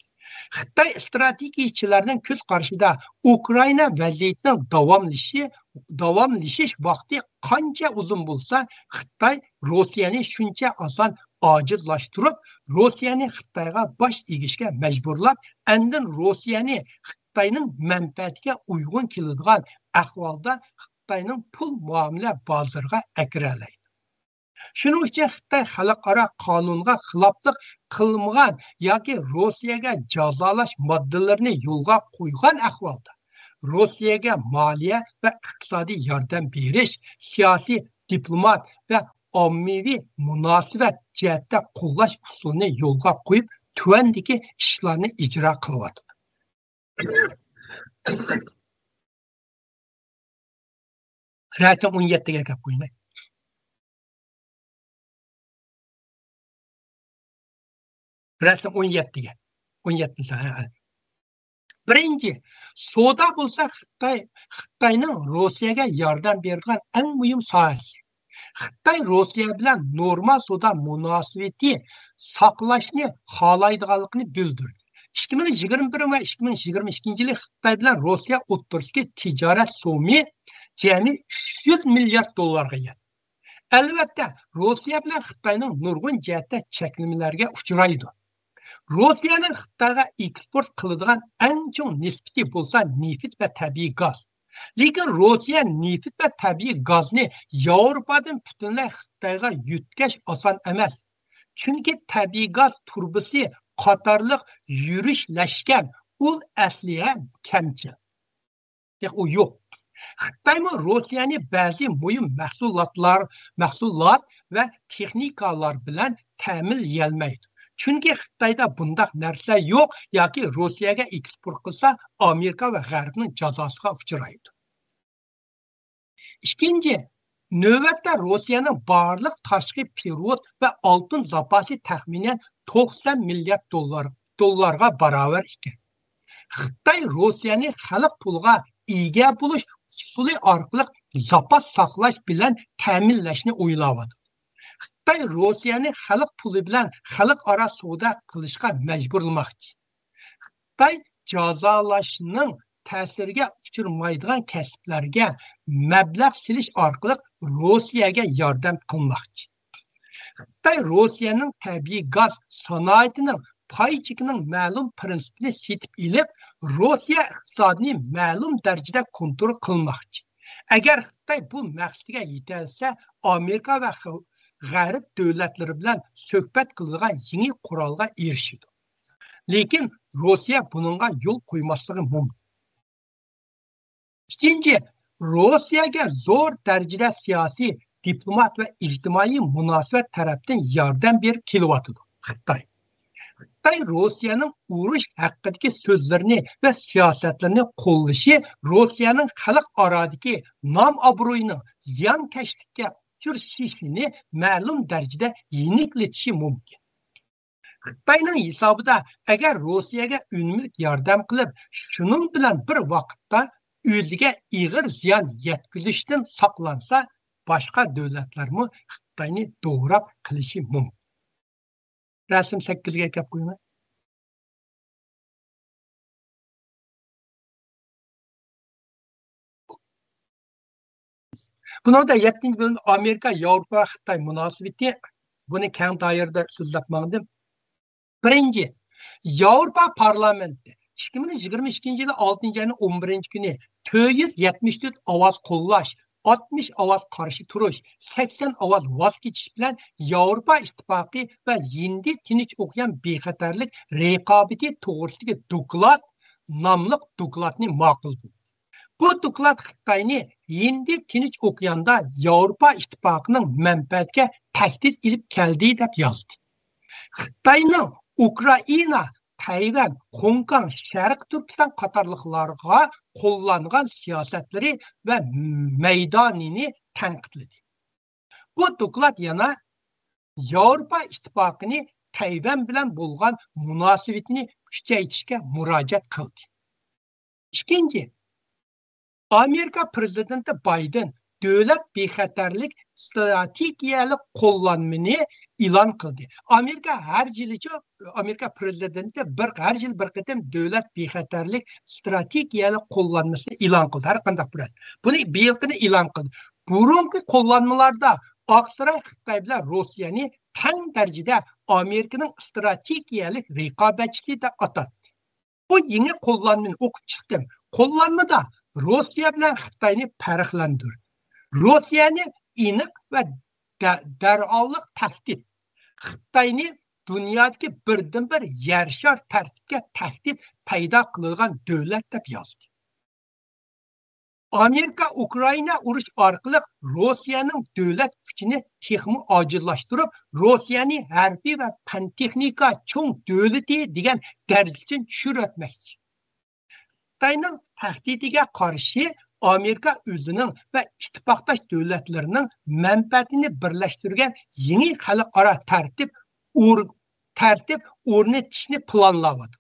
خىتاي ئىستراتېگىيىچىلەرنىڭ كۆز قارىشىدا ئۇكرائىنا ۋەزىيىتىنىڭ داۋاملىشىشى، داۋاملىشىش ۋاقتى قانچە ئۇزۇن بولسا، خىتاي روسىيەنى شۇنچە ئاسان ئاجىزلاشتۇرۇپ، روسىيەنى خىتايغا باش ئېگىشكە مەجبۇرلاپ، ئاندىن روسىيەنى خىتاينىڭ مەنپەئەتىگە ئۇيغۇن كېلىدىغان ئەھۋالدا خىتاينىڭ پۇل مۇئامىلە بازىرىغا ئەكىرەلەيدۇ. شۇنىڭ ئۈچۈن خىتاي خەلقئارا قانۇنغا خىلاپلىق قىلمىغان ياكى روسىيەگە جازالاش ماددىلىرىنى يولغا قويغان ئەھۋالدا، روسىيەگە مالىيە ۋە ئىقتىسادىي ياردەم بېرىش، سىياسىي، دىپلومات ۋە ئاممىۋى مۇناسىۋەت جەھەتتە قوللاش ئۇسۇلىنى يولغا قويۇپ، تۆۋەندىكى ئىشلارنى ئىجرا قىلىۋاتىدۇ. رەسىم ئون يەتتىگە ئەكەپ قويۇڭ. رەسىم ئون يەتتىگە. ئون يەتتىنچى، ھە، ھە. بىرىنچى، سودا بولسا خىتاي، خىتاينىڭ روسىيەگە ياردەم بېرىدىغان ئەڭ مۇھىم ساھەسى. خىتاي روسىيە بىلەن نورمال سودا مۇناسىۋىتى ساقلاشنى خالايدىغانلىقىنى بىلدۈردى. ئىككى مىڭ يىگىرمە بىر ۋە ئىككى مىڭ يىگىرمە ئىككىنچى يىلى خىتاي بىلەن روسىيە ئوتتۇرىسىدىكى تىجارەت سومى جەمئىي ئۈچ يۈز مىليارد دوللارغا يەتتى. ئەلۋەتتە، روسىيە بىلەن خىتاينىڭ نۇرغۇن جەھەتتە چەكلىمىلەرگە ئۇچرايدۇ. روسىيەنىڭ خىتايغا ئېكسپورت قىلىدىغان ئەڭ چوڭ نىسبىتى بولسا نېفىت ۋە تەبىئىي گاز. لېكىن روسىيە نېفىت ۋە تەبىئىي گازنى ياۋروپادىن پۈتۈنلەي خىتايغا يۆتكەش ئاسان ئەمەس. چۈنكى تەبىئىي گاز تۇرۇبىسى قاتارلىق يۈرۈشلەشكەن ئۇل ئەسلىھە كەمچىل. ياق، ئۇ يوق. خىتايمۇ روسىيەنى بەزى مۇھىم مەھسۇلاتلار، مەھسۇلات ۋە تېخنىكالار بىلەن تەمىنلىيەلمەيدۇ. چۈنكى خىتايدا بۇنداق نەرسە يوق ياكى روسىيەگە ئېكسپورت قىلسا، ئامېرىكا ۋە غەربنىڭ جازاسىغا ئۇچرايدۇ. ئىككىنچى، نۆۋەتتە روسىيەنىڭ بارلىق تاشقى پېرېۋوت ۋە ئالتۇن زاپاسى تەخمىنەن توقسان مىليارد دوللار، دوللارغا باراۋەر ئىكەن. خىتاي روسىيەنى خەلق پۇلىغا ئىگە بولۇش ئۇسۇلى ئارقىلىق زاپاس ساقلاش بىلەن تەمىنلەشنى ئويلاۋاتىدۇ. خىتاي روسىيەنى خەلق پۇلى بىلەن خەلقئارا سودا قىلىشقا مەجبۇرلىماقچى. خىتاي جازالاشنىڭ تەسىرىگە ئۇچرىمايدىغان كەسىپلەرگە مەبلەغ سېلىش ئارقىلىق روسىيەگە ياردەم قىلماقچى. خىتاي روسىيەنىڭ تەبىئىي گاز سانائىتىنىڭ پاي چېكىنىڭ مەلۇم پىرىنسىپىنى سېتىپ ئېلىپ، روسىيە ئىقتىسادىنى مەلۇم دەرىجىدە كونترول قىلماقچى. ئەگەر خىتاي بۇ مەقسىتىگە يېتەلىسە، ئامېرىكا ۋە خ-، غەرب دۆلەتلىرى بىلەن سۆھبەت قىلىدىغان يېڭى قورالغا ئېرىشىدۇ. لېكىن روسىيە بۇنىڭغا يول قويماسلىقى مۇمكىن. ئىككىنچى، روسىيەگە زور دەرىجىدە سىياسىي، دىپلومات ۋە ئىجتىمائىي مۇناسىۋەت تەرەپتىن ياردەم بېرىپ كېلىۋاتىدۇ خىتاي. خىتاي روسىيەنىڭ ئۇرۇش ھەققىدىكى سۆزلىرىنى ۋە سىياسەتلىرىنى قوللىشى روسىيەنىڭ خەلق ئارادىكى نام ئابرۇيىنىڭ زىيانكەشلىككە ئۇچرىشىشىنى مەلۇم دەرىجىدە يېنىكلىتىشى مۇمكىن. خىتاينىڭ ھېسابىدا، ئەگەر روسىيەگە ئۈنۈملۈك ياردەم قىلىپ، شۇنىڭ بىلەن بىر ۋاقىتتا ئۆزىگە ئېغىر زىيان يەتكۈزۈشتىن ساقلانسا، باشقا دۆلەتلەرمۇ خىتاينى دوراپ قېلىشى مۇمكىن. رەسىم سەككىزگە ئەكەپ قويۇڭ. بۇنىڭدا يەتتىنچى بۆلۈمدە ئامېرىكا، ياۋروپا، خىتاي مۇناسىۋىتى، بۇنى كەڭ دائىرىدە سۆزلەپ ماڭدىم. بىرىنچى، ياۋروپا پارلامېنتى ئىككى مىڭ يىگىرمە ئىككىنچى يىلى ئالتىنچى ئاينىڭ ئون بىرىنچى كۈنى تۆت يۈز يەتمىش تۆت ئاۋاز قوللاش، ئاتمىش ئاۋاز قارشى تۇرۇش، سەكسەن ئاۋاز ۋاز كېچىش بىلەن ياۋروپا ئىتتىپاقى ۋە ھىندى تىنچ ئوكيان بىخەتەرلىك رىقابىتى توغرىسىدىكى دوكلات ناملىق دوكلاتنى ماقۇل قىلدى. بۇ دوكلات خىتاينى ھىندى تىنچ ئوكياندا ياۋروپا ئىتتىپاقىنىڭ مەنپەئەتىگە تەھدىت ئېلىپ كەلدى، دەپ يازدى. خىتاينىڭ ئۇكرائىنا، تەيۋەن، خوڭكوڭ، شەرقىي تۈركىستان قاتارلىقلارغا قوللانغان سىياسەتلىرى ۋە مەيدانىنى تەنقىدلىدى. بۇ دوكلات يەنە ياۋروپا ئىتتىپاقىنى تەيۋەن بىلەن بولغان مۇناسىۋىتىنى كۈچەيتىشكە مۇراجىئەت قىلدى. ئىككىنچى، ئامېرىكا پىرېزىدېنتى بايدېن دۆلەت بىخەتەرلىك ئىستراتېگىيەلىك قوللانمىنى ئېلان قىلدى. ئامېرىكا ھەر يىلىچۇ، ئامېرىكا پىرېزىدېنتى بىر، ھەر يىل بىر قېتىم دۆلەت بىخەتەرلىك ئىستراتېگىيەلىك قوللانمىسىنى ئېلان قىلدى، ھەر قانداق بىر. بۇنى بىيىلقىنى ئېلان قىلدى. بۇرۇنقى قوللانمىلاردا ئاقساراي خىتاي بىلەن روسىيەنى تەڭ دەرىجىدە ئامېرىكىنىڭ ئىستراتېگىيەلىك رىقابەتچىسى دەپ ئاتاتتى. بۇ يېڭى قوللانمىنى ئوقۇپ چىقتىم. قوللانمىدا روسىيە بىلەن خىتاينى پەرقلەندۈردى. روسىيەنى ئېنىق ۋە دە-، دەرھاللىق تەھدىت، خىتاينى دۇنيادىكى بىردىنبىر يەر شار تەرتىپكە تەھدىت پەيدا قىلىدىغان دۆلەت دەپ يازدى. ئامېرىكا ئۇكرائىنا ئۇرۇش ئارقىلىق روسىيەنىڭ دۆلەت كۈچىنى تېخىمۇ ئاجىزلاشتۇرۇپ، روسىيەنى ھەربىي ۋە پەن تېخنىكا چوڭ دۆلىتى دېگەن دەرىجىدىن چۈشۈرۈۋەتمەكچى. خىتاينىڭ تەھدىتىگە قارشى ئامېرىكا ئۆزىنىڭ ۋە ئىتتىپاقداش دۆلەتلىرىنىڭ مەنپەئەتىنى بىرلەشتۈرگەن يېڭى خەلقئارا تەرتىپ ئور-، تەرتىپ ئورنىتىشنى پىلانلاۋاتىدۇ.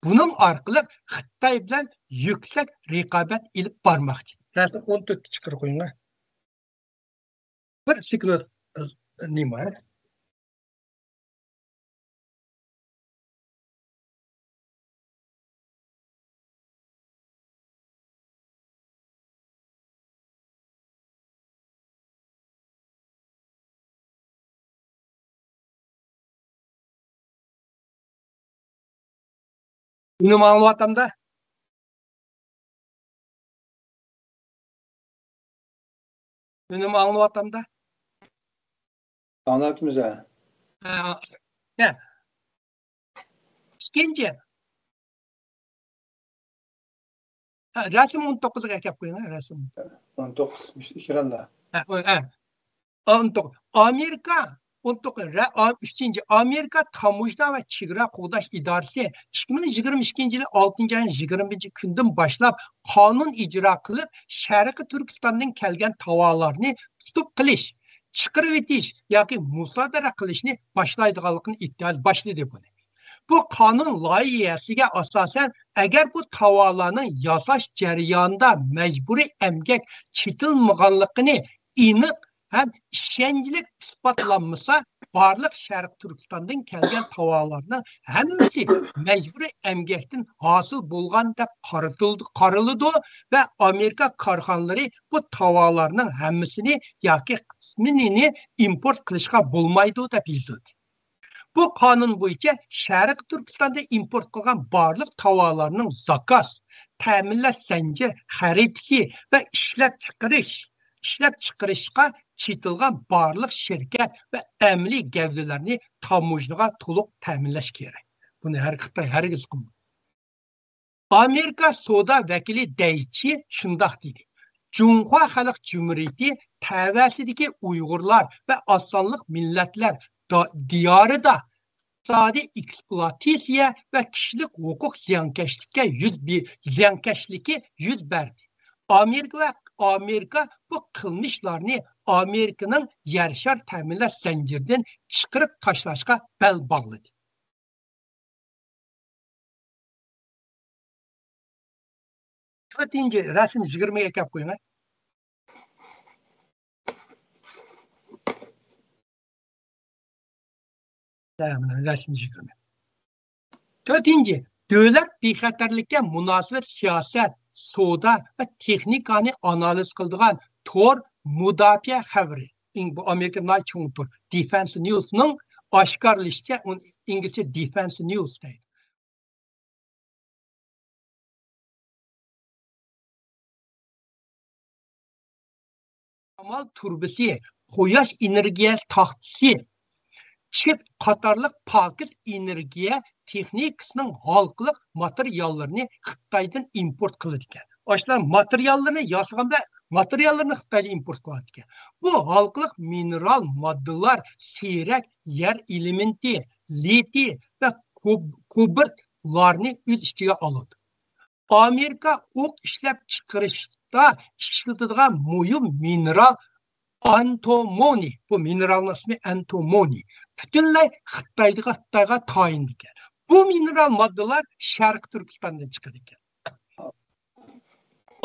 بۇنىڭ ئارقىلىق خىتاي بىلەن يۈكسەك رىقابەت ئېلىپ بارماقچى. رەسىم ئون تۆتتە چىقىرىپ قويۇڭلار. بىر سېكۇنت نېمە؟ ئۈنۈم ئاڭلىۋاتامدا؟ ئۈنۈم ئاڭلىۋاتامدا؟ ئاڭلاۋاتىمىز ھە. ھە، ھە. ئىككىنچى. ھە، رەسىم ئون توققۇزغا ئەكەپ قويۇڭ، ھە، رەسىم. ئون توققۇز مۇشۇ ئېكراندا. ھە، ئو-، ھە. ئون توققۇز. ئامېرىكا، ئون توققۇز، رە-، ئا-، ئۈچىنچى، ئامېرىكا تاموژنا ۋە چېگرا قوغداش ئىدارىسى ئىككى مىڭ يىگىرمە ئىككىنچى يىلى ئالتىنچى ئاينىڭ يىگىرمە بىرىنچى كۈنىدىن باشلاپ قانۇن ئىجرا قىلىپ، شەرقىي تۈركىستاندىن كەلگەن تاۋارلارنى تۇتۇپ قېلىش، چىقىرىۋېتىش ياكى مۇسادىرە قىلىشنى باشلايدىغانلىقىنى ئېيتتى، باشلىدى بۇنى. بۇ قانۇن لايىھەسىگە ئاساسەن، ئەگەر بۇ تاۋارلارنىڭ ياساش جەريانىدا مەجبۇرىي ئەمگەك چېتىلمىغانلىقىنى ئېنىق ھەم ئىشەنچلىك ئىسپاتلانمىسا، بارلىق شەرقىي تۈركىستاندىن كەلگەن تاۋارلارنىڭ ھەممىسى مەجبۇرىي ئەمگەكتىن ھاسىل بولغان دەپ قارىتىلىدۇ، قارىلىدۇ ۋە ئامېرىكا كارخانىلىرى بۇ تاۋارلارنىڭ ھەممىسىنى ياكى قىسمىنى ئىمپورت قىلىشقا بولمايدۇ دەپ يېزىلدى. بۇ قانۇن بويىچە شەرقىي تۈركىستاندا ئىمپورت قىلغان بارلىق تاۋارلارنىڭ زاكاز، تەمىنلەش زەنجىرى خەرىتىسى ۋە ئىشلەپچىقىرىش، ئىشلەپچىقىرىشقا چېتىلغان بارلىق شىركەت ۋە ئەمەلىي گەۋدىلەرنى تاموژنىغا تولۇق تەمىنلەش كېرەك. بۇنى ھەر خىتاي ھەرگىز قىلمايدۇ. ئامېرىكا سودا ۋەكىلى دەي چى شۇنداق دېدى: جۇڭخۇا خەلق جۇمھۇرىيىتى تەۋەسىدىكى ئۇيغۇرلار ۋە ئاز سانلىق مىللەتلەر دا-، دىيارىدا ئىقتىسادىي ئېكسپلۇئاتاتسىيە ۋە كىشىلىك ھوقۇق زىيانكەشلىككە يۈز بې-، زىيانكەشلىكى يۈز بەردى. ئامېرىكا ۋە ئامېرىكا بۇ قىلمىشلارنى ئامېرىكىنىڭ يەر شار تەمىنلەش زەنجىرىدىن چىقىرىپ تاشلاشقا بەل باغلىدى. تۆتىنچى رەسىم يىگىرمىگە ئەكەپ قويۇڭ. ھە، مانا رەسىم يىگىرمە. تۆتىنچى، دۆلەت بىخەتەرلىككە مۇناسىۋەت سىياسەت، سودا ۋە تېخنىكانى ئانالىز قىلىدىغان تور مۇداپىئە خەۋىرى. ئىڭ-، بۇ ئامېرىكا ناھايىتى چوڭ تور. دېفېنس نيۇسنىڭ ئاشكارىلىشىچە، ئۇنى ئىنگلىزچە دېفېنس نيۇس دەيدۇ. شامال تۇرۇبىسى، قۇياش ئېنېرگىيە تاختىسى، چىپ قاتارلىق پاكىز ئېنېرگىيە تېخنىكىسىنىڭ ھالقىلىق ماتېرىياللىرىنى خىتايدىن ئىمپورت قىلىدىكەن. ئاشۇلار ماتېرىياللىرىنى ياسىغان ۋە ماتېرىياللىرىنى خىتايدىن ئىمپورت قىلىۋاتىدىكەن. بۇ ھالقىلىق مىنېرال ماددىلار سىيرەك يەر ئېلېمېنتى، لىتىي ۋە كوب-، كوبالتلارنى ئۆز ئىچىگە ئالىدۇ. ئامېرىكا ئوق ئىشلەپچىقىرىشتا ئىشلىتىدىغان مۇھىم مىنېرال ئانتىمونى، بۇ مىنېرالنىڭ ئىسمى ئانتىمونى، پۈتۈنلەي خىتايغا، خىتايغا تايىنىدىكەن. بۇ مىنېرال ماددىلار شەرقىي تۈركىستاندىن چىقىدىكەن.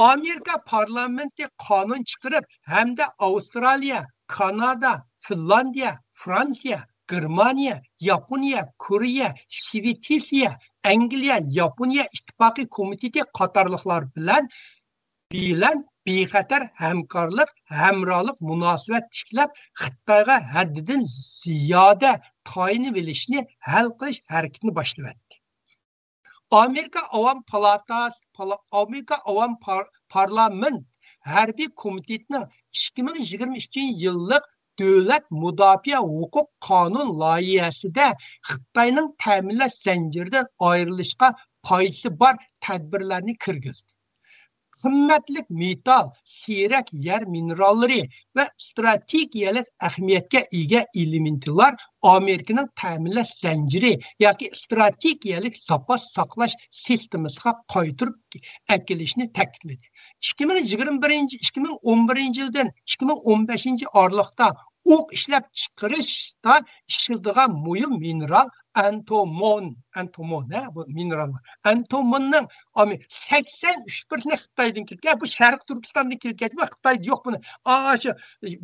ئامېرىكا پارلامېنتى قانۇن چىقىرىپ ھەمدە ئاۋسترالىيە، كانادا، فىنلاندىيە، فرانسىيە، گېرمانىيە، ياپونىيە، كورېيە، شىۋېتسىيە، ئەنگلىيە، ياپونىيە ئىتتىپاقى كومىتېتى قاتارلىقلار بىلەن، بىلەن بىخەتەر ھەمكارلىق، ھەمراھلىق مۇناسىۋەت تىكلەپ، خىتايغا ھەددىدىن زىيادە تايىنىۋېلىشنى ھەل قىلىش ھەرىكىتىنى باشلىۋەتتى. ئامېرىكا ئاۋام پالاتاسى، پالا-، ئامېرىكا ئاۋام پار-، پارلامېنت ھەربىي كومىتېتىنىڭ ئىككى مىڭ يىگىرمە ئۈچىنچى يىللىق دۆلەت مۇداپىئە ھوقۇق قانۇن لايىھەسىدە خىتاينىڭ تەمىنلەش زەنجىرىدىن ئايرىلىشقا پايدىسى بار تەدبىرلەرنى كىرگۈزدى. قىممەتلىك مېتال، سىيرەك يەر مىنېراللىرى ۋە ئىستراتېگىيەلىك ئەھمىيەتكە ئىگە ئېلېمېنتلار ئامېرىكىنىڭ تەمىنلەش زەنجىرى ياكى ئىستراتېگىيەلىك زاپاس ساقلاش سىستېمىسىغا قايتۇرۇپ ئەكېلىشنى تەكىتلىدى. ئىككى مىڭ يىگىرمە بىرىنچى، ئىككى مىڭ ئون بىرىنچى يىلدىن ئىككى مىڭ ئون بەشىنچى ئارىلىقتا ئوق ئىشلەپچىقىرىشتا ئىشلىتىدىغان مۇھىم مىنېرال ئانتومون، ئانتومون، ھە، بۇ مىنېرال. ئانتوموننىڭ ئامى-، سەكسەن ئۈچ پىرسەنت خىتايدىن كېلىدىكەن. بۇ شەرقىي تۈركىستاندىن كېلىدىكەن. بۇ خىتايدا يوق بۇنى. ئا، شۇ،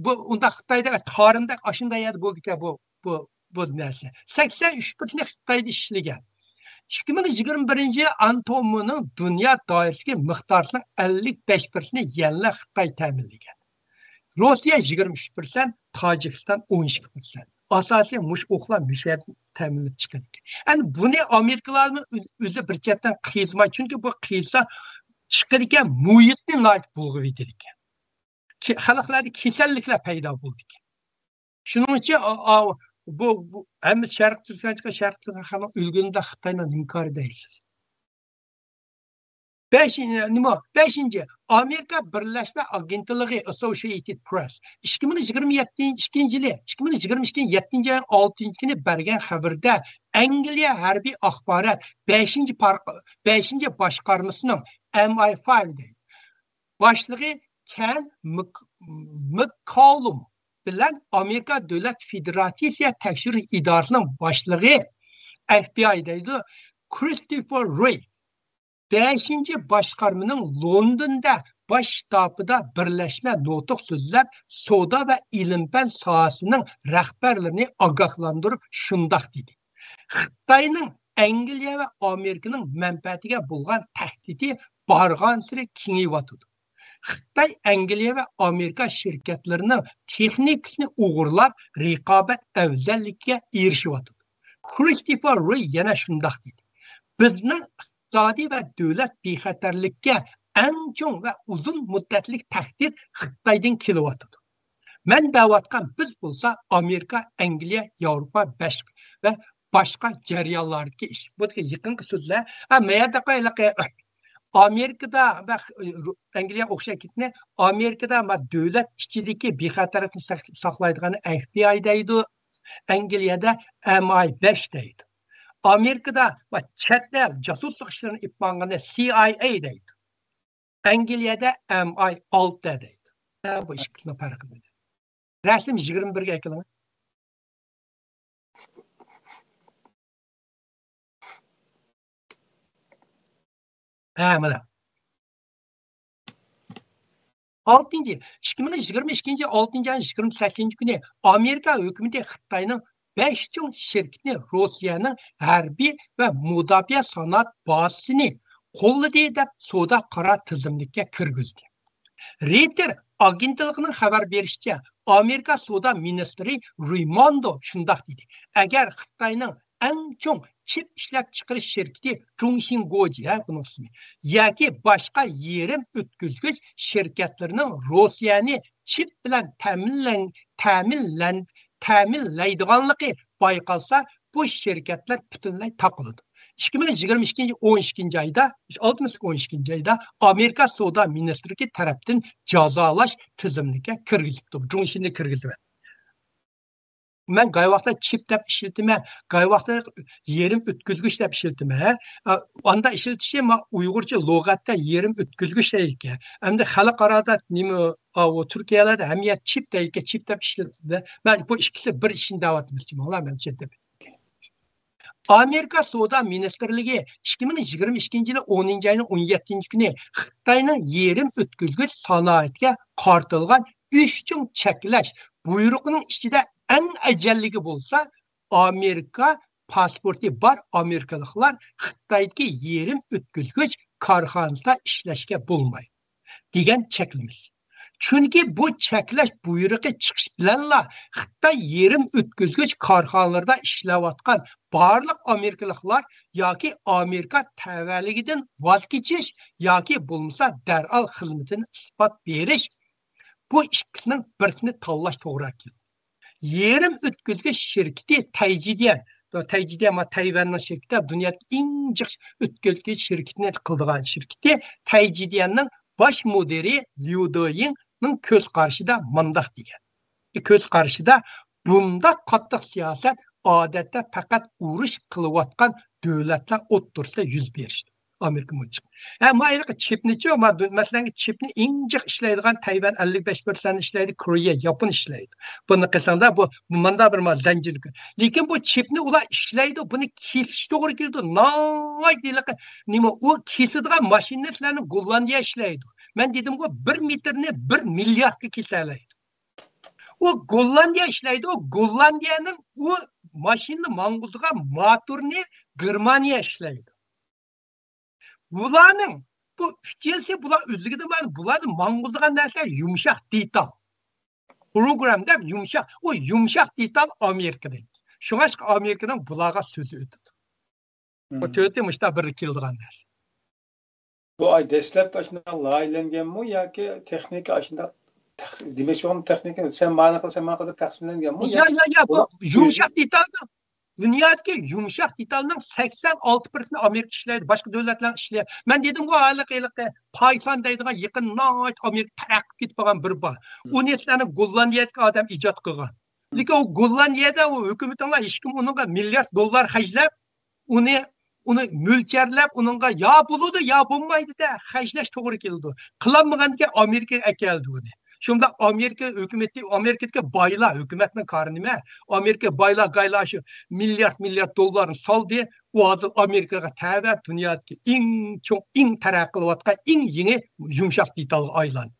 بۇ ئۇنداق خىتايدا، تارىندا ئاشۇنداق يەردە بولىدىكەن بۇ، بۇ، بۇ نەرسە. سەكسەن ئۈچ پىرسەنت خىتايدا ئىشلىگەن. ئىككى مىڭ يىگىرمە بىرىنچى يىلى ئانتوموننىڭ دۇنيا دائىرىسىدىكى مىقدارىنىڭ ئەللىك بەش پىرسەنتىنى يەنىلا خىتاي تەمىنلىگەن. روسىيە يىگىرمە ئۈچ پىرسەنت، تاجىكىستان ئون ئىككى پىرسەنت. ئاساسىي مۇشۇ ئوقلار مۇشۇ يەردىن تەمىنلەپ چىقىدىكەن. ئەنە بۇنى ئامېرىكىلارمۇ ئۆز-، ئۆزى بىر چەتتىن قىيسىماي، چۈنكى بۇ قىيسا چىقىدىكەن، مۇھىتنى ناھايىتى بۇلغىۋېتىدىكەن. كە-، خەلقلەردە كېسەللىكلەر پەيدا بولىدىكەن. شۇنىڭ ئۈچۈن ئا-، ئا-، بۇ، بۇ ھەممە شەرقىي تۈركىستان چىققان شەرقىي تۈركىستان خەلقىنىڭ ئۆلگىنىدە خىتاينىڭ ئىنكارى دەيسىز. بەشىنچى، نېمە؟ بەشىنچى، ئامېرىكا بىرلەشمە ئاگېنتلىقى، ئاسوشىئېيتېد پرېس، ئىككى مىڭ يىگىرمە يەتتىنچى، ئىككىنچى يىلى، ئىككى مىڭ يىگىرمە ئىككىنچى يىلى يەتتىنچى ئاينىڭ ئالتىنچى كۈنى بەرگەن خەۋىرىدە، ئەنگلىيە ھەربىي ئاخبارات بەشىنچى پارق-، بەشىنچى باشقارمىسىنىڭ، ئېم ئاي فايىف دەيدۇ، باشلىقى كېن مىك-، مىككالۇم بىلەن ئامېرىكا دۆلەت فېدېراتسىيە تەكشۈرۈش ئىدارىسىنىڭ باشلىقى، ئېف بى ئاي دەيدۇ، كرىستوفېر رېي بەشىنچى باشقارمىنىڭ لوندوندا باش شتابىدا بىرلەشمە نۇتۇق سۆزلەپ، سودا ۋە ئىلىم-پەن ساھەسىنىڭ رەھبەرلىرىنى ئاگاھلاندۇرۇپ شۇنداق دېدى: «خىتاينىڭ ئەنگلىيە ۋە ئامېرىكىنىڭ مەنپەئەتىگە بولغان تەھدىتى بارغانسېرى كېڭىيىۋاتىدۇ. خىتاي ئەنگلىيە ۋە ئامېرىكا شىركەتلىرىنىڭ تېخنىكىسىنى ئوغرىلاپ، رىقابەت ئەۋزەللىكىگە ئېرىشىۋاتىدۇ.» كرىستوفېر رېي يەنە شۇنداق دېدى: «بىزنىڭ ئىقتىسادىي ۋە دۆلەت بىخەتەرلىككە ئەڭ چوڭ ۋە ئۇزۇن مۇددەتلىك تەھدىت خىتايدىن كېلىۋاتىدۇ. مەن دەۋاتقان بىز بولسا ئامېرىكا، ئەنگلىيە، ياۋروپا بەش ۋە باشقا جەريانلاردىكى ئىش.» بۇ دېگەن يېقىنقى سۆزلەر. ھە، مەيەردە قايلىقى ئامېرىكىدا ۋە ئەنگلىيە ئوخشاش كېتىنى، ئامېرىكىدا ما دۆلەت ئىچىدىكى بىخەتەرلىكنى ساق-، ساقلايدىغان ئېف بى ئاي دەيدۇ. ئەنگلىيەدە ئېم ئاي بەش دەيدۇ. ئامېرىكىدا ۋە چەت ئەل جاسۇسلۇق ئىشلىرىنى ئېلىپ بارغىنى سى ئاي ئەي دەيدۇ. ئەنگلىيەدە ئېم ئاي ئالتە دەيدۇ. ھە، بۇ ئىككىسىنىڭ پەرقى بىلەن. رەسىم يىگىرمە بىرگە ئەكېلىڭ. ھە، مانا. ئالتىنچى، ئىككى مىڭ يىگىرمە ئىككىنچى ئالتىنچى ئاينىڭ يىگىرمە سەككىزىنچى كۈنى ئامېرىكا ھۆكۈمىتى خىتاينىڭ بەش چوڭ شىركىتىنى روسىيەنىڭ ھەربىي ۋە مۇداپىئە سانائەت بازىسىنى قوللىدى دەپ سودا قارا تىزىملىككە كىرگۈزدى. رېيتېر ئاگېنتلىقىنىڭ خەۋەر بېرىشىچە، ئامېرىكا سودا مىنىستىرى رېيموندو شۇنداق دېدى: «ئەگەر خىتاينىڭ ئەڭ چوڭ چىپ ئىشلەپچىقىرىش شىركىتى جۇڭشىڭگوجى، ھە، بۇنىڭ ئىسمى، ياكى باشقا يېرىم ئۆتكۈزگۈچ شىركەتلىرىنىڭ روسىيەنى چىپ بىلەن تەمىنلەن-، تەمىنلەن-، تەمىنلەيدىغانلىقى بايقالسا، بۇ شىركەتلەر پۈتۈنلەي تاقىلىدۇ.» ئىككى مىڭ يىگىرمە ئىككىنچى ئون ئىككىنچى ئايدا، ئالتىنچى ئون ئىككىنچى ئايدا ئامېرىكا سودا مىنىستىرلىكى تەرەپتىن جازالاش تىزىملىككە كىرگۈزۈپتۇ. جۇڭشىننى كىرگۈزۈۋەتتى. مەن گاي ۋاقىتتا چىپ دەپ ئىشلىتىمەن، گاي ۋاقىتتا يېرىم ئۆتكۈزگۈچ دەپ ئىشلىتىمەن. ھە، ئاندا ئىشلىتىشى ما ئۇيغۇرچە لۇغەتتە يېرىم ئۆتكۈزگۈچ دەيدىكەن. ئەمدى خەلقئارادا نېمە، ئاۋۇ تۈركىيەلەردە ھەممە يەر چىپ دەيدىكەن، چىپ دەپ ئىشلىتىدۇ. مەن بۇ ئىككىسى بىر ئىشنى دەۋاتىمىز، ماڭلا مەن چەتتە. ئامېرىكا سودا مىنىستىرلىكى ئىككى مىڭ يىگىرمە ئىككىنچى يىلى ئونىنچى ئاينىڭ ئون يەتتىنچى كۈنى خىتاينىڭ يېرىم ئۆتكۈزگۈچ سانائىتىگە قارىتىلغان ئۈچ چوڭ چەكلەش بۇيرۇقىنىڭ ئىچىدە ئەڭ ئەجەللىكى بولسا، ئامېرىكا پاسپورتى بار ئامېرىكىلىقلار خىتايدىكى يېرىم ئۆتكۈزگۈچ كارخانىسىدا ئىشلەشكە بولمايدۇ دېگەن چەكلىمىسى. چۈنكى بۇ چەكلەش بۇيرۇقى چىقىش بىلەنلا خىتاي يېرىم ئۆتكۈزگۈچ كارخانىلىرىدا ئىشلەۋاتقان بارلىق ئامېرىكىلىقلار ياكى ئامېرىكا تەۋەلىكىدىن ۋاز كېچىش ياكى بولمىسا دەرھال خىزمىتىنى ئىستېپاغا بېرىش، بۇ ئىككىسىنىڭ بىرسىنى تاللاش توغرا كېلىدۇ. يېرىم ئۆتكۈزگۈچ شىركىتى تەيجىديەن، تەيجىديەن ما تەيۋەننىڭ شىركىتى، دۇنيادىكى ئەڭ جىق ئۆتكۈزگۈچ شىركىتىنى قىلىدىغان شىركىتى تەيجىديەننىڭ باش مۇدىرى ليۇ دېيىڭنىڭ كۆز قارىشىدا مانداق دېگەن. كۆز قارىشىدا بۇنداق قاتتىق سىياسەت ئادەتتە پەقەت ئۇرۇش قىلىۋاتقان دۆلەتلەر ئوتتۇرىسىدا يۈز بېرىشىدۇ. ئامېرىكا مۇنچىق. ھە، ما ھېلىقى چىپنىچۇ، ما دۇ-، مەسىلەن، چىپنى ئىنجىق ئىشلەيدىغان تەيۋەن ئەللىك بەش پىرسەنت ئىشلەيدۇ، كورېيە، ياپون ئىشلەيدۇ. بۇنى قىلساڭدا، بۇ، بۇ ماندا بىر ما زەنجىرلىك. لېكىن بۇ چىپنى ئۇلار ئىشلەيدۇ، بۇنى كېسىش توغرا كېلىدۇ. ناھايىتى ھېلىقى، نېمە، ئۇ كېسىدىغان ماشىنا سىلەرنى گوللاندىيە ئىشلەيدۇ. مەن دېدىمغۇ، بىر مېتىرنى بىر مىلياردقا كېسەلەيدۇ. ئۇ گوللاندىيە ئىشلەيدۇ، گوللاندىيەنىڭ ئۇ ماشىنىنى ماڭغۇزىدىغان موتورنى گېرمانىيە ئىشلەيدۇ. بۇلارنىڭ بۇ ئۈچ يىلسى بۇلار ئۆزلۈكىدىن بار، بۇلارنى ماڭغۇزىدىغان نەرسە يۇمشاق دېتال. پروگرام دەپ يۇمشاق، ئۇ يۇمشاق دېتال ئامېرىكىدىن. شۇڭاشقا ئامېرىكىنىڭ بۇلارغا سۆزى ئۆتىدۇ. بۇ تۆتى مۇشتا بىر كېلىدىغان نەرسە. بۇ ئاي دەسلەپتە ئاشۇنداق لايىھەلەنگەنمۇ ياكى تېخنىكا ئاشۇنداق تەق-، دېمەكچى بولغان تېخنىكا سەن مانا قىل، سەن مانا قىل دەپ تەقسىملەنگەنمۇ؟ يا، يا، يا، بۇ يۇمشاق دېتالنىڭ، دۇنيادىكى يۇمشاق دېتالنىڭ سەكسەن ئالتە پىرسەنتى ئامېرىكا ئىشلەيدۇ، باشقا دۆلەتلەر ئىشلەيدۇ. مەن دېدىمغۇ، ھېلىقى، ھېلىقى پايسان دەيدىغان يېقىن ناھايىتى ئامېرىكا تەرەققىي قىلىپ قالغان بىر بار. ئۇنى سىلەرنىڭ گوللاندىيەدىكى ئادەم ئىجاد قىلغان. لېكىن ئۇ گوللاندىيەدە ئۇ ھۆكۈمىتىڭلار ھېچكىم ئۇنىڭغا مىليارد دوللار خەجلەپ، ئۇنى، ئۇنى مۆلچەرلەپ، ئۇنىڭغا يا بولىدۇ، يا بولمايدۇ-دە، خەجلەش توغرا كېلىدۇ. قىلالمىغاندىكىن ئامېرىكىغا ئەكەلدى ئۇنى. شۇنداق ئامېرىكا ھۆكۈمىتى، ئامېرىكىدىكى بايلار، ھۆكۈمەتنىڭ كارى نېمە؟ ئامېرىكا بايلار، گايلار شۇ مىليارد، مىليارد دوللارنى سالدى. ئۇ ھازىر ئامېرىكىغا تەۋە، دۇنيادىكى ئەڭ چوڭ، ئەڭ تەرەققىي قىلىۋاتقان، ئەڭ يېڭى يۇمشاق دېتالغا ئايلاندى.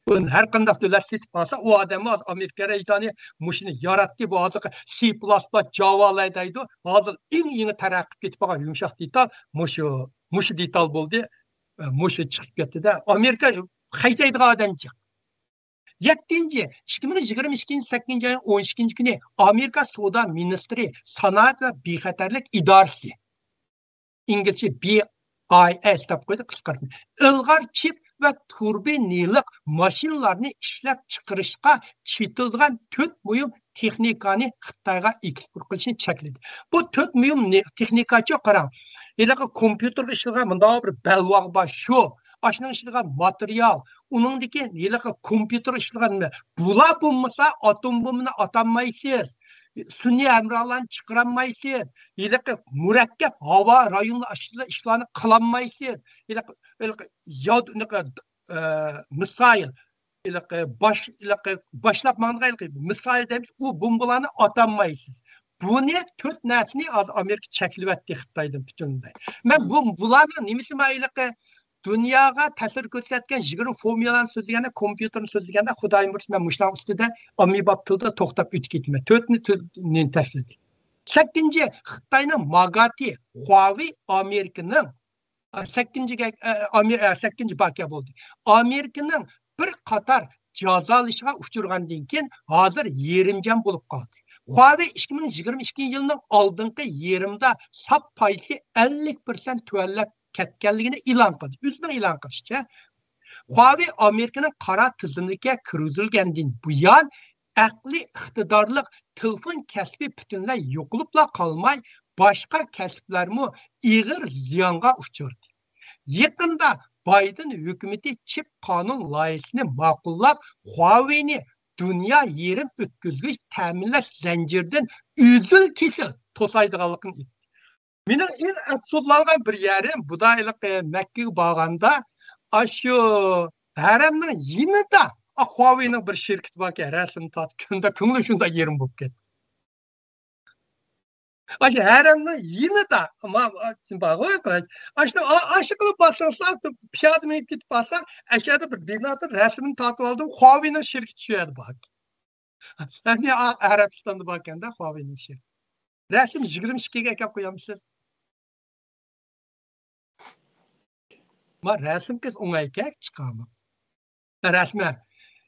بۇنى ھەر قانداق دۆلەت سېتىپ ئالسا، ئۇ ئادەممۇ ھازىر ئامېرىكا كەرەجدانى مۇشۇنى ياراتتى، بۇ ھازىرقى سى پىلاس پىلاس جاۋالار دەيدۇ. ھازىر ئەڭ يېڭى تەرەققىي قىلىپ كېتىپ قالغان يۇمشاق دېتال مۇشۇ، مۇشۇ دېتال بولدى. مۇشۇ چىقىپ كەتتى-دە. ئامېرىكا خەجلەيدىغان ئادەم جىق. يەتتىنچى، ئىككى مىڭ يىگىرمە ئىككىنچى سەككىزىنچى ئاينىڭ ئون ئىككىنچى كۈنى ئامېرىكا سودا مىنىستىرى، سانائەت ۋە بىخەتەرلىك ئىدارىسى، ئىنگلىزچە بى ئاي ئېس دەپ قويدى قىسقارتما، ئىلغار چىپ ۋە تۇربىنىلىق ماشىنىلارنى ئىشلەپ چىقىرىشقا چېتىلىدىغان تۆت مۇھىم تېخنىكانى خىتايغا ئېكسپورت قىلىشنى چەكلىدى. بۇ تۆت مۇھىم نى-، تېخنىكاچۇ قاراڭ. ھېلىقى كومپيۇتېرغا ئىشلىتىدىغان مۇنداق بىر بەلباغ بار، شۇ. ئاشۇنىڭ ئىچىدىغان ماتېرىيال، ئۇنىڭدىكى ھېلىقى كومپيۇتېر ئىشلىتىدىغان نېمە؟ بۇلار بولمىسا، ئاتوم بومبىنى ئاتالمايسىز، سۈنئىي ھەمراھلارنى چىقىرالمايسىز، ھېلىقى مۇرەككەپ ھاۋا رايونلار ئاشۇنداق ئىشلارنى قىلالمايسىز. ھېلىقى، ھېلىقى ياد-، ھېلىقى، ئە، مىسايل، ھېلىقى باش-، ھېلىقى باشلاپ ماڭىدىغان ھېلىقى مىسايل دەيمىز، ئۇ بومبىلارنى ئاتالمايسىز. بۇنى تۆت نەرسىنى ھازىر ئامېرىكا چەكلىۋەتتى خىتايدىن پۈتۈنلەي. مەن بۇ، بۇلارنىڭ نېمىسى مايىللىقى؟ دۇنياغا تەسىر كۆرسەتكەن يىگىرمە فورمۇلانى سۆزلىگەندە، كومپيۇتېرنى سۆزلىگەندە، خۇدايىم بۇيرۇسا، مەن مۇشۇنىڭ ئۈستىدە ئاممىباب تىلدا توختاپ ئۆتۈپ كېتىمەن. تۆتنى تۈ-، نى تەسلىدى. سەككىنچى، خىتاينىڭ ماگاتى، خۇاۋېي ئامېرىكىنىڭ، ئە، سەككىنچى گە-، ئە، ئامېر-، ئە، سەككىنچى باكە بولدى. ئامېرىكىنىڭ بىر قاتار جازالىشىغا ئۇچرىغاندىن كېيىن، ھازىر يېرىم جان بولۇپ قالدى. خۇاۋېي ئىككى مىڭ يىگىرمە ئىككىنچى يىلنىڭ ئالدىنقى يېرىمىدا ساپ پايدىسى ئەللىك پىرسەنت تۆۋەنلەپ كەتكەنلىكىنى ئېلان قىلدى. ئۆزىنىڭ ئېلان قىلىشىچە، خۇاۋېي ئامېرىكىنىڭ قارا تىزىملىكىگە كىرگۈزۈلگەندىن بۇيان، ئەقلىي ئىقتىدارلىق تېلېفون كەسپى پۈتۈنلەي يوقىلىپلا قالماي، باشقا كەسىپلەرمۇ ئېغىر زىيانغا ئۇچرىدى. يېقىندا بايدېن ھۆكۈمىتى چىپ قانۇن لايىھىسىنى ماقۇللاپ، خۇاۋېينى دۇنيا يېرىم ئۆتكۈزگۈچ تەمىنلەش زەنجىرىدىن ئۈزۈل-كېسىل توسايدىغانلىقىنى ئېيتتى. مېنىڭ ئەڭ ئەپسۇسلانغان بىر يېرىم، بۇدا ھېلىقى مەككىگە بارغاندا، ئاشۇ ھەرەمنىڭ يېنىدا، ئا، خۇاۋېينىڭ بىر شىركىتى باركەن، رەسىمنى تارتىپ، شۇنداق كۆڭلۈم شۇنداق يېرىم بولۇپ كەتتى. ئاشۇ ھەرەمنىڭ يېنىدا، ما-، بارغۇ، ئاشۇ، ئاشۇ قىلىپ بارساڭ، پىيادە مېڭىپ كېتىپ بارساڭ، ئەشەدە بىر بىنادا رەسىمىنى تارتىپ ئالدىم، خۇاۋېينىڭ شىركىتى شۇ يەردە بار. ئەمدى ئا-، ئەرەبىستاندا باركەندە خۇاۋېينىڭ شىركىتى. رەسىم يىگىرمە ئىككىگە ئەكەپ قويامسىز؟ ما رەسىم كەس ئوڭايكەن چىقامۇ؟ رەسمە.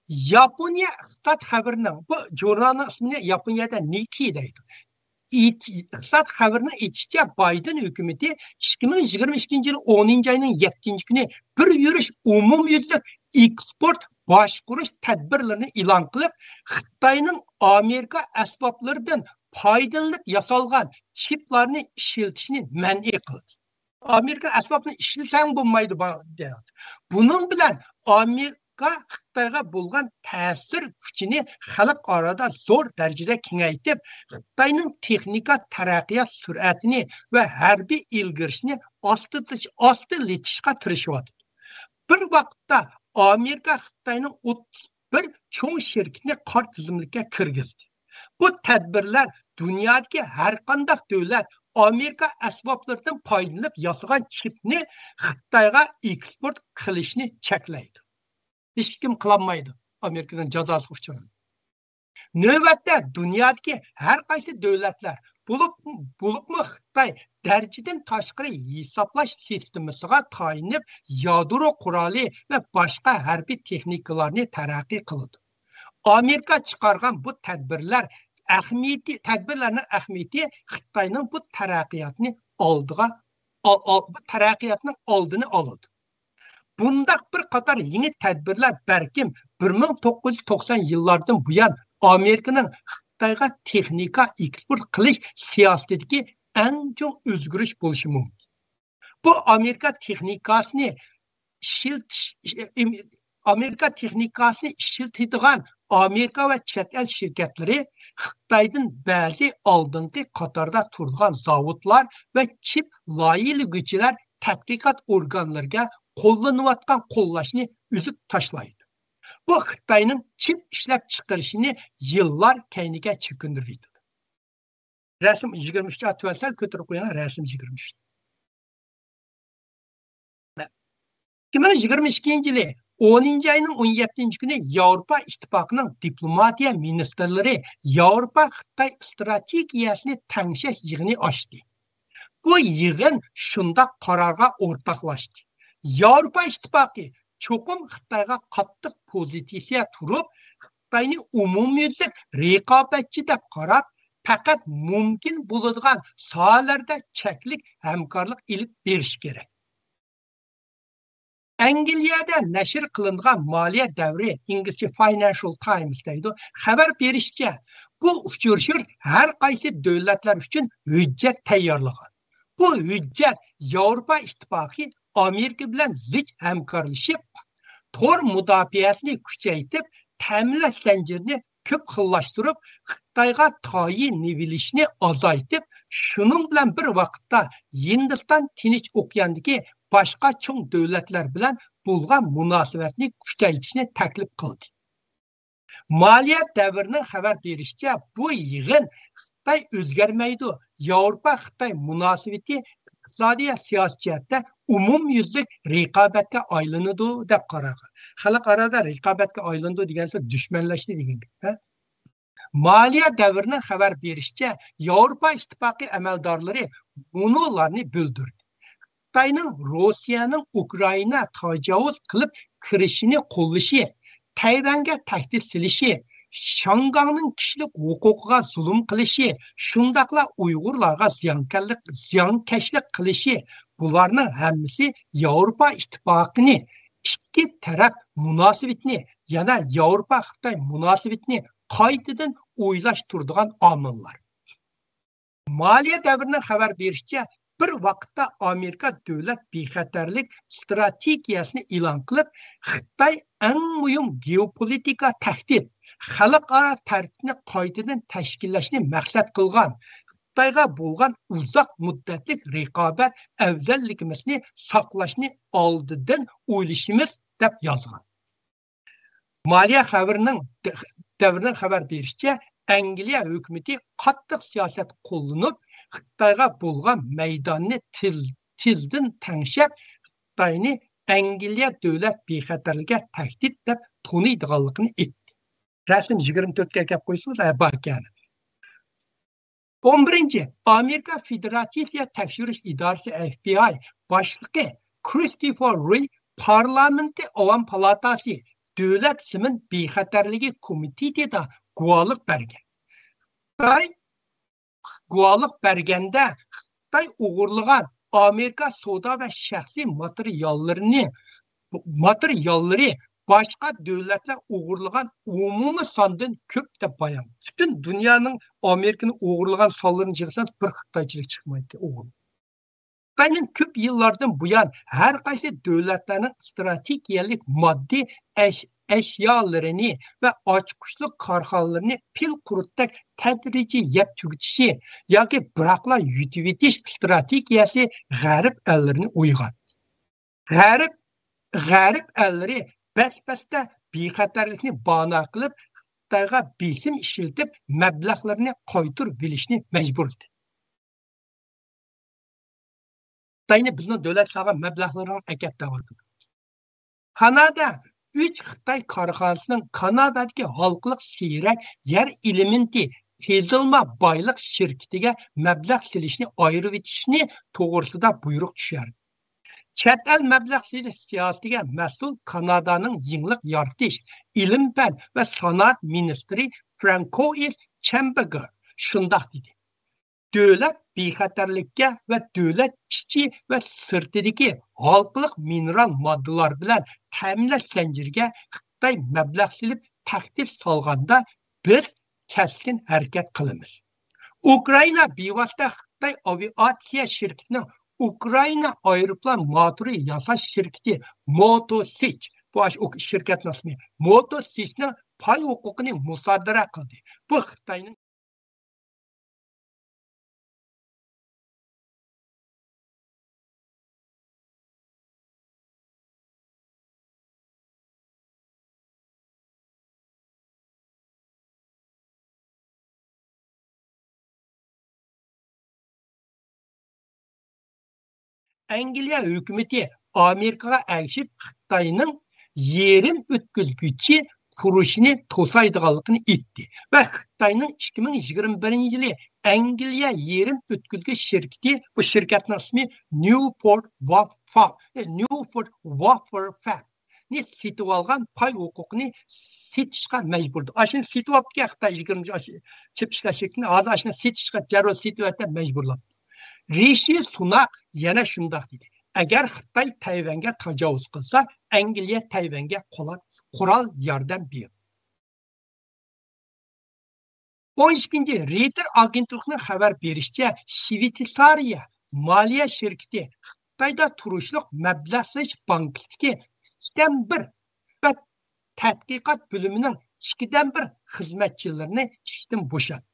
ياپونىيە ئىقتىساد خەۋىرىنىڭ، بۇ ژۇرنالنىڭ ئىسمىنى ياپونىيەدە نىككېي دەيدۇ. ئىت-، ئىقتىساد خەۋىرىنىڭ ئېيتىشىچە، بايدېن ھۆكۈمىتى ئىككى مىڭ يىگىرمە ئىككىنچى يىل ئونىنچى ئاينىڭ يەتتىنچى كۈنى بىر يۈرۈش ئومۇميۈزلۈك ئېكسپورت باشقۇرۇش تەدبىرلىرىنى ئېلان قىلىپ، خىتاينىڭ ئامېرىكا ئەسۋابلىرىدىن پايدىلىنىپ ياسالغان چىپلارنى ئىشلىتىشنى مەنئى قىلدى. ئامېرىكا ئەسۋابىنى ئىشلىسەڭ بولمايدۇ، با-، دەيدۇ. بۇنىڭ بىلەن ئامېرىكا خىتايغا بولغان تەسىر كۈچىنى خەلقئارادا زور دەرىجىدە كېڭەيتىپ، خىتاينىڭ تېخنىكا تەرەققىيات سۈرئەتىنى ۋە ھەربىي ئىلگىرىشىنى ئاستىلىتىشقا تىرىشىۋاتىدۇ. بىر ۋاقىتتا ئامېرىكا خىتاينىڭ ئوتتۇز بىر چوڭ شىركىتىنى قارا تىزىملىككە كىرگۈزدى. بۇ تەدبىرلەر دۇنيادىكى ھەرقانداق دۆلەت ئامېرىكا ئەسۋابلىرىدىن پايدىلىنىپ ياسىغان چىپنى خىتايغا ئېكسپورت قىلىشنى چەكلەيدۇ. ھېچكىم قىلالمايدۇ، ئامېرىكىدىن جازاسىغا ئۇچرايدۇ. نۆۋەتتە دۇنيادىكى ھەر قايسى دۆلەتلەر، بولۇپ، بولۇپمۇ خىتاي دەرىجىدىن تاشقىرى ھېسابلاش سىستېمىسىغا تايىنىپ، يادرو قورالى ۋە باشقا ھەربىي تېخنىكىلارنى تەرەققىي قىلىدۇ. ئامېرىكا چىقارغان بۇ تەدبىرلەر ئەھمىيىتى، تەدبىرلەرنىڭ ئەھمىيىتى خىتاينىڭ بۇ تەرەققىياتنى ئالدىغا، ئال-، ئال-، بۇ تەرەققىياتنىڭ ئالدىنى ئالىدۇ. بۇنداق بىر قاتار يېڭى تەدبىرلەر بەلكىم بىر مىڭ توققۇز يۈز توقسان يىللاردىن بۇيان ئامېرىكىنىڭ خىتايغا تېخنىكا ئېكسپورت قىلىش سىياسىتىدىكى ئەڭ چوڭ ئۆزگىرىش بولۇشى مۇمكىن. بۇ ئامېرىكا تېخنىكاسىنى ئىشلىتىش، ئامېرىكا تېخنىكاسىنى ئىشلىتىدىغان ئامېرىكا ۋە چەت ئەل شىركەتلىرى خىتايدىن بەزى ئالدىنقى قاتاردا تۇرىدىغان زاۋۇتلار ۋە چىپ لايىھىلىگۈچىلەر تەتقىقات ئورگانلىرىغا قوللىنىۋاتقان قوللاشنى ئۈزۈپ تاشلايدۇ. بۇ خىتاينىڭ چىپ ئىشلەپ چىقىرىشىنى يىللار كەينىگە چېكىندۈرۈۋېتىدۇ. رەسىم يىگىرمە ئۈچ، تۆۋەن سەل كۆتۈرۈپ قويۇڭ، رەسىم يىگىرمە ئۈچ. ئىككى مىڭ يىگىرمە ئىككىنچى يىلى ئونىنچى ئاينىڭ ئون يەتتىنچى كۈنى ياۋروپا ئىتتىپاقىنىڭ دىپلوماتىيە مىنىستىرلىرى ياۋروپا خىتاي ئىستراتېگىيەسىنى تەڭشەش يىغىنى ئاچتى. بۇ يىغىن شۇنداق قارارغا ئورتاقلاشتى. ياۋروپا ئىتتىپاقى چوقۇم خىتايغا قاتتىق پوزىتسىيە تۇرۇپ، خىتاينى ئومۇميۈزلۈك رىقابەتچى دەپ قاراپ، پەقەت مۇمكىن بولىدىغان ساھەلەردە چەكلىك ھەمكارلىق ئېلىپ بېرىش كېرەك. ئەنگلىيەدە نەشر قىلىنغان مالىيە دەۋرى، ئىنگلىزچە فاينانشال تايمز دەيدۇ، خەۋەر بېرىشىچە، بۇ ئۇچرىشىش ھەر قايسى دۆلەتلەر ئۈچۈن ھۆججەت تەييارلىغان. بۇ ھۆججەت ياۋروپا ئىتتىپاقى ئامېرىكا بىلەن زىچ ھەمكارلىشىپ، تور مۇداپىئەسىنى كۈچەيتىپ، تەمىنات زەنجىرىنى كۆپ خىللاشتۇرۇپ، خىتايغا تايىنىۋېلىشنى ئازايتىپ، شۇنىڭ بىلەن بىر ۋاقىتتا ھىندىستان تىنچ ئوكياندىكى باشقا چوڭ دۆلەتلەر بىلەن بولغان مۇناسىۋەتنى كۈچەيتىشنى تەكلىپ قىلدى. مالىيە دەۋرىنىڭ خەۋەر بېرىشىچە، بۇ يىغىن خىتاي ئۆزگەرمەيدۇ، ياۋروپا خىتاي مۇناسىۋىتى ئىقتىسادىي ۋە سىياسىي جەھەتتە ئومۇميۈزلۈك رىقابەتكە ئايلىنىدۇ دەپ قارىغان. خەلقئارادا رىقابەتكە ئايلىنىدۇ دېگەن سۆز دۈشمەنلەشتى دېگەن گەپ. مالىيە دەۋرىنىڭ خەۋەر بېرىشىچە، ياۋروپا ئىتتىپاقى ئەمەلدارلىرى مۇنۇلارنى بىلدۈردى. خىتاينىڭ روسىيەنىڭ ئۇكرائىنا تاجاۋۇز قىلىپ كىرىشىنى قوللىشى، تەيۋەنگە تەھدىت سېلىشى، شياڭگاڭنىڭ كىشىلىك ھوقۇقىغا زۇلۇم قىلىشى، شۇنداقلا ئۇيغۇرلارغا زىيانكەللىك، زىيانكەشلىك قىلىشى، بۇلارنىڭ ھەممىسى ياۋروپا ئىتتىپاقىنى ئىككى تەرەپ مۇناسىۋىتىنى، يەنە ياۋروپا خىتاي مۇناسىۋىتىنى قايتىدىن ئويلاشتۇرىدىغان ئامىللار. مالىيە دەۋرىنىڭ خەۋەر بېرىشىچە، بىر ۋاقىتتا ئامېرىكا دۆلەت بىخەتەرلىك ئىستراتېگىيەسىنى ئېلان قىلىپ، خىتاي ئەڭ مۇھىم گېئوپولىتىكا تەھدىت، خەلقئارا تەرتىپنى قايتىدىن تەشكىللەشنى مەقسەت قىلغان، خىتايغا بولغان ئۇزاق مۇددەتلىك رىقابەت ئەۋزەللىكىمىزنى ساقلاشنى ئالدىدىن ئويلىشىمىز، دەپ يازغان. مالىيە خەۋىرىنىڭ، دەۋرىنىڭ خەۋەر بېرىشىچە، ئەنگلىيە ھۆكۈمىتى قاتتىق سىياسەت قوللىنىپ، خىتايغا بولغان مەيداننى تېز، تېزدىن تەڭشەپ، خىتاينى ئەنگلىيە دۆلەت بىخەتەرلىكىگە تەھدىت دەپ تونۇيدىغانلىقىنى ئېيتتى. رەسىم يىگىرمە تۆتكە كەپ قويسىڭىز، ھە، باركەن. ئون بىرىنچى، ئامېرىكا فېدېراتسىيە تەكشۈرۈش ئىدارىسى، ئەف بى ئاي، باشلىقى كرىستوفېر رۇي پارلامېنتى ئاۋام پالاتاسى دۆلەت زېمىن بىخەتەرلىكى كومىتېتىدا گۇۋاھلىق بەرگەن. خىتاي گۇۋاھلىق بەرگەندە، خىتاي ئوغرىلىغان ئامېرىكا سودا ۋە شەخسىي ماتېرىياللىرىنى، ماتېرىياللىرى باشقا دۆلەتلەر ئوغرىلىغان ئومۇمىي ساندىن كۆپ، دەپ بايان. پۈتۈن دۇنيانىڭ ئامېرىكىنى ئوغرىلىغان سانلىرىنى يىغسىڭىز، بىر خىتايچىلىك چىقمايتتى ئوغرىلىق. خىتاينىڭ كۆپ يىللاردىن بۇيان ھەر قايسى دۆلەتلەرنىڭ ئىستراتېگىيەلىك ماددىي ئەش-، ئەشيالىرىنى ۋە ئاچقۇچلۇق كارخانىلىرىنى پىل قۇرتتەك تەدرىجىي يەپ تۈگىتىشى ياكى بىراقلا يۇتۇۋېتىش ئىستراتېگىيەسى غەرب ئەللىرىنى ئويغاتتى. غەرب، غەرب ئەللىرى بەس-بەستە بىخەتەرلىكنى بانا قىلىپ، خىتايغا بېسىم ئىشلىتىپ، مەبلەغلىرىنى قايتۇرۇۋېلىشنى مەجبۇرلىدى. خىتاينى بىزنىڭ دۆلەت سالغان مەبلەغلىرىڭنى ئەكەت دەۋاتىدۇ. كانادا ئۈچ خىتاي كارخانىسىنىڭ كانادادىكى ھالقىلىق سىيرەك يەر ئېلېمېنتى قېزىلما بايلىق شىركىتىگە مەبلەغ سېلىشنى ئايرىۋېتىشنى توغرىسىدا بۇيرۇق چۈشۈردى. چەت ئەل مەبلەغ سېلىش سىياسىتىگە مەسئۇل كانادانىڭ يېڭىلىق يارىتىش، ئىلىم-پەن ۋە سانائەت مىنىستىرى فرانكوئىس چەمبېرلېر شۇنداق دېدى: «دۆلەت بىخەتەرلىككە ۋە دۆلەت ئىچى ۋە سىرتىدىكى ھالقىلىق مىنېرال ماددىلار بىلەن تەمىنلەش زەنجىرىگە خىتاي مەبلەغ سېلىپ تەھدىت سالغاندا، بىز كەسكىن ھەرىكەت قىلىمىز.» ئۇكرائىنا بىۋاسىتە خىتاي ئاۋىئاتسىيە شىركىتىنىڭ ئۇكرائىنا ئايروپىلان موتورى ياساش شىركىتى موتوسىچ، بۇ ئاشۇ ئۇك-، شىركەتنىڭ ئىسمى، موتوسىچنىڭ پاي ھوقۇقىنى مۇسادىرە قىلدى. بۇ خىتاينىڭ ئەنگلىيە ھۆكۈمىتى ئامېرىكىغا ئەگىشىپ خىتاينىڭ يېرىم ئۆتكۈزگۈچى قۇرۇشىنى توسايدىغانلىقىنى ئېيتتى ۋە خىتاينىڭ ئىككى مىڭ يىگىرمە بىرىنچى يىلى ئەنگلىيە يېرىم ئۆتكۈزگۈچ شىركىتى، بۇ شىركەتنىڭ ئىسمى نيۇپورت ۋاف-، فا-، نيۇپورت ۋافېر فاب نى سېتىۋالغان پاي ھوقۇقىنى سېتىشقا مەجبۇردۇر. ئاشۇنى سېتىۋاپتىكەن خىتاي يىگىرمە چىپ ئىشلەش شىركىتىنى، ھازىر ئاشۇنى سېتىشقا دەررۇ سېتىۋەتە مەجبۇرلاپتۇ. رىشى سۇناق يەنە شۇنداق دېدى: «ئەگەر خىتاي تەيۋەنگە تاجاۋۇز قىلسا، ئەنگلىيە تەيۋەنگە قولا-، قورال ياردەم بېرىدۇ.» ئون ئىككىنچى، رېيتېر ئاگېنتلىقىنىڭ خەۋەر بېرىشىچە، شۋېتسارىيە مالىيە شىركىتى خىتايدا تۇرۇشلۇق مەبلەغ سېلىش بانكىسىدىكى ئىككىدىن بىر ۋە تەتقىقات بۆلۈمىنىڭ ئىككىدىن بىر خىزمەتچىلىرىنى ئىشتىن بوشاتتى.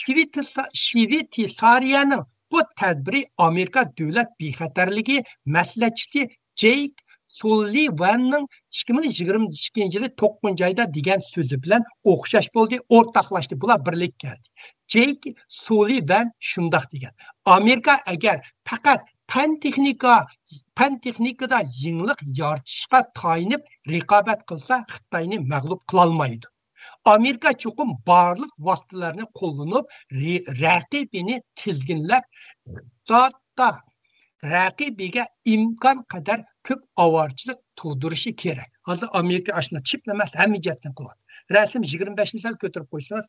شۋېتسا-، شۋېتسارىيەنىڭ بۇ تەدبىرى ئامېرىكا دۆلەت بىخەتەرلىكى مەسلىھەتچىسى جېيك سۇللىۋاننىڭ ئىككى مىڭ يىگىرمە ئىككىنچى يىلى توققۇزىنچى ئايدا دېگەن سۆزى بىلەن ئوخشاش بولدى، ئورتاقلاشتى. بۇلار بىرلىككە كەلدى. جېيك سۇللىۋان شۇنداق دېگەن: «ئامېرىكا ئەگەر پەقەت پەن تېخنىكا، پەن تېخنىكىدا يېڭىلىق يارىتىشقا تايىنىپ رىقابەت قىلسا، خىتاينى مەغلۇپ قىلالمايدۇ. ئامېرىكا چوقۇم بارلىق ۋاسىتىلەرنى قوللىنىپ، رى-، رەقىبىنى تىزگىنلەپ، ئىقتىسادتا رەقىبىگە ئىمكان قەدەر كۆپ ئاۋارىچىلىك تۇغدۇرۇشى كېرەك.» ھازىر ئامېرىكا ئاشۇنداق چىپلا ئەمەس، ھەممە جەھەتتىن قىلىۋاتىدۇ. رەسىم يىگىرمە بەشنى سەل كۆتۈرۈپ قويسىڭىز.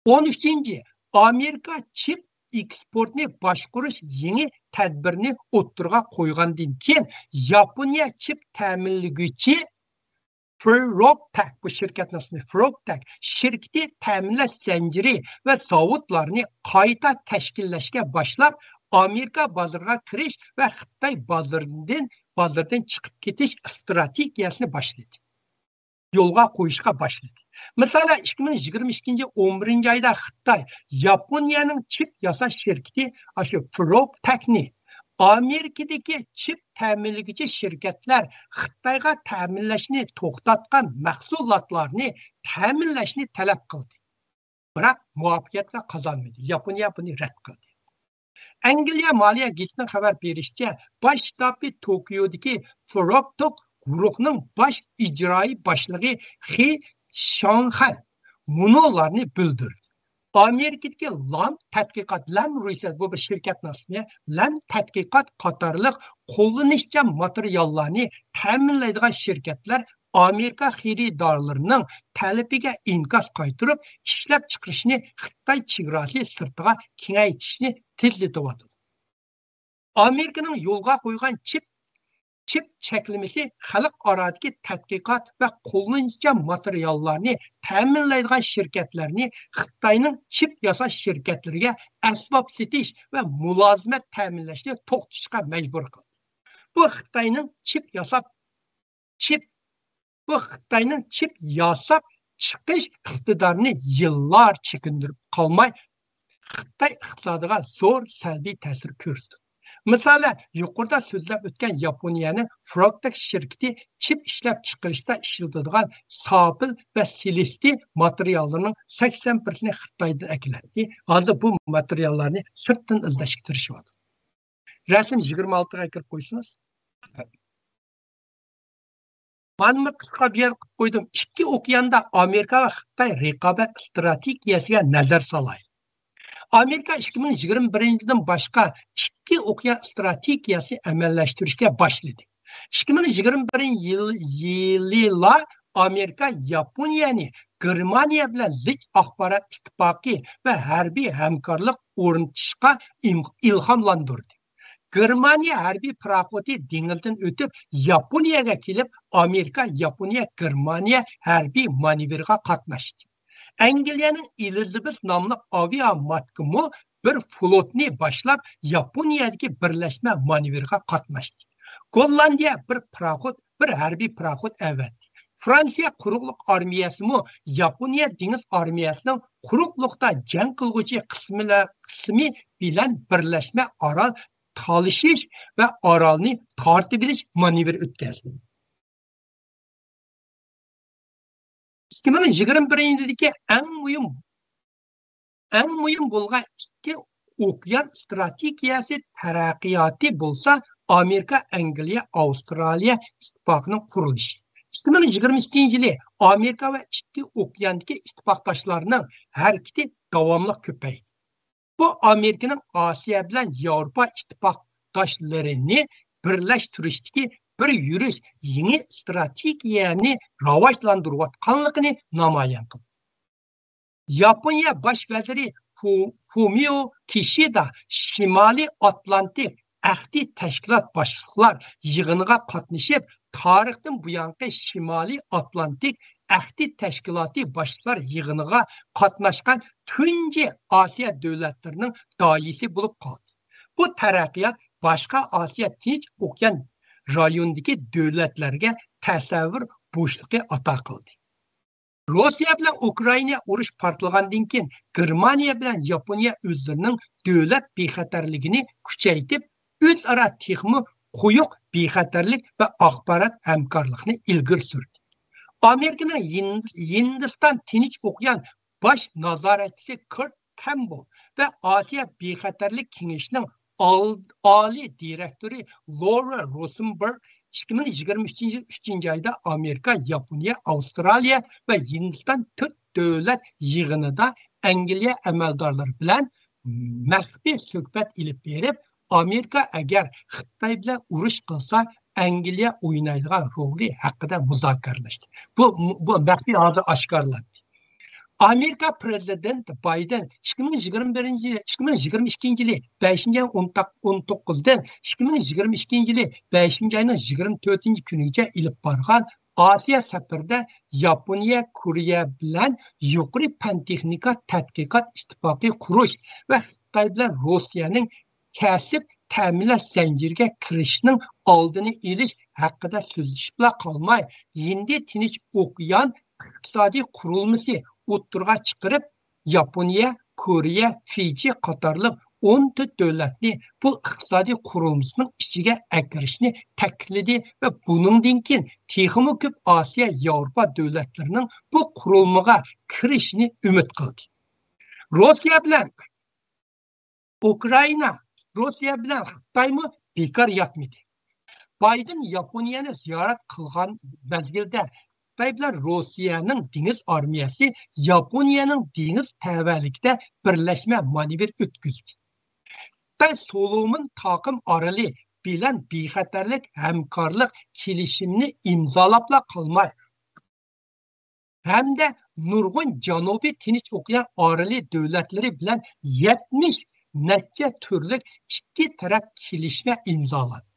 ئون ئۈچىنچى، ئامېرىكا چىپ ئېكسپورتنى باشقۇرۇش يېڭى تەدبىرىنى ئوتتۇرىغا قويغاندىن كېيىن، ياپونىيە چىپ تەمىنلىگۈچى فروگتەك، بۇ شىركەتنىڭ ئىسمى فروگتەك شىركىتى تەمىنلەش زەنجىرى ۋە زاۋۇتلارنى قايتا تەشكىللەشكە باشلاپ، ئامېرىكا بازىرىغا كىرىش ۋە خىتاي بازىرىدىن، بازىرىدىن چىقىپ كېتىش ئىستراتېگىيەسىنى باشلىدى. يولغا قويۇشقا باشلىدى. مىسالەن، ئىككى مىڭ يىگىرمە ئىككىنچى يىل ئون بىرىنچى ئايدا خىتاي ياپونىيەنىڭ چىپ ياساش شىركىتى ئاشۇ فروگتەكنى ئامېرىكىدىكى چىپ تەمىنلىگۈچى شىركەتلەر خىتايغا تەمىنلەشنى توختاتقان مەھسۇلاتلارنى تەمىنلەشنى تەلەپ قىلدى. بىراق مۇۋەپپەقىيەتلەر قازانمىدى. ياپونىيە بۇنى رەت قىلدى. ئەنگلىيە مالىيە گېزىتىنىڭ خەۋەر بېرىشىچە، باش شتابى توكيودىكى فروگتوك گۇرۇھنىڭ باش ئىجرائىي باشلىقى خې شاڭخەن مۇنۇلارنى بىلدۈردى: «ئامېرىكىدىكى لام تەتقىقات»، لام رىسېرچ، بۇ بىر شىركەتنىڭ ئىسمى، لام تەتقىقات قاتارلىق قوللىنىشچان ماتېرىياللارنى تەمىنلەيدىغان شىركەتلەر ئامېرىكا خېرىدارلىرىنىڭ تەلىپىگە ئىنكاس قايتۇرۇپ، ئىشلەپچىقىرىشنى خىتاي چېگراسى سىرتىغا كېڭەيتىشنى تېزلىتىۋاتىدۇ. ئامېرىكىنىڭ يولغا قويغان چىپ، چىپ چەكلىمىسى خەلقئارادىكى تەتقىقات ۋە قوللىنىشچان ماتېرىياللارنى تەمىنلەيدىغان شىركەتلەرنى خىتاينىڭ چىپ ياساش شىركەتلىرىگە ئەسۋاب سېتىش ۋە مۇلازىمەت تەمىنلەشنى توختىتىشقا مەجبۇر قىلدى. بۇ خىتاينىڭ چىپ ياساپ، چىپ بۇ خىتاينىڭ چىپ ياساپ چىقىش ئىقتىدارىنى يىللار چېكىندۈرۈپ قالماي، خىتاي ئىقتىسادىغا زور سەلبىي تەسىر كۆرسىتىدۇ. مىسالى، يۇقىرىدا سۆزلەپ ئۆتكەن ياپونىيەنىڭ فروكتېك شىركىتى چىپ ئىشلەپ چىقىرىشتا ئىشلىتىدىغان ساپىل ۋە سىلىستى ماتېرىياللىرىنىڭ سەكسەن پىرسەنتىنى خىتايدىن ئەكېلەتتى. ھازىر بۇ ماتېرىياللارنى سىرتتىن ئىزدەشكە تىرىشىۋاتىدۇ. رەسىم يىگىرمە ئالتىغا كىرىپ قويسىڭىز. مانا بۇ قىسقا بىر يەر قىلىپ قويدۇم. ئىككى ئوكياندا ئامېرىكا ۋە خىتاي رىقابەت ئىستراتېگىيەسىگە نەزەر سالايلى. ئامېرىكا ئىككى مىڭ يىگىرمە بىرىنچى يىلدىن باشقا ئىككى ئوكيان ئىستراتېگىيەسىنى ئەمەلىيلەشتۈرۈشكە باشلىدى. ئىككى مىڭ يىگىرمە بىرىنچى يىل، يىلىلا ئامېرىكا ياپونىيەنى گېرمانىيە بىلەن زىچ ئاخبارات ئىتتىپاقى ۋە ھەربىي ھەمكارلىق ئورنىتىشقا ئىم-، ئىلھاملاندۇردى. گېرمانىيە ھەربىي پاراخوتى دېڭىزدىن ئۆتۈپ، ياپونىيەگە كېلىپ، ئامېرىكا ياپونىيە گېرمانىيە ھەربىي مانېۋىرىغا قاتناشتى. ئەنگلىيەنىڭ ئېلىزابېس ناملىق ئاۋىئاماتكىمۇ بىر فلوتنى باشلاپ، ياپونىيەدىكى بىرلەشمە مانېۋىرىغا قاتناشتى. گوللاندىيە بىر پاراخوت، بىر ھەربىي پاراخوت ئەۋەتتى. فرانسىيە قۇرۇقلۇق ئارمىيەسىمۇ ياپونىيە دېڭىز ئارمىيەسىنىڭ قۇرۇقلۇقتا جەڭ قىلغۇچى قىسمىلە-، قىسمى بىلەن بىرلەشمە ئارال تالىشىش ۋە ئارالنى تارتىۋېلىش مانېۋىرى ئۆتكەزدى. ئىككى مىڭ يىگىرمە بىرىنچى يىلدىكى ئەڭ مۇھىم، ئەڭ مۇھىم بولغان ئىككى ئوكيان ئىستراتېگىيەسى تەرەققىياتى بولسا ئامېرىكا، ئەنگلىيە، ئاۋسترالىيە ئىتتىپاقىنىڭ قۇرۇلۇشى. ئىككى مىڭ يىگىرمە ئىككىنچى يىلى ئامېرىكا ۋە ئىككى ئوكياندىكى ئىتتىپاقداشلارنىڭ ھەرىكىتى داۋاملىق كۆپەيدى. بۇ ئامېرىكىنىڭ ئاسىيا بىلەن ياۋروپا ئىتتىپاقداشلىرىنى بىرلەشتۈرۈشتىكى بىر يۈرۈش يېڭى ئىستراتېگىيەنى راۋاجلاندۇرۇۋاتقانلىقىنى نامايان قىلدى. ياپونىيە باش ۋەزىرى فۇ-، فۇمىيو كىشىدا شىمالىي ئاتلانتىك ئەھدى تەشكىلات باشلىقلار يىغىنىغا قاتنىشىپ، تارىختىن بۇيانقى شىمالىي ئاتلانتىك ئەھدى تەشكىلاتى باشلىقلار يىغىنىغا قاتناشقان تۇنجى ئاسىيا دۆلەتلىرىنىڭ داھىيسى بولۇپ قالدى. بۇ تەرەققىيات باشقا ئاسىيا تىنچ ئوكيان رايونىدىكى دۆلەتلەرگە تەسەۋۋۇر بوشلۇقى ئاتا قىلدى. روسىيە بىلەن ئۇكرائىنا ئۇرۇش پارتلىغاندىن كېيىن، گېرمانىيە بىلەن ياپونىيە ئۆزلىرىنىڭ دۆلەت بىخەتەرلىكىنى كۈچەيتىپ، ئۆزئارا تېخىمۇ قويۇق بىخەتەرلىك ۋە ئاخبارات ھەمكارلىقىنى ئىلگىرى سۈردى. ئامېرىكىنىڭ ھىند-، ھىندىستان تىنچ ئوكيان باش نازارەتچىسى كىرت كامبېل ۋە ئاسىيا بىخەتەرلىك كېڭىشىنىڭ ئال-، ئالىي دىرېكتورى لورا روسېنبېرگ ئىككى مىڭ يىگىرمە ئۈچىنچى يىل ئۈچىنچى ئايدا ئامېرىكا، ياپونىيە، ئاۋسترالىيە ۋە ھىندىستان تۆت دۆلەت يىغىنىدا ئەنگلىيە ئەمەلدارلىرى بىلەن مەخپىي سۆھبەت ئېلىپ بېرىپ، ئامېرىكا ئەگەر خىتاي بىلەن ئۇرۇش قىلسا، ئەنگلىيە ئوينايدىغان رولى ھەققىدە مۇزاكىرىلەشتى. بۇ، بۇ مەخپىي ھالدا ئاشكارىلاندى. ئامېرىكا پىرېزىدېنتى بايدېن ئىككى مىڭ يىگىرمە بىرىنچى يىلى، ئىككى مىڭ يىگىرمە ئىككىنچى يىلى بەشىنچى ئاينىڭ ئون توققۇزىدىن ئىككى مىڭ يىگىرمە ئىككىنچى يىلى بەشىنچى ئاينىڭ يىگىرمە تۆتىنچى كۈنىگىچە ئېلىپ بارغان ئاسىيا سەپىرىدە ياپونىيە، كورېيە بىلەن يۇقىرى پەن تېخنىكا تەتقىقات ئىتتىپاقى قۇرۇش ۋە خىتاي بىلەن روسىيەنىڭ كەسىپ تەمىنلەش زەنجىرىگە كىرىشنىڭ ئالدىنى ئېلىش ھەققىدە سۆزلىشىپلا قالماي، ھىندى تىنچ ئوكيان ئىقتىسادىي قۇرۇلمىسى ئوتتۇرىغا چىقىرىپ، ياپونىيە، كورېيە، فىجى قاتارلىق ئون تۆت دۆلەتنى بۇ ئىقتىسادىي قۇرۇلمىسىنىڭ ئىچىگە ئەكىرىشنى تەكىتلىدى ۋە بۇنىڭدىن كېيىن تېخىمۇ كۆپ ئاسىيا، ياۋروپا دۆلەتلىرىنىڭ بۇ قۇرۇلمىغا كىرىشىنى ئۈمىد قىلدى. روسىيە بىلەن ئۇكرائىنا، روسىيە بىلەن خىتايمۇ بىكار ياتمىدى. بايدېن ياپونىيەنى زىيارەت قىلغان مەزگىلدە خىتاي بىلەن روسىيەنىڭ دېڭىز ئارمىيەسى ياپونىيەنىڭ دېڭىز تەۋەلىكىدە بىرلەشمە مانېۋىر ئۆتكۈزدى. خىتاي سولومون تاقىم ئارىلى بىلەن بىخەتەرلىك ھەمكارلىق كېلىشىمىنى ئىمزالاپلا قالماي، ھەمدە نۇرغۇن جەنۇبىي تىنچ ئوكيان ئارىلى دۆلەتلىرى بىلەن يەتمىش نەچچە تۈرلۈك ئىككى تەرەپ كېلىشمە ئىمزالاندى.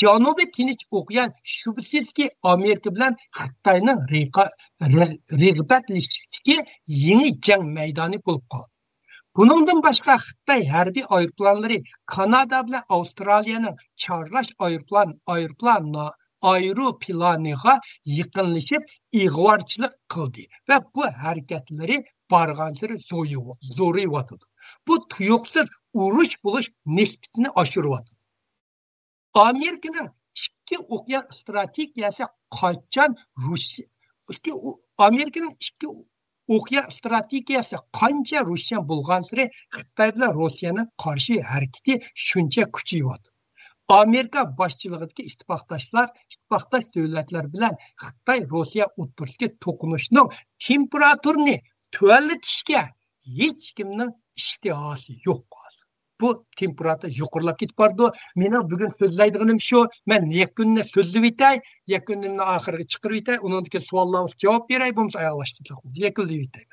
جەنۇبىي تىنچ ئوكيان شۈبھىسىزكى ئامېرىكا بىلەن خىتاينىڭ رىقا-، رىغ-، رىغبەتلىشىشتىكى يېڭى جەڭ مەيدانى بولۇپ قالدى. بۇنىڭدىن باشقا، خىتاي ھەربىي ئايروپىلانلىرى كانادا بىلەن ئاۋسترالىيەنىڭ چارلاش ئايروپىلان، ئايروپىلان نا-، ئايروپىلانىغا يېقىنلىشىپ ئىغۋارچىلىق قىلدى ۋە بۇ ھەرىكەتلىرى بارغانسېرى زورىيىۋاتىدۇ. بۇ تۇيۇقسىز ئۇرۇش بولۇش نىسبىتىنى ئاشۇرۇۋاتىدۇ. ئامېرىكىنىڭ ئىككى ئوكيان ئىستراتېگىيەسى قاچان رۇسىيە، ئىككى ئو-، ئامېرىكىنىڭ ئىككى ئوكيان ئىستراتېگىيەسى قانچە روشەن بولغانسېرى خىتاي بىلەن روسىيەنىڭ قارشى ھەرىكىتى شۇنچە كۈچىيىۋاتىدۇ. ئامېرىكا باشچىلىقىدىكى ئىتتىپاقداشلار، ئىتتىپاقداش دۆلەتلەر بىلەن خىتاي روسىيە ئوتتۇرىسىدىكى توقۇنۇشنىڭ تېمپېراتۇرىنى تۆۋەنلىتىشكە ھېچكىمنىڭ ئىشتىھاسى يوق. بۇ تېمپېراتۇرا يۇقىرىلاپ كېتىپ بارىدۇ. مېنىڭ بۈگۈن سۆزلەيدىغىنىم شۇ. مەن يەكۈننى سۆزلىۋېتەي، يەكۈننى ئاخىرىغا چىقىرىۋېتەي، ئۇنىڭدىن كېيىن سوئاللارغا جاۋاب بېرەي، بولمىسا ئاياغلاشتۇرساق بولىدۇ. يەكۈنلىۋېتەي.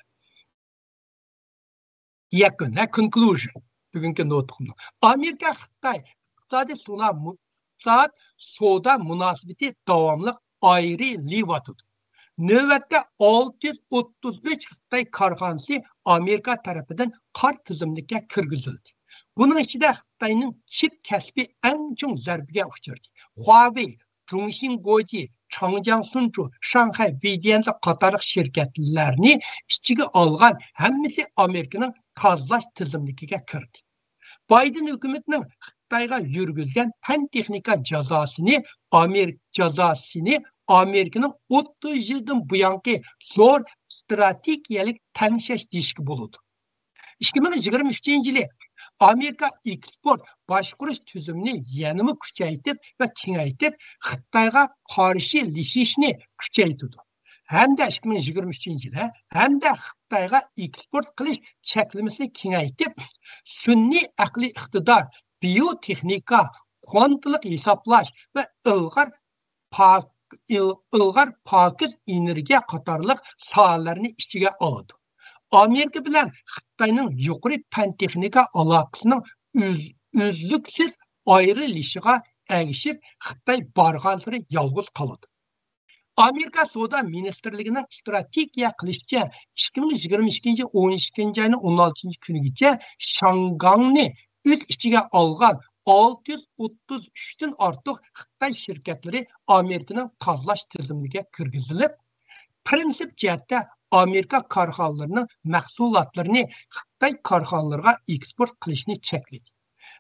يەكۈن، ھە، conclusion. بۈگۈنكى نۇتقۇمنىڭ. ئامېرىكا خىتاي ئىقتىسادىي سودا مۇ-، ئىقتىساد سودا مۇناسىۋىتى داۋاملىق ئايرىلىۋاتىدۇ. نۆۋەتتە ئالتە يۈز ئوتتۇز ئۈچ خىتاي كارخانىسى ئامېرىكا تەرىپىدىن قارا تىزىملىككە كىرگۈزۈلدى. بۇنىڭ ئىچىدە خىتاينىڭ چىپ كەسپى ئەڭ چوڭ زەربىگە ئۇچرىدى. خۇاۋېي، جۇڭشىن گوجى، چاڭجياڭ سۇنچۇ، شاڭخەي ۋېيديەنزې قاتارلىق شىركەتلەرنى ئىچىگە ئالغان ھەممىسى ئامېرىكىنىڭ تازىلاش تىزىملىكىگە كىردى. بايدېن ھۆكۈمىتىنىڭ خىتايغا يۈرگۈزگەن پەن تېخنىكا جازاسىنى ئامېرىكا، جازاسىنى ئامېرىكىنىڭ ئوتتۇز يىلدىن بۇيانقى زور ئىستراتېگىيەلىك تەڭشەش دېيىشكە بولىدۇ. ئىككى مىڭ يىگىرمە ئۈچىنچى يىلى ئامېرىكا ئېكسپورت باشقۇرۇش تۈزۈمىنى يەنىمۇ كۈچەيتىپ ۋە كېڭەيتىپ، خىتايغا قارشىلىشىشنى كۈچەيتىدۇ. ھەمدە ئىككى مىڭ يىگىرمە ئۈچىنچى يىلى ھەمدە خىتايغا ئېكسپورت قىلىش چەكلىمىسىنى كېڭەيتىپ، سۈنئىي ئەقلىي ئىقتىدار، بىيوتېخنىكا، كۋانتلىق ھېسابلاش ۋە ئىلغار پاك-، ئىل-، ئىلغار پاكىز ئېنېرگىيە قاتارلىق ساھەلەرنى ئىچىگە ئالىدۇ. ئامېرىكا بىلەن خىتاينىڭ يۇقىرى پەن تېخنىكا ئالاقىسىنىڭ ئۈز-، ئۈزلۈكسىز ئايرىلىشىغا ئەگىشىپ، خىتاي بارغانسېرى يالغۇز قالىدۇ. ئامېرىكا سودا مىنىستىرلىكىنىڭ ئىستراتېگىيە قىلىشىچە، ئىككى مىڭ يىگىرمە ئىككىنچى يىل ئون ئىككىنچى ئاينىڭ ئون ئالتىنچى كۈنىگىچە شياڭگاڭنى ئۆز ئىچىگە ئالغان ئالتە يۈز ئوتتۇز ئۈچتىن ئارتۇق خىتاي شىركەتلىرى ئامېرىكىنىڭ تازىلاش تىزىملىكىگە كىرگۈزۈلۈپ، پىرىنسىپ جەھەتتە ئامېرىكا كارخانىلىرىنىڭ مەھسۇلاتلىرىنى خىتاي كارخانىلىرىغا ئېكسپورت قىلىشنى چەكلىدى.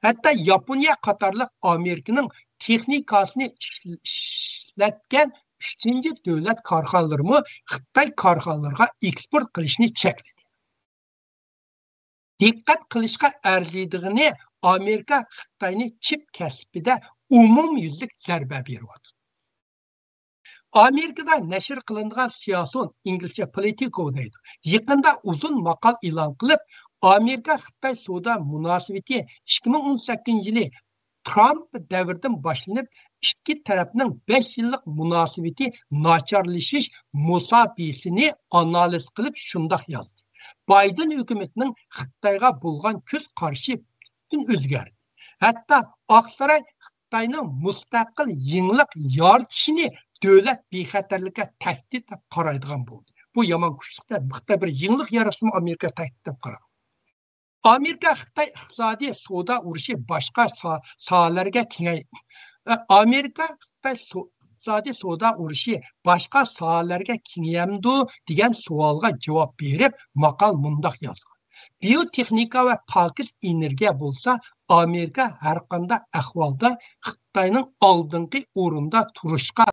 ھەتتا ياپونىيە قاتارلىق ئامېرىكىنىڭ تېخنىكاسىنى ئىش-، ئىشلەتكەن ئۈچىنچى دۆلەت كارخانىلىرىمۇ خىتاي كارخانىلىرىغا ئېكسپورت قىلىشنى چەكلىدى. دىققەت قىلىشقا ئەرزىيدىغىنى، ئامېرىكا خىتاينى چىپ كەسپىدە ئومۇميۈزلۈك زەربە بېرىۋاتىدۇ. ئامېرىكىدا نەشر قىلىنىدىغان سىياسىيون، ئىنگلىزچە پولىتىكو دەيدۇ، يېقىندا ئۇزۇن ماقال ئېلان قىلىپ، ئامېرىكا خىتاي سودا مۇناسىۋىتى ئىككى مىڭ ئون سەككىزىنچى يىلى ترامپ دەۋرىدىن باشلىنىپ، ئىككى تەرەپنىڭ بەش يىللىق مۇناسىۋىتى ناچارلىشىش مۇساپىسىنى ئانالىز قىلىپ شۇنداق يازدى: بايدېن ھۆكۈمىتىنىڭ خىتايغا بولغان كۆز قارىشى پۈتۈن ئۆزگەردى. ھەتتا ئاقساراي خىتاينىڭ مۇستەقىل يېڭىلىق يارىتىشىنى دۆلەت بىخەتەرلىكىگە تەھدىت دەپ قارايدىغان بولدى. بۇ يامان كۈچلۈك-تە، خىتاي بىر يېڭىلىق ياراتسىمۇ ئامېرىكا تەھدىت دەپ قارىغان. ئامېرىكا خىتاي ئىقتىسادىي سودا ئۇرۇشى باشقا سا-، ساھەلەرگە كېڭەي-، ئامېرىكا خىتاي سو-، ئىقتىسادىي سودا ئۇرۇشى باشقا ساھەلەرگە كېڭىيەمدۇ دېگەن سوئالغا جاۋاب بېرىپ، ماقال مۇنداق يازغان: بىيوتېخنىكا ۋە پاكىز ئېنېرگىيە بولسا ئامېرىكا ھەرقانداق ئەھۋالدا خىتاينىڭ ئالدىنقى ئورۇندا تۇرۇشقا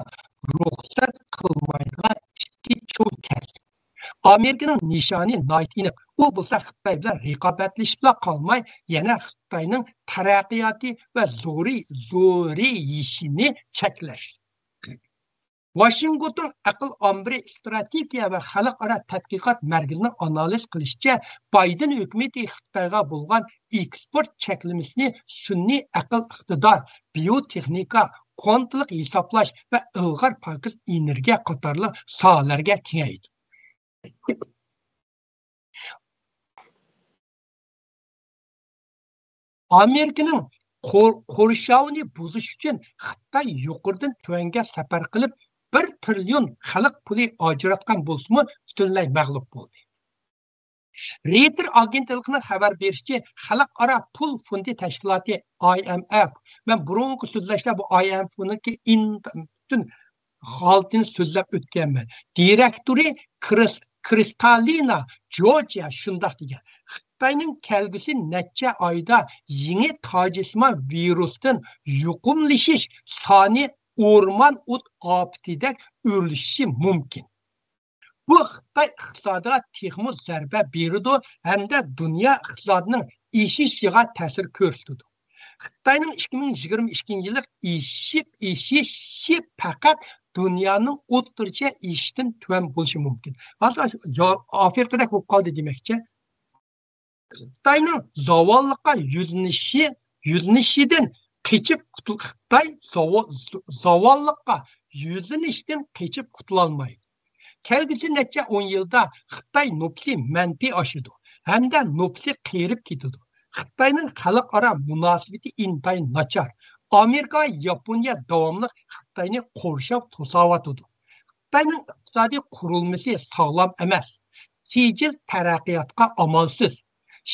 رۇخسەت قىلمايدىغان ئىككى چوڭ كەسىپ. ئامېرىكىنىڭ نىشانى ناھايىتى ئېنىق. ئۇ بولسا خىتاي بىلەن رىقابەتلىشىپلا قالماي، يەنە خىتاينىڭ تەرەققىياتى ۋە زورى-، زورىيىشىنى چەكلەش. ۋاشىنگتون ئەقىل ئامبىرى ئىستراتېگىيە ۋە خەلقئارا تەتقىقات مەركىزىنىڭ ئانالىز قىلىشىچە، بايدېن ھۆكۈمىتى خىتايغا بولغان ئېكسپورت چەكلىمىسىنى سۈنئىي ئەقىل ئىقتىدار، بىيوتېخنىكا، كۋانتلىق ھېسابلاش ۋە ئىلغار پاكىز ئېنېرگىيە قاتارلىق ساھەلەرگە كېڭەيتىدۇ. ئامېرىكىنىڭ قور-، قورشاۋىنى بۇزۇش ئۈچۈن خىتاي يۇقىرىدىن تۆۋەنگە سەپەر قىلىپ، بىر تىرىليون خەلق پۇلى ئاجراتقان بولسىمۇ، پۈتۈنلەي مەغلۇپ بولدى. رېيتېر ئاگېنتلىقىنىڭ خەۋەر بېرىشىچە، خەلقئارا پۇل فوندى تەشكىلاتى، ئاي ئېم ئېف، مەن بۇرۇنقى سۆزلەشتە بۇ ئاي ئېم ئېفنىڭكى ئىن-، پۈتۈن ھالىتىنى سۆزلەپ ئۆتكەنمەن. دىرېكتورى كرىس-، كرىستالىنا جورجىيا شۇنداق دېگەن. خىتاينىڭ كەلگۈسى نەچچە ئايدا يېڭى تاجسىمان ۋىرۇستىن يۇقۇملىشىش سانى ئورمان ئوت ئاپىتىدەك ئۆرلىشىشى مۇمكىن. بۇ خىتاي ئىقتىسادىغا تېخىمۇ زەربە بېرىدۇ ھەمدە دۇنيا ئىقتىسادىنىڭ ئېشىشىغا تەسىر كۆرسىتىدۇ. خىتاينىڭ ئىككى مىڭ يىگىرمە ئىككىنچى يىلى ئېشىپ، ئېشىشى پەقەت دۇنيانىڭ ئوتتۇرىچە ئېشىشتىن تۆۋەن بولۇشى مۇمكىن. ھازىر يا-، ئافرىقىدەك بولۇپ قالدى دېمەكچى. خىتاينىڭ زاۋاللىققا يۈزلىنىشى، يۈزلىنىشىدىن قېچىپ قۇتۇل-، خىتاي زاۋا-، زاۋاللىققا يۈزلىنىشتىن قېچىپ قۇتۇلالمايدۇ. كەلگۈسى نەچچە ئون يىلدا خىتاي نوپۇسى مەنپىي ئاشىدۇ ھەمدە نوپۇسى قېرىپ كېتىدۇ. خىتاينىڭ خەلقئارا مۇناسىۋىتى ئىنتايىن ناچار. ئامېرىكا ۋە ياپونىيە داۋاملىق خىتاينى قورشاپ توساۋاتىدۇ. خىتاينىڭ ئىقتىسادىي قۇرۇلمىسى ساغلام ئەمەس. سىجىل تەرەققىياتقا ئامالسىز.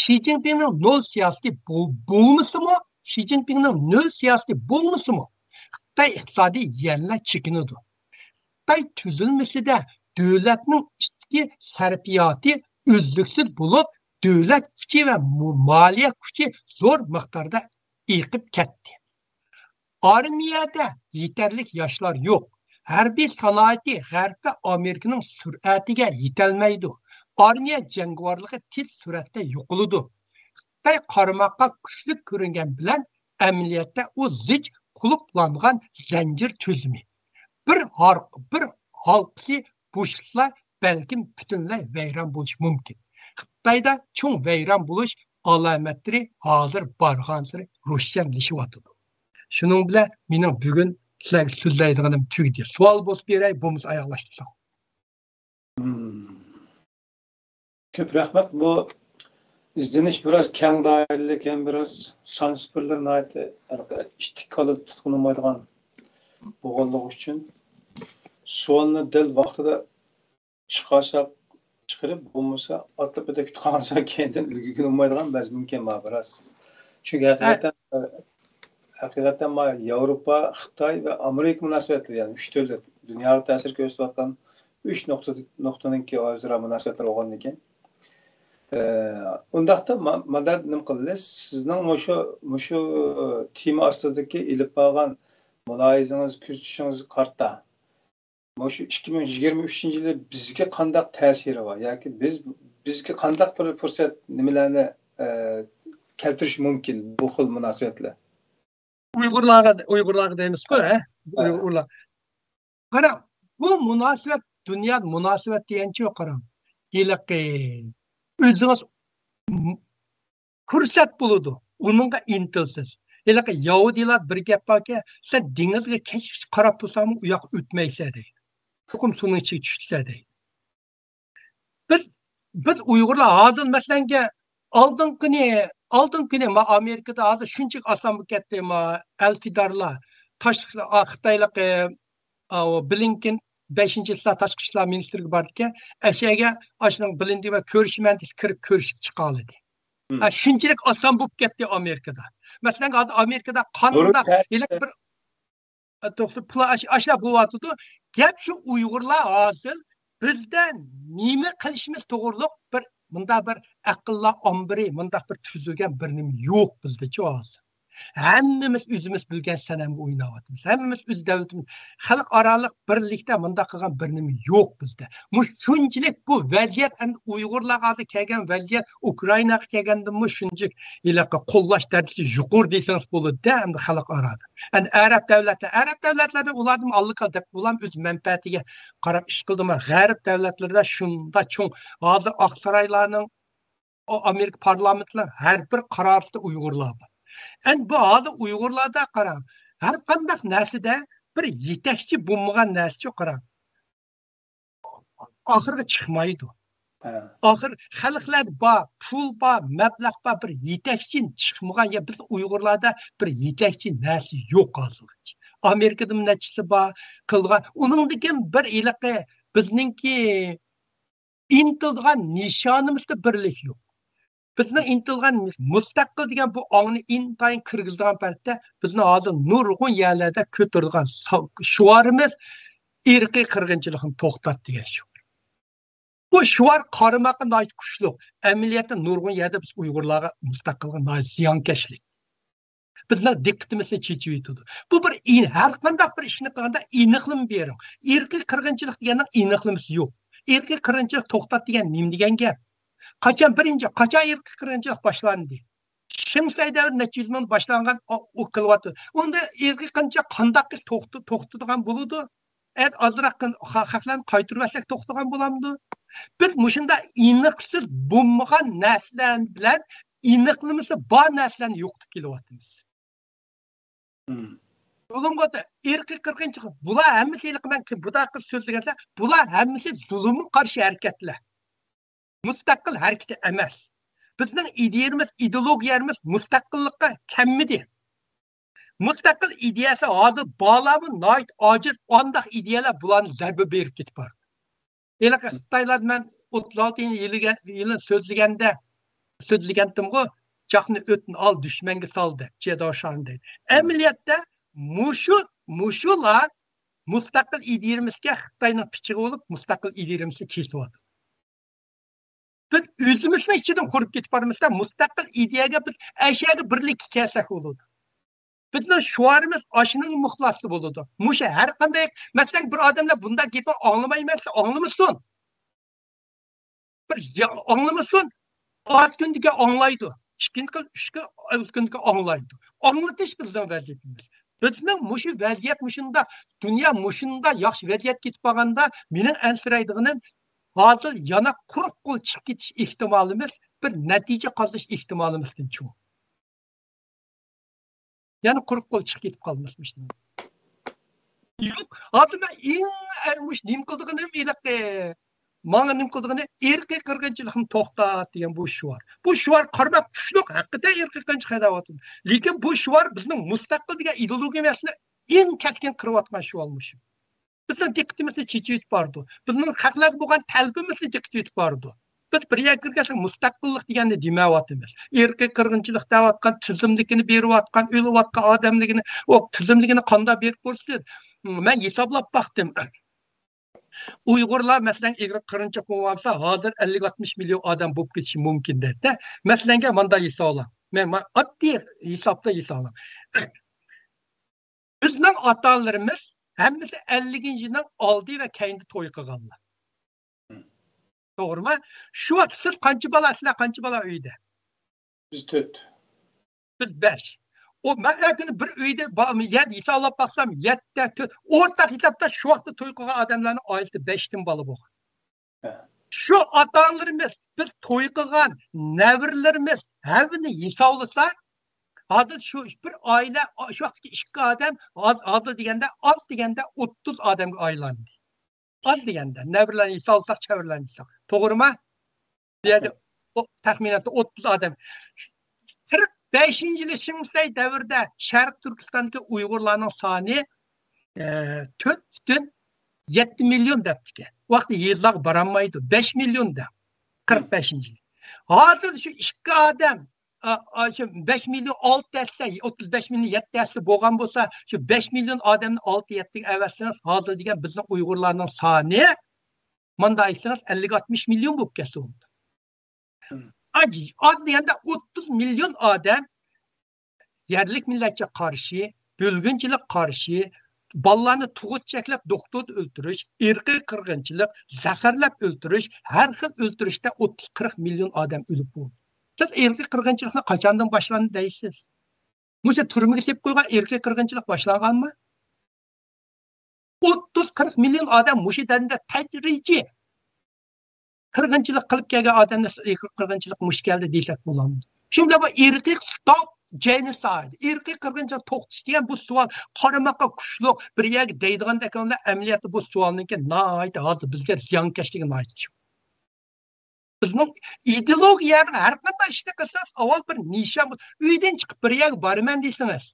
شى جىنپىڭنىڭ نول سىياسىتى بول-، بولمىسىمۇ، شى جىنپىڭنىڭ نۆل سىياسىتى بولمىسىمۇ، خىتاي ئىقتىسادى يەنىلا چېكىنىدۇ. خىتاي تۈزۈلمىسىدە دۆلەتنىڭ ئىچكى سەرپىياتى ئۈزلۈكسىز بولۇپ، دۆلەت كۈچى ۋە مو-، مالىيە كۈچى زور مىقداردا ئېقىپ كەتتى. ئارمىيەدە يېتەرلىك ياشلار يوق. ھەربىي سانائىتى غەرب ۋە ئامېرىكىنىڭ سۈرئەتىگە يېتەلمەيدۇ. ئارمىيە جەڭگىۋارلىقى تېز سۈرئەتتە يوقىلىدۇ. خىتاي قارىماققا كۈچلۈك كۆرۈنگەن بىلەن، ئەمەلىيەتتە ئۇ زىچ قۇلۇپلانغان زەنجىر تۈزۈمى. بىر ھار-، بىر ھالقىسى بوشىلسا، بەلكىم پۈتۈنلەي ۋەيران بولۇشى مۇمكىن. خىتايدا چوڭ ۋەيران بولۇش ئالامەتلىرى ھازىر بارغانسېرى روشەنلىشىۋاتىدۇ. شۇنىڭ بىلەن مېنىڭ بۈگۈن سىلەرگە سۆزلەيدىغىنىم تۈگىدى. سوئال بولسا بېرەي، بولمىسا ئاياغلاشتۇرساڭ. مم. كۆپ رەھمەت. بۇ ئىزدىنىش بىراز كەڭ دائىرىلىك ھەم بىراز سان سىفىرلىرى ناھايىتى ئىتتىك كاللا تۇتقىلى بولمايدىغان بولغانلىقى ئۈچۈن سوئالنى دەل ۋاقتىدا چىقارساق چىقىرىپ، بولمىسا ئاتلاپ ئۆتۈپ قالسا كەينىدىن ئۈلگۈرگىلى بولمايدىغان بەزى مۇمكىن بار بىراز. چۈنكى ھەقىقەتەن، ھەقىقەتەن ما ياۋروپا، خىتاي ۋە ئامېرىكا مۇناسىۋەتلىرى، يەنى ئۈچ دۆلەت، دۇنياغا تەسىر كۆرسىتىۋاتقان ئۈچ نۇقتا، نۇقتىنىڭكى ئۆزئارا مۇناسىۋەتلىرى بولغاندىكىن، ئە، ئۇنداقتا ما-، مادا نېمە قىلدى؟ سىزنىڭ مۇشۇ، مۇشۇ تېما ئاستىدىكى ئېلىپ بارغان مۇلاھىزىڭىز، كۆزىتىشىڭىزگە قارىتا، مۇشۇ ئىككى مىڭ يىگىرمە ئۈچىنچى يىلى بىزگە قانداق تەسىرى بار ياكى بىز، بىزگە قانداق بىر پۇرسەت، نېمىلەرنى، ئە، كەلتۈرۈشى مۇمكىن بۇ خىل مۇناسىۋەتلەر؟ ئۇيغۇرلارغا، ئۇيغۇرلارغا دەيمىزكۇ، ھە؟ ھە. ئۇيغۇرلار. قاراڭ، بۇ مۇناسىۋەت، دۇنيا مۇناسىۋەت دېگەنچۇ، قاراڭ. ھېلىقى ئۆزىڭىز م-، پۇرسەت بولىدۇ، ئۇنىڭغا ئىنتىلىسىز. ھېلىقى يەھۇدىيلار بىر گەپ باركەن، سەن دېڭىزغا كەچكىچە قاراپ تۇرساڭمۇ، ئۇ ياققا ئۆتمەيسەن دەيدۇ. چوقۇم سۇنىڭ ئىچىگە چۈشىسەن دەيدۇ. بىز، بىز ئۇيغۇرلار ھازىر مەسىلەنگە ئالدىنقىنى، ئالدىنقىنى ما ئامېرىكىدا ھازىر شۇنچىلىك ئاسان بولۇپ كەتتى، ما ئەلفىدارلار، تاشقى، ئا، خىتايلىق، ئە، ئاۋۇ بلىنكېن بەشىنچى ئىشلار، تاشقى ئىشلار مىنىستىرىگە باردىكەن، ئەشەگە ئاشۇنىڭ بلىنكېن بىلەن كۆرۈشىمەن دېسە، كىرىپ كۆرۈشۈپ چىقالىدى. ھە، شۇنچىلىك ئاسان بولۇپ كەتتى ئامېرىكىدا. مەسىلەن، ھازىر ئامېرىكىدا قانداق ھېلىقى بىر، ئە، توختاپ، پىلان ئاش-، ئاشۇنداق بولۇۋاتىدۇ. گەپ شۇ، ئۇيغۇرلار ھازىر بىزدە نېمە قىلىشىمىز توغرۇلۇق بىر، مۇنداق بىر ئەقىللەر ئامبىرى، مۇنداق بىر تۈزۈلگەن بىر نېمە يوق بىزدىچۇ ھازىر. ھەممىمىز ئۆزىمىز بىلگەن سەنەمگە ئويناۋاتىمىز. ھەممىمىز ئۆز دەۋلىتىمىز، خەلقئارالىق بىرلىكتە مۇنداق قىلغان بىر نېمە يوق بىزدە. مۇشۇنچىلىك بۇ ۋەزىيەت، ئەمدى ئۇيغۇرلارغا ھازىر كەلگەن ۋەزىيەت، ئۇكرائىناغا كەلگەندىمۇ شۇنچىلىك ھېلىقى قوللاش دەرىجىسى يۇقىرى دېسىڭىز بولىدۇ-دە، ئەمدى خەلقئارادا. ئەمدى ئەرەب دەۋلەتلەر، ئەرەب دەۋلەتلەردە ئۇلاردىمۇ ئاللىكا دەپ، ئۇلارمۇ ئۆز مەنپەئەتىگە قاراپ ئىش قىلدىمۇ؟ غەرب دەۋلەتلىرىدە شۇنداق چوڭ، ھازىر ئاقسارايلارنىڭ، ئۇ ئامېرىكا پارلامېنتىنىڭ ھەر بىر قارارىسىدا ئۇيغۇرلار بار. ئەمدى بۇ ھازىر ئۇيغۇرلاردا قاراڭ، ھەر قانداق نەرسىدە بىر يېتەكچى بولمىغان نەرسىچۇ، قاراڭ، ئاخىرغا چىقمايدۇ. ھە. ئاخىر خەلقلەردە بار، پۇل بار، مەبلەغ بار، بىر يېتەكچى چىقمىغان، يا بىز ئۇيغۇرلاردا بىر يېتەكچى نەرسە يوق ھازىرغىچە. ئامېرىكىدىمۇ نەچچىسى بار، قىلغان. ئۇنىڭدىن كېيىن بىر ھېلىقى بىزنىڭكى ئىنتىلىدىغان نىشانىمىزدا بىرلىك يوق. بىزنىڭ ئىنتىلغان مۇستەقىل دېگەن بۇ ئاڭنى ئىنتايىن كىرگۈزىدىغان پەيتتە، بىزنىڭ ھازىر نۇرغۇن يەرلەردە كۆتۈرىدىغان شوئارىمىز ئىرقىي قىرغىنچىلىقنى توختات دېگەن شوئار. بۇ شوئار قارىماققا ناھايىتى كۈچلۈك. ئەمەلىيەتتە نۇرغۇن يەردە بىز ئۇيغۇرلارغا مۇستەقىللىققا ناھايىتى زىيانكەشلىك. بىزنىڭ دىققىتىمىزنى چېچىۋېتىدۇ. بۇ بىر ئېن-، ھەر قانداق بىر ئىشنى قىلغاندا ئېنىقلىما بېرىڭ. ئىرقىي قىرغىنچىلىق دېگەننىڭ ئېنىقلىمىسى يوق. ئىرقىي قىرغىنچىلىق توختات دېگەن نېمە دېگەن گەپ؟ قاچان بىرىنچى، قاچان ئىرقىي قىرغىنچىلىق باشلاندى؟ شىڭسەي دەۋرى نەچچە يۈز مىڭ باشلانغان، ئۇ، ئۇ كېلىۋاتىدۇ. ئۇندا ئىرقىي قىرغىنچىلىق قانداق توخت-، توختىتىدىغان بولىدۇ؟ ئەت ئازراق قىل-، خا-، خەقلەرنى قايتۇرۇۋەتسەك توختىغان بولامدۇ؟ بىز مۇشۇنداق ئېنىقسىز بولمىغان نەرسىلەر بىلەن ئېنىقلىمىسى بار نەرسىلەرنى يوقىتىپ كېلىۋاتىمىز. مم. زۇلۇمغا ئىرقىي قىرغىنچىلىق، بۇلار ھەممىسى ھېلىقى مەن بۇنداق قىلىپ سۆزلىگەنلەر، بۇلار ھەممىسى زۇلۇمغا قارشى ھەرىكەتلەر. مۇستەقىل ھەرىكىتى ئەمەس. بىزنىڭ ئىدىيەمىز، ئىدېئولوگىيەمىز مۇستەقىللىققا كەلمىدى. مۇستەقىل ئىدىيەسى ھازىر بارلارمۇ ناھايىتى ئاجىز، ئانداق ئىدىيەلەر بۇلارنى زەربە بېرىپ كېتىپ بارىدۇ. ھېلىقى خىتايلار مەن ئوتتۇز ئالتىنچى يىلى، يىلى سۆزلىگەندە، سۆزلىگەنتىمغۇ، چاقنى ئۆتنى ئال، دۈشمەنگە سال دەپ، جياداۋشان دەيدۇ. ئەمەلىيەتتە مۇشۇ، مۇشۇلار مۇستەقىل ئىدىيەمىزگە خىتاينىڭ پىچىقى بولۇپ، مۇستەقىل ئىدىيەمىزنى كېسىۋاتىدۇ. بىز ئۆزىمىزنىڭ ئىچىدىن قۇرۇپ كېتىپ بارىمىزدا، مۇستەقىل ئىدىيەگە بىز ئەشەگە بىرلىككە كەلسەك بولىدۇ. بىزنىڭ شوئارىمىز ئاشۇنىڭ مۇخلاسى بولىدۇ. مۇشۇ ھەر قانداق، مەسىلەن، بىر ئادەملەر بۇنداق گېپى ئاڭلىمايمەن دېسە ئاڭلىمىسۇن. بىر يا-، ئاڭلىمىسۇن. ئاز كۈندىكى ئاڭلايدۇ. ئىككىنچى قىل، ئۈچ كۈن، ئاز كۈندىكى ئاڭلايدۇ. ئاڭلىتىش بىزنىڭ ۋەزىپىمىز. بىزنىڭ مۇشۇ ۋەزىيەت مۇشۇنداق، دۇنيا مۇشۇنداق ياخشى ۋەزىيەتكە كېتىپ بارغاندا، مېنىڭ ئەنسىرەيدىغىنىم ھازىر يەنە قۇرۇق قول چىقىپ كېتىش ئېھتىمالىمىز، بىر نەتىجە قازىنىش ئېھتىمالىمىزدىن چوڭ. يەنە قۇرۇق قول چىقىپ كېتىپ قالمىسۇن. يوق، ھازىر مەن ئەڭ، ئەڭ مۇشۇ نېمە قىلىدىغىنىم ھېلىقى، ماڭا نېمە قىلىدىغىنى، ئىرقىي قىرغىنچىلىقنى توختات دېگەن بۇ شوئار. بۇ شوئار قارىماق كۈچلۈك، ھەقىقەتەن ئىرقىي قىرغىنچىلىق ھەدە قىلىۋاتىدۇ. لېكىن بۇ شوئار بىزنىڭ مۇستەقىل دېگەن ئىدېئولوگىيە مەسىلىنى ئەڭ كەسكىن قىرىۋاتقان شوئار مۇشۇ. بىزنىڭ دىققىتىمىزنى چېچىۋېتىپ بارىدۇ. بىزنىڭ خەقلەرگە بولغان تەلىپىمىزنى چېچىۋېتىپ بارىدۇ. بىز بىر يەرگە كىرگەنسەك مۇستەقىللىق دېگەننى دېمەيۋاتىمىز. ئىرقىي قىرغىنچىلىق دەۋاتقان، تىزىملىكىنى بېرىۋاتقان، ئۆلۈۋاتقان ئادەملىكىنى، ئۇ تىزىملىكىنى قانداق بېرىپ بولسۇن؟ مەن ھېسابلاپ باقتىم. ئۇيغۇرلار، مەسىلەن، ئىرقىي قىرغىنچىلىق بولمىسا، ھازىر ئەللىك ئاتمىش مىليون ئادەم بولۇپ كېتىشى مۇمكىن دەيدۇ. مەسىلەنگە، مانداق ھېسابلاڭ. مەن ما-، ئاددىي ھېسابتا ھېسابلاڭ. بىزنىڭ ئاتا-ئانىلىرىمىز ھەممىسى ئەللىكىنچى يىلنىڭ ئالدى ۋە كەينىدە توي قىلغانلار. توغرىمۇ؟ شۇ ۋاقىت سىز قانچە بالا، سىلەر قانچە بالا ئۆيدە؟ بىز تۆت. بىز بەش. ئۇ مەن ھەر كۈنى بىر ئۆيدە با-، يەر ھېسابلاپ باقسام، يەتتە، تۆت، ئورتاق ھېسابتا شۇ ۋاقىتتا توي قىلغان ئادەملەرنىڭ ئائىلىسىدە بەشتىن بالا بولغان. ھە. شۇ ئاتا-ئانىلىرىمىز، بىز توي قىلغان نەۋرىلىرىمىز ھەممىنى ھېسابلىسا، ھازىر شۇ بىر ئائىلە، شۇ ۋاقىتتىكى ئىككى ئادەم، ھاز-، ھازىر دېگەندە، ئاز دېگەندە ئوتتۇز ئادەمگە ئايلاندى. ئاز دېگەندە، نەۋرىلەرنى ھېسابلىساق، چەۋرىلەرنى ھېساب. توغرىمۇ؟ بۇ يەردە ئو-، تەخمىنەن ئوتتۇز ئادەم. قىرىق بەشىنچى يىلى شىڭسەي دەۋرىدە شەرقىي تۈركىستاندىكى ئۇيغۇرلارنىڭ سانى، ئە، تۆت پۈتۈن يەتتە مىليون دەپتىكەن. ۋاقتى يېزىلارغا بارالمايدۇ. بەش مىليون دە. قىرىق بەشىنچى يىل. ھازىر شۇ ئىككى ئادەم، ئا، ئا، شۇ بەش مىليون ئالتە ھەسسە، ئوتتۇز بەش مىليون يەتتە ھەسسە بولغان بولسا، شۇ بەش مىليون ئادەمنى ئالتە يەتتىگە ئەۋەتسىڭىز، ھازىر دېگەن بىزنىڭ ئۇيغۇرلارنىڭ سانى، مۇنداق ئېيتسىڭىز، ئەللىك ئاتمىش مىليون بولۇپ كەتسە بولىدۇ. مم. ئاز، ئاز دېگەندە ئوتتۇز مىليون ئادەم يەرلىك مىللەتچە قارشى، بۆلگۈنچىلىك قارشى، بالىلارنى تۇغۇت چەكلەپ دوختۇردا ئۆلتۈرۈش، ئىرقىي قىرغىنچىلىق، زەھەرلەپ ئۆلتۈرۈش، ھەر خىل ئۆلتۈرۈشتە ئوتتۇز قىرىق مىليون ئادەم ئۆلۈپ بولدى. سىز ئىرقىي قىرغىنچىلىقنى قاچاندىن باشلاندى دەيسىز؟ مۇشۇ تۈرمىگە سېلىپ قويغان ئىرقىي قىرغىنچىلىق باشلانغانمۇ؟ ئوتتۇز قىرىق مىليون ئادەم مۇشۇ دەمدە تەدرىجىي قىرغىنچىلىق قىلىپ كەلگەن ئادەمنى سىز ئىرقىي قىرغىنچىلىق مۇشۇ كەلدى دېسەك بولامدۇ؟ شۇ بىلەن بۇ ئىرقىي ستوپ جېنوسايد، ئىرقىي قىرغىنچىلىق توختىتىش دېگەن بۇ سوئال قارىماققا كۈچلۈك بىر يەرگە دەيدىغاندەك، ئەمەلىيەتتە بۇ سوئالنىڭكى ناھايىتى ھازىر بىزگە زىيانكەشلىكى ناھايىتى چوڭ. بىزنىڭ ئىدېئولوگىيەنىڭ ھەر قانداق ئىشنى قىلسىڭىز، ئاۋۋال بىر نىشان، ئۆيدىن چىقىپ بىر يەرگە بارىمەن دېسىڭىز،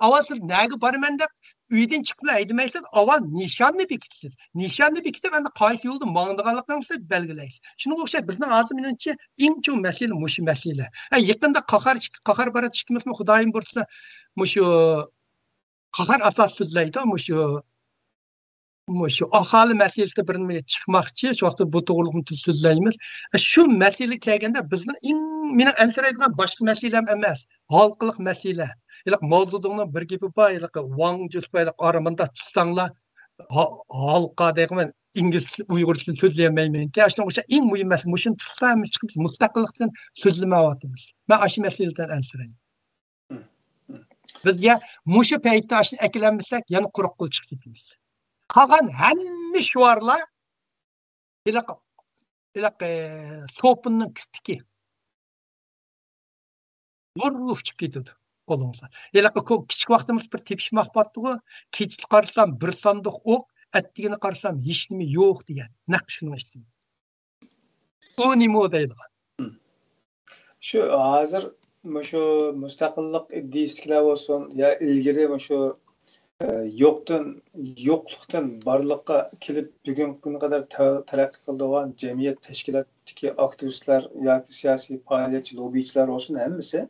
ئاۋۋال سىز نەگە بارىمەن دەپ ئۆيدىن چىقىپلا ھەيدىمەيسىز، ئاۋۋال نىشاننى بېكىتىسىز. نىشاننى بېكىتىپ، ئەمدى قايسى يولدا ماڭىدىغانلىقىڭىزنى بەلگىلەيسىز. شۇنىڭغا ئوخشاش بىزنىڭ ھازىر مېنىڭچە ئەڭ چوڭ مەسىلە مۇشۇ مەسىلە. ھە، يېقىندا قاقار، قاقار بارات ئىككىمىزمۇ خۇدايىم بۇيرۇسا مۇشۇ قاقار ئاساس سۆزلەيدۇ، مۇشۇ مۇشۇ ئاھالە مەسىلىسىدە بىر نېمە چىقماقچى، شۇ ۋاقىتتا بۇ توغرىلىقنى تىل سۆزلەيمىز. شۇ مەسىلىگە كەلگەندە بىزنىڭ ئەڭ مېنىڭ ئەنسىرەيدىغان باشقا مەسىلەم ئەمەس، ھالقىلىق مەسىلە. ھېلىقى ماۋزېدۇڭنىڭ بىر گېپى بار، ھېلىقى ۋاڭ جۇسپا ھېلىقى ئارىماندا تۇتساڭلار، ھا-، ھالقا دەيمەن، ئىنگلىز، ئۇيغۇرچىسىنى سۆزلىيەلمەيمەنكى. شۇنىڭ ئوخشاش ئەڭ مۇھىم مەسىلە، مۇشۇنى تۇتسا ھەممە چىقىپ مۇستەقىللىقتىن سۆزلىمەيۋاتىمىز. مەن ئاشۇ مەسىلىدىن ئەنسىرەيمەن. بىزگە مۇشۇ پەيتتە ئاشۇنى ئەكىلەلمىسەك، يەنە قۇرۇق قول چىقىپ كېتىمىز. قالغان ھەممە شوئارلار ھېلىقى، ھېلىقى، ئە، سوپۇننىڭ كىپىكى. ھۇررا ئۇچۇپ كېتىدۇ قولىڭىزدا. ھېلىقى كو-، كىچىك ۋاقتىمىز بىر تېپىشماق بارتتىغۇ، كېچىدە قارىسام بىر ساندۇق ئوق، ئەتىگىنى قارىسام ھېچنېمە يوق دېگەن. نەق شۇنىڭ ئىچىدە. ئۇ نېمە ئۇ دەيدىغان؟ مم. شۇ ھازىر مۇشۇ مۇستەقىللىق ئىدىيىسىدىكىلەر بولسۇن، يا ئىلگىرى مۇشۇ، ئە، يوقتىن، يوقلۇقتىن بارلىققا كېلىپ، بۈگۈنكى كۈنگە قەدەر تە-، تەرەققىي قىلىدىغان جەمئىيەت تەشكىلاتىدىكى ئاكتىۋىستلار ياكى سىياسىي پائالىيەتچى، لوببىچىلار بولسۇن، ھەممىسى،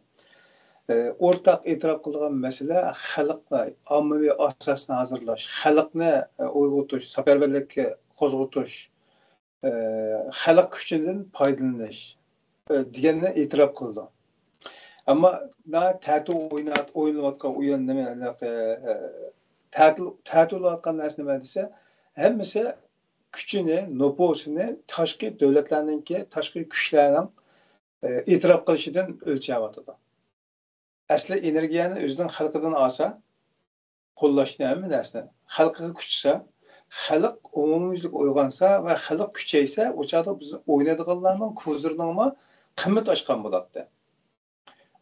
ئە، ئورتاق ئېتىراپ قىلىدىغان مەسىلە خەلقنى، ئاممىۋى ئاساسنى ھازىرلاش، خەلقنى، ئە، ئويغىتىش، سەپەرۋەرلىككە قوزغىتىش، ئە، خەلق كۈچىدىن پايدىلىنىش، ئە، دېگەننى ئېتىراپ قىلىدۇ. ئەمما مانا تەتۈر ئوينا-، ئوينىلىۋاتقان ئويۇن نېمە، ئە، تەتۈر، تەتۈر بولۇۋاتقان نەرسە نېمە دېسە، ھەممىسى كۈچىنى، نوپۇسىنى تاشقى دۆلەتلەرنىڭكى، تاشقى كۈچلەرنىڭ، ئە، ئېتىراپ قىلىشىدىن ئۆلچەۋاتىدۇ. ئەسلى ئېنېرگىيەنى ئۆزىنىڭ خەلقىدىن ئالسا، قوللاشنى، ھەممە نەرسىنى خەلقىگە كۈچىسە، خەلق ئومۇميۈزلۈك ئويغانسا ۋە خەلق كۈچەيسە، ئۇ چاغدا بىز ئوينايدىغانلارنىڭ كوزىرىنىڭمۇ قىممىتى ئاشقان بولاتتى.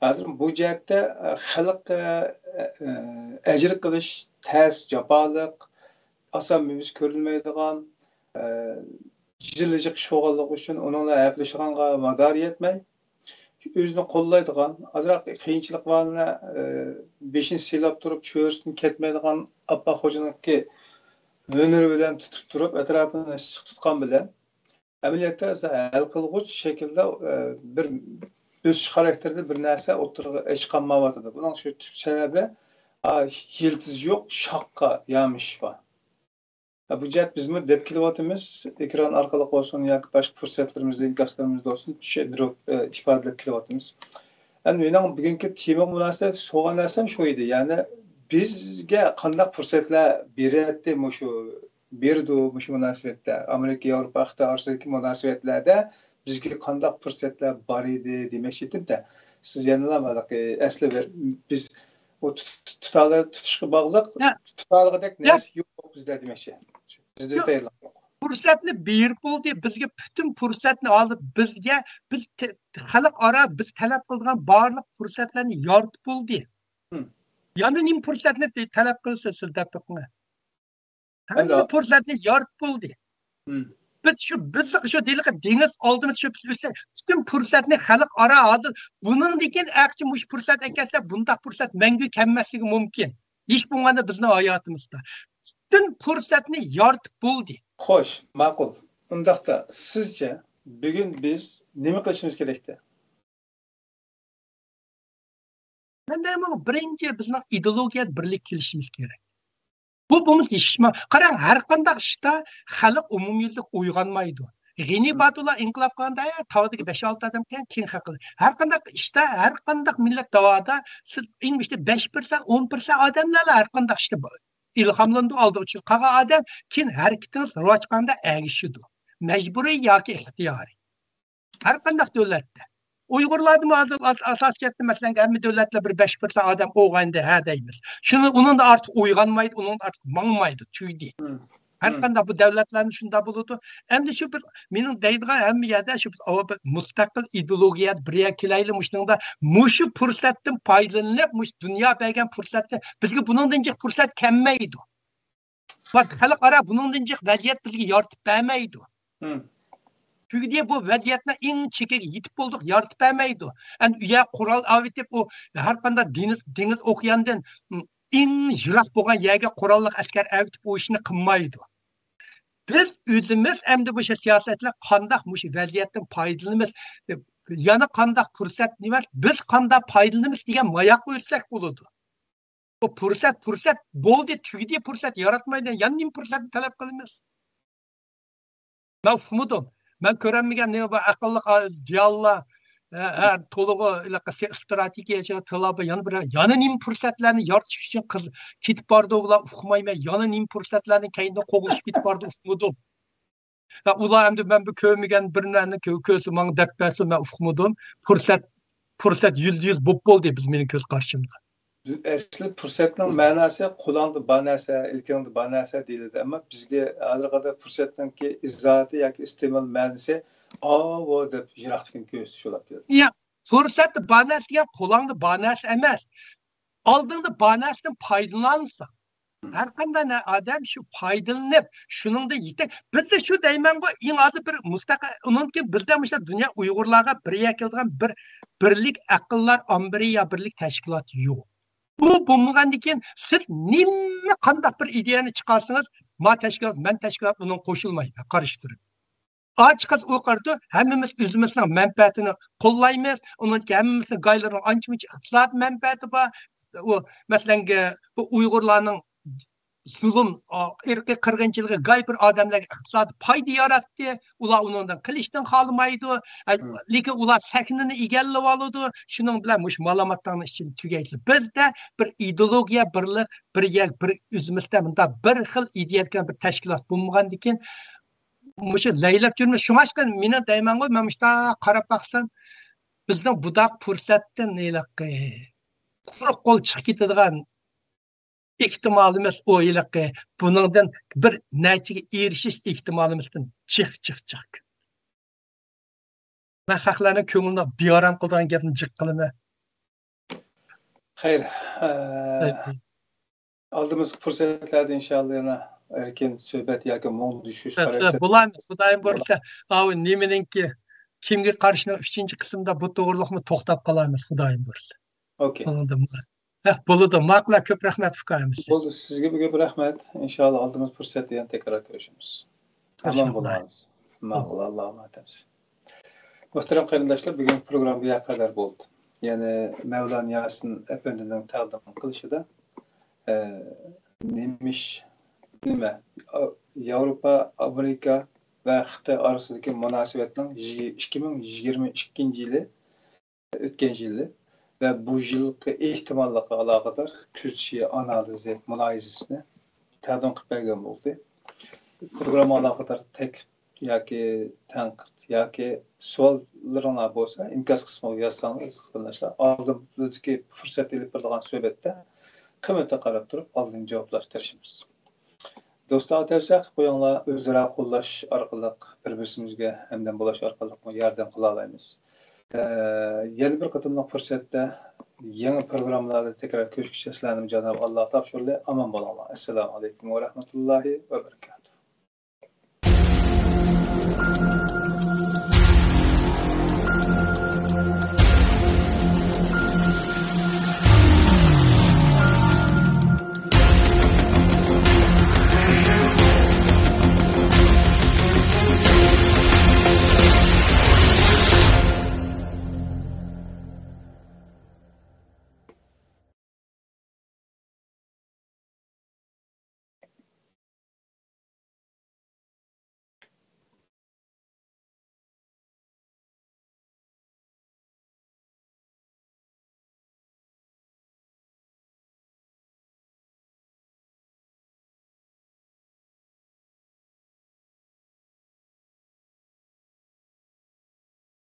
ھازىر بۇ جەھەتتە، ئە، خەلققە، ئە، ئەجىر قىلىش تەس، جاپالىق، ئاسان مېۋىسى كۆرۈلمەيدىغان، ئە، جىلىجىق ئىش بولغانلىقى ئۈچۈن ئۇنىڭ بىلەن ھەپىلىشىدىغانغا مادارى يەتمەي، ئۆزىنى قوللايدىغان، ئازراق قىيىنچىلىق بارلىرىنى، ئە، بېشىنى سىلاپ تۇرۇپ، چۆرىسىدىن كەتمەيدىغان ئاپپاق خوجىنىڭكى ھۈنىرى بىلەن تۇتۇپ تۇرۇپ، ئەتراپىنى ئىسسىق تۇتقان بىلەن، ئەمەلىيەتتە ھەل قىلغۇچ شەكىلدە، ئە، بىر ئۆسۈش خاراكتېرىدە بىر نەرسە ئوتتۇرىغا ھېچ قالمايۋاتىدۇ. بۇنىڭ شۇ تۈپ سەۋەبى، ئا، يىلتىزى يوق شاخقا يامىشىش بار. بۇ جەھەت بىزمۇ دەپ كېلىۋاتىمىز، ئېكران ئارقىلىق بولسۇن ياكى باشقا پۇرسەتلىرىمىزدە، ئىنكاسلىرىمىزدا بولسۇن، چۈشەندۈرۈپ، ئە، ئىپادىلەپ كېلىۋاتىمىز. ئەمدى مېنىڭ بۈگۈنكى تېمىغا مۇناسىۋەتلىك سورىغان نەرسەم شۇ ئىدى. يەنى بىزگە قانداق پۇرسەتلەر بېرەتتى مۇشۇ، بېرىدۇ مۇشۇ مۇناسىۋەتتە؟ ئامېرىكا، ياۋروپا، خىتاي ئارىسىدىكى مۇناسىۋەتلەردە بىزگە قانداق پۇرسەتلەر بار ئىدى دېمەكچى ئىدىم-دە. سىز يەنىلا ھېلىقى ئەسلى بىر، بىز ئۇ تۇت-، تۇتالى-، تۇتۇشقا باغلىق، يا. تۇتالىغۇدەك يا. نەرسە يوق بىزدە دېمەكچى. بىزدە يا. تەييارلىق يوق. پۇرسەتنى بېرىپ بولدى. بىزگە پۈتۈن پۇرسەتنى ھازىر بىزگە، بىز تە-، خەلقئارا بىز تەلەپ قىلىدىغان بارلىق پۇرسەتلەرنى يارىتىپ بولدى. ھىم. يەنە نېمە پۇرسەتنى تە-، تەلەپ قىلىسىز سىز دەپ بېقىڭ. ھەممە پۇرسەتنى يارىتىپ بولدى. ھىم. بىز شۇ، بىزنىڭ شۇ ھېلىقى دېڭىز ئالدىمىز شۇ بىز ئۆتسە، پۈتۈن پۇرسەتنى خەلقئارا ھازىر بۇنىڭدىن كېيىن ئەگەرچە مۇشۇ پۇرسەت ئەكەلسە، بۇنداق پۇرسەت مەڭگۈ كەلمەسلىكى مۇمكىن. ھېچ بولمىغاندا بىزنىڭ ھاياتىمىزدا. پۈتۈن پۇرسەتنى يارىتىپ بولدى. خوش، ماقۇل. ئۇنداقتا سىزچە بۈگۈن بىز نېمە قىلىشىمىز كېرەكتى؟ مەن دەيمەن، بىرىنچى بىزنىڭ ئىدېئولوگىيە بىرلىك كېلىشىمىز كېرەك. بۇ بولمىسا ھېچ ئىش ما-، قاراڭ، ھەر قانداق ئىشتا خەلق ئومۇميۈزلۈك ئويغانمايدۇ. غېنى باتۇللا ئىنقىلاب قىلغاندا، «ھە، تاغدىكى بەش-ئالتە ئادەم كەن، كېيىن خەلق قىلدى.» ھەر قانداق ئىشتا، ھەر قانداق مىللەت داۋادا سىز ئەڭ بېشىدا بەش پىرسەنت، ئون پىرسەنت ئادەملەرلا ھەر قانداق ئىشتا ئىلھاملىنىدۇ، ئالدىغا چىقىدۇ. قالغان ئادەم كېيىن ھەرىكىتىڭىز راۋاج قىلغاندا ئەگىشىدۇ. مەجبۇرىي ياكى ئىختىيارىي. ھەر قانداق دۆلەتتە. ئۇيغۇرلاردىمۇ ھازىر ئاس-، ئاساسىي جەھەتتە، مەسىلەن، ھەممە دۆلەتلەر بىر بەش پىرسەنت ئادەم ئوغايندى، ھە دەيمىز. شۇنى، ئۇنىڭدىن ئارتۇق ئويغانمايدۇ، ئۇنىڭدىن ئارتۇق ماڭمايدۇ، تۈگىدى. مم. ھەر مم. قانداق بۇ دۆلەتلەردە شۇنداق بولىدۇ. ئەمدى شۇ بىر مېنىڭ دەيدىغان ھەممە يەردە شۇ بىر، ئاۋا بىر مۇستەقىل ئىدېئولوگىيە بىر يەرگە كېلەيلى، مۇشۇنىڭدا مۇشۇ پۇرسەتتىن پايدىلىنىپ، مۇشۇ دۇنيا بەرگەن پۇرسەتتىن بىزگە بۇنىڭدىن جىق پۇرسەت كەلمەيدۇ. ۋە خەلقئارا بۇنىڭدىن جىق ۋەزىيەت بىزگە يارىتىپ بەرمەيدۇ. مم. چۈنكى بۇ ۋەزىيەتنىڭ ئەڭ چېكىگە يېتىپ بولدۇق، يارىتىپ بەرمەيدۇ. ئەمدى ئۇ يەر قورال ئەۋېتىپ، ئۇ ھەر قانداق دېڭىز، دېڭىز ئوكياندىن، م، ئەڭ يىراق بولغان يەرگە قوراللىق ئەسكەر ئەۋېتىپ ئۇ ئىشنى قىلمايدۇ. بىز ئۆزىمىز ئەمدى مۇشۇ سىياسەتلەر قانداق مۇشۇ ۋەزىيەتتىن پايدىلىنىمىز، يەنە قانداق پۇرسەت نېمە، بىز قانداق پايدىلىنىمىز دېگەن ماياققا ئۆتسەك بولىدۇ. بۇ پۇرسەت، پۇرسەت بولدى، تۈگىدى، پۇرسەت ياراتمايدۇ. يەنە نېمە پۇرسەتنى تەلەپ قىلىمىز؟ مەن ئۇقمىدىم. مەن كۆرەلمىگەن نېمە بار، ئەقىللىق ئا-، زىيالىيلار، ھە، ھە، تولىغۇ، ھېلىقى سى-، ئىستراتېگىيەچى تىلابى يەنە بىر، يەنە نېمە پۇرسەتلەرنى يارىتىش ئۈچۈن قىز-، كېتىپ بارىدۇ، بۇلار ئۇقمايمەن. يەنە نېمە پۇرسەتلەرنى كەينىدىن قوغلىشىپ كېتىپ بارىدۇ، ئۇقمىدىم. ھە، ئۇلار ئەمدى مەن بىر كۆرمىگەن بىر نەرسىنى كۆ-، كۆرسە ماڭا دەپ بەرسۇن، مەن ئۇقمىدىم. پۇرسەت، پۇرسەت يۈزدە يۈز بولۇپ بولدى بىز، مېنىڭ كۆز قارىشىمدا. ئەسلى پۇرسەتنىڭ مەناسى قولۇڭدا بار نەرسە، ئىلكىڭدە بار نەرسە دېيىلىدۇ. ئەمما بىزگە ھازىرغا قەدەر پۇرسەتنىڭكى ئىزاھاتى ياكى ئىستېمال مەنىسى ئاۋۇ دەپ يىراقتىن كۆرسىتىش بولۇپ كېلىدۇ. يا، پۇرسەتتە بار نەرسە دېگەن قولۇڭدا بار نەرسە ئەمەس. ئالدىڭدا بار نەرسىدىن پايدىلانساڭ، ھەر قانداق نە-، ئادەم شۇ پايدىلىنىپ، شۇنىڭدا يېتەك. بىزدە شۇ دەيمەنغۇ، ئىڭ ئازى بىر مۇستەقىل، ئۇنىڭدىن كېيىن بىزدە مۇشۇ دۇنيا ئۇيغۇرلارغا بىر يەر كېلىدىغان بىر بىرلىك ئەقىللەر ئامبىرى يا بىرلىك تەشكىلات يوق. بۇ بولمىغاندىن كېيىن سىز نېمە قانداق بىر ئىدىيەنى چىقارسىڭىز، ما تەشكىلات، مەن تەشكىلات ئۇنىڭغا قوشۇلمايمەن، قارشى تۇرۇپ. ئاچىقىز ئۇ قارىدۇ، ھەممىمىز ئۆزىمىزنىڭ مەنپەئەتىنى قوللايمىز، ئۇنىڭ ھەممىمىزنىڭ گايلىرىنىڭ ئانچە-مۇنچە ئىقتىسادىي مەنپەئەتى بار. ئۇ، مەسىلەن، بۇ ئۇيغۇرلارنىڭ زۇلۇم، ئىرقىي قىرغىنچىلىقى گاي بىر ئادەملەرگە ئىقتىسادىي پايدا ياراتتى. ئۇلار ئۇنىڭدىن قېلىشتىن خالىمايدۇ. ئە، لېكىن ئۇلار سەھنىنى ئىگىلىۋالىدۇ. شۇنىڭ بىلەن مۇشۇ مالاماتلارنىڭ ئىچىنى تۈگەيدۇ. بىزدە بىر ئىدېئولوگىيە، بىرلىك، بىر يەر، بىر ئۆزىمىزدە مۇنداق بىر خىل ئىدىيە دېگەن بىر تەشكىلات بولمىغاندىكىن، مۇشۇ لەيلەپ يۈرمىز. شۇڭلاشقا مېنىڭ دەيمەنغۇ، مەن مۇشۇنداق قاراپ باقسام، بىزنىڭ بۇنداق پۇرسەتتىن ھېلىقى قۇرۇق قول چىقىپ كېتىدىغان ئېھتىمالىمىز ئۇ ھېلىقى، بۇنىڭدىن بىر نەچچىگە ئېرىشىش ئېھتىمالىمىزدىن جىق، جىق، جىق. مەن خەقلەرنىڭ كۆڭلىنى بىئارام قىلىدىغان گەپنى جىق قىلىمەن. خەير، ئە، ئالدىمىزدىكى پۇرسەتلەردە ئىنشاللا يەنە ئەركىن سۆھبەت ياكى مۇڭدىشىش، بولىمىز، خۇدايىم بۇيرۇسا. ئاۋۇ نېمىنىڭكى، كىمگە قارشىنىڭ ئۈچىنچى قىسمىدا بۇ توغرىلىقمۇ توختاپ قالارمىز، خۇدايىم بۇيرۇسا. ئوكەي. ئۇنىڭدىن بۇ-، ھە، بولىدۇ. ماقۇل، كۆپ رەھمەت، ئۇكام. بولدى، سىزگە بىر كۆپ رەھمەت. ئىنشاللا ئالدىمىز پۇرسەتتە يەنە تەكرار كۆرۈشىمىز. ئامان بولىڭىز. ماقۇل، ئاللاغا ئامانەت. مۇھتەرەم قېرىنداشلار، بۈگۈنكى پروگرامما بۇ يەرگە قەدەر بولدى. يەنى مەۋلان ياسىن ئەپەندىنىڭ تەقدىم قىلىشىدا، ئە، نېمىش، نېمە، ئا-، ياۋروپا، ئامېرىكا ۋە خىتاي ئارىسىدىكى مۇناسىۋەتنىڭ يىگىرمە، ئىككى مىڭ يىگىرمە ئىككىنچى يىلى، ئۆتكەن يىلى ۋە بۇ يىلقى ئېھتىماللىققا ئالاقىدار كۆزىتىشى، ئانالىزى، مۇلاھىزىسىنى تەقدىم قىلىپ بەرگەن بولدى. پروگراممىغا ئالاقىدار تەكلىپ ياكى تەنقىد ياكى سوئاللىرىڭلار بولسا، ئىنكاس قىسمىغا يازساڭلار، ئەزىز قېرىنداشلار، ئالدىمىزدىكى پۇرسەتتە ئېلىپ بېرىلغان سۆھبەتتە قىممەتكە قاراپ تۇرۇپ، ئالدىن جاۋابلاشقا تىرىشىمىز. دوستلارغا تەۋسىيە قىلىپ قويۇڭلار، ئۆزئارا قوللاش ئارقىلىق، بىر-بىرىمىزگە ھەمدەم بولاش ئارقىلىقمۇ ياردەم قىلالايمىز. ئە، يەنە بىر قېتىملىق پۇرسەتتە يېڭى پروگراممىلاردا تەكرار كۆرۈشكىچە سىلەرنى جانابى ئاللاغا تاپشۇرىلى. ئامان بولۇڭلار. ئەسسالامۇ ئەلەيكۇم ۋە رەھمەتۇللاھى ۋە بەرىكاتۇھ.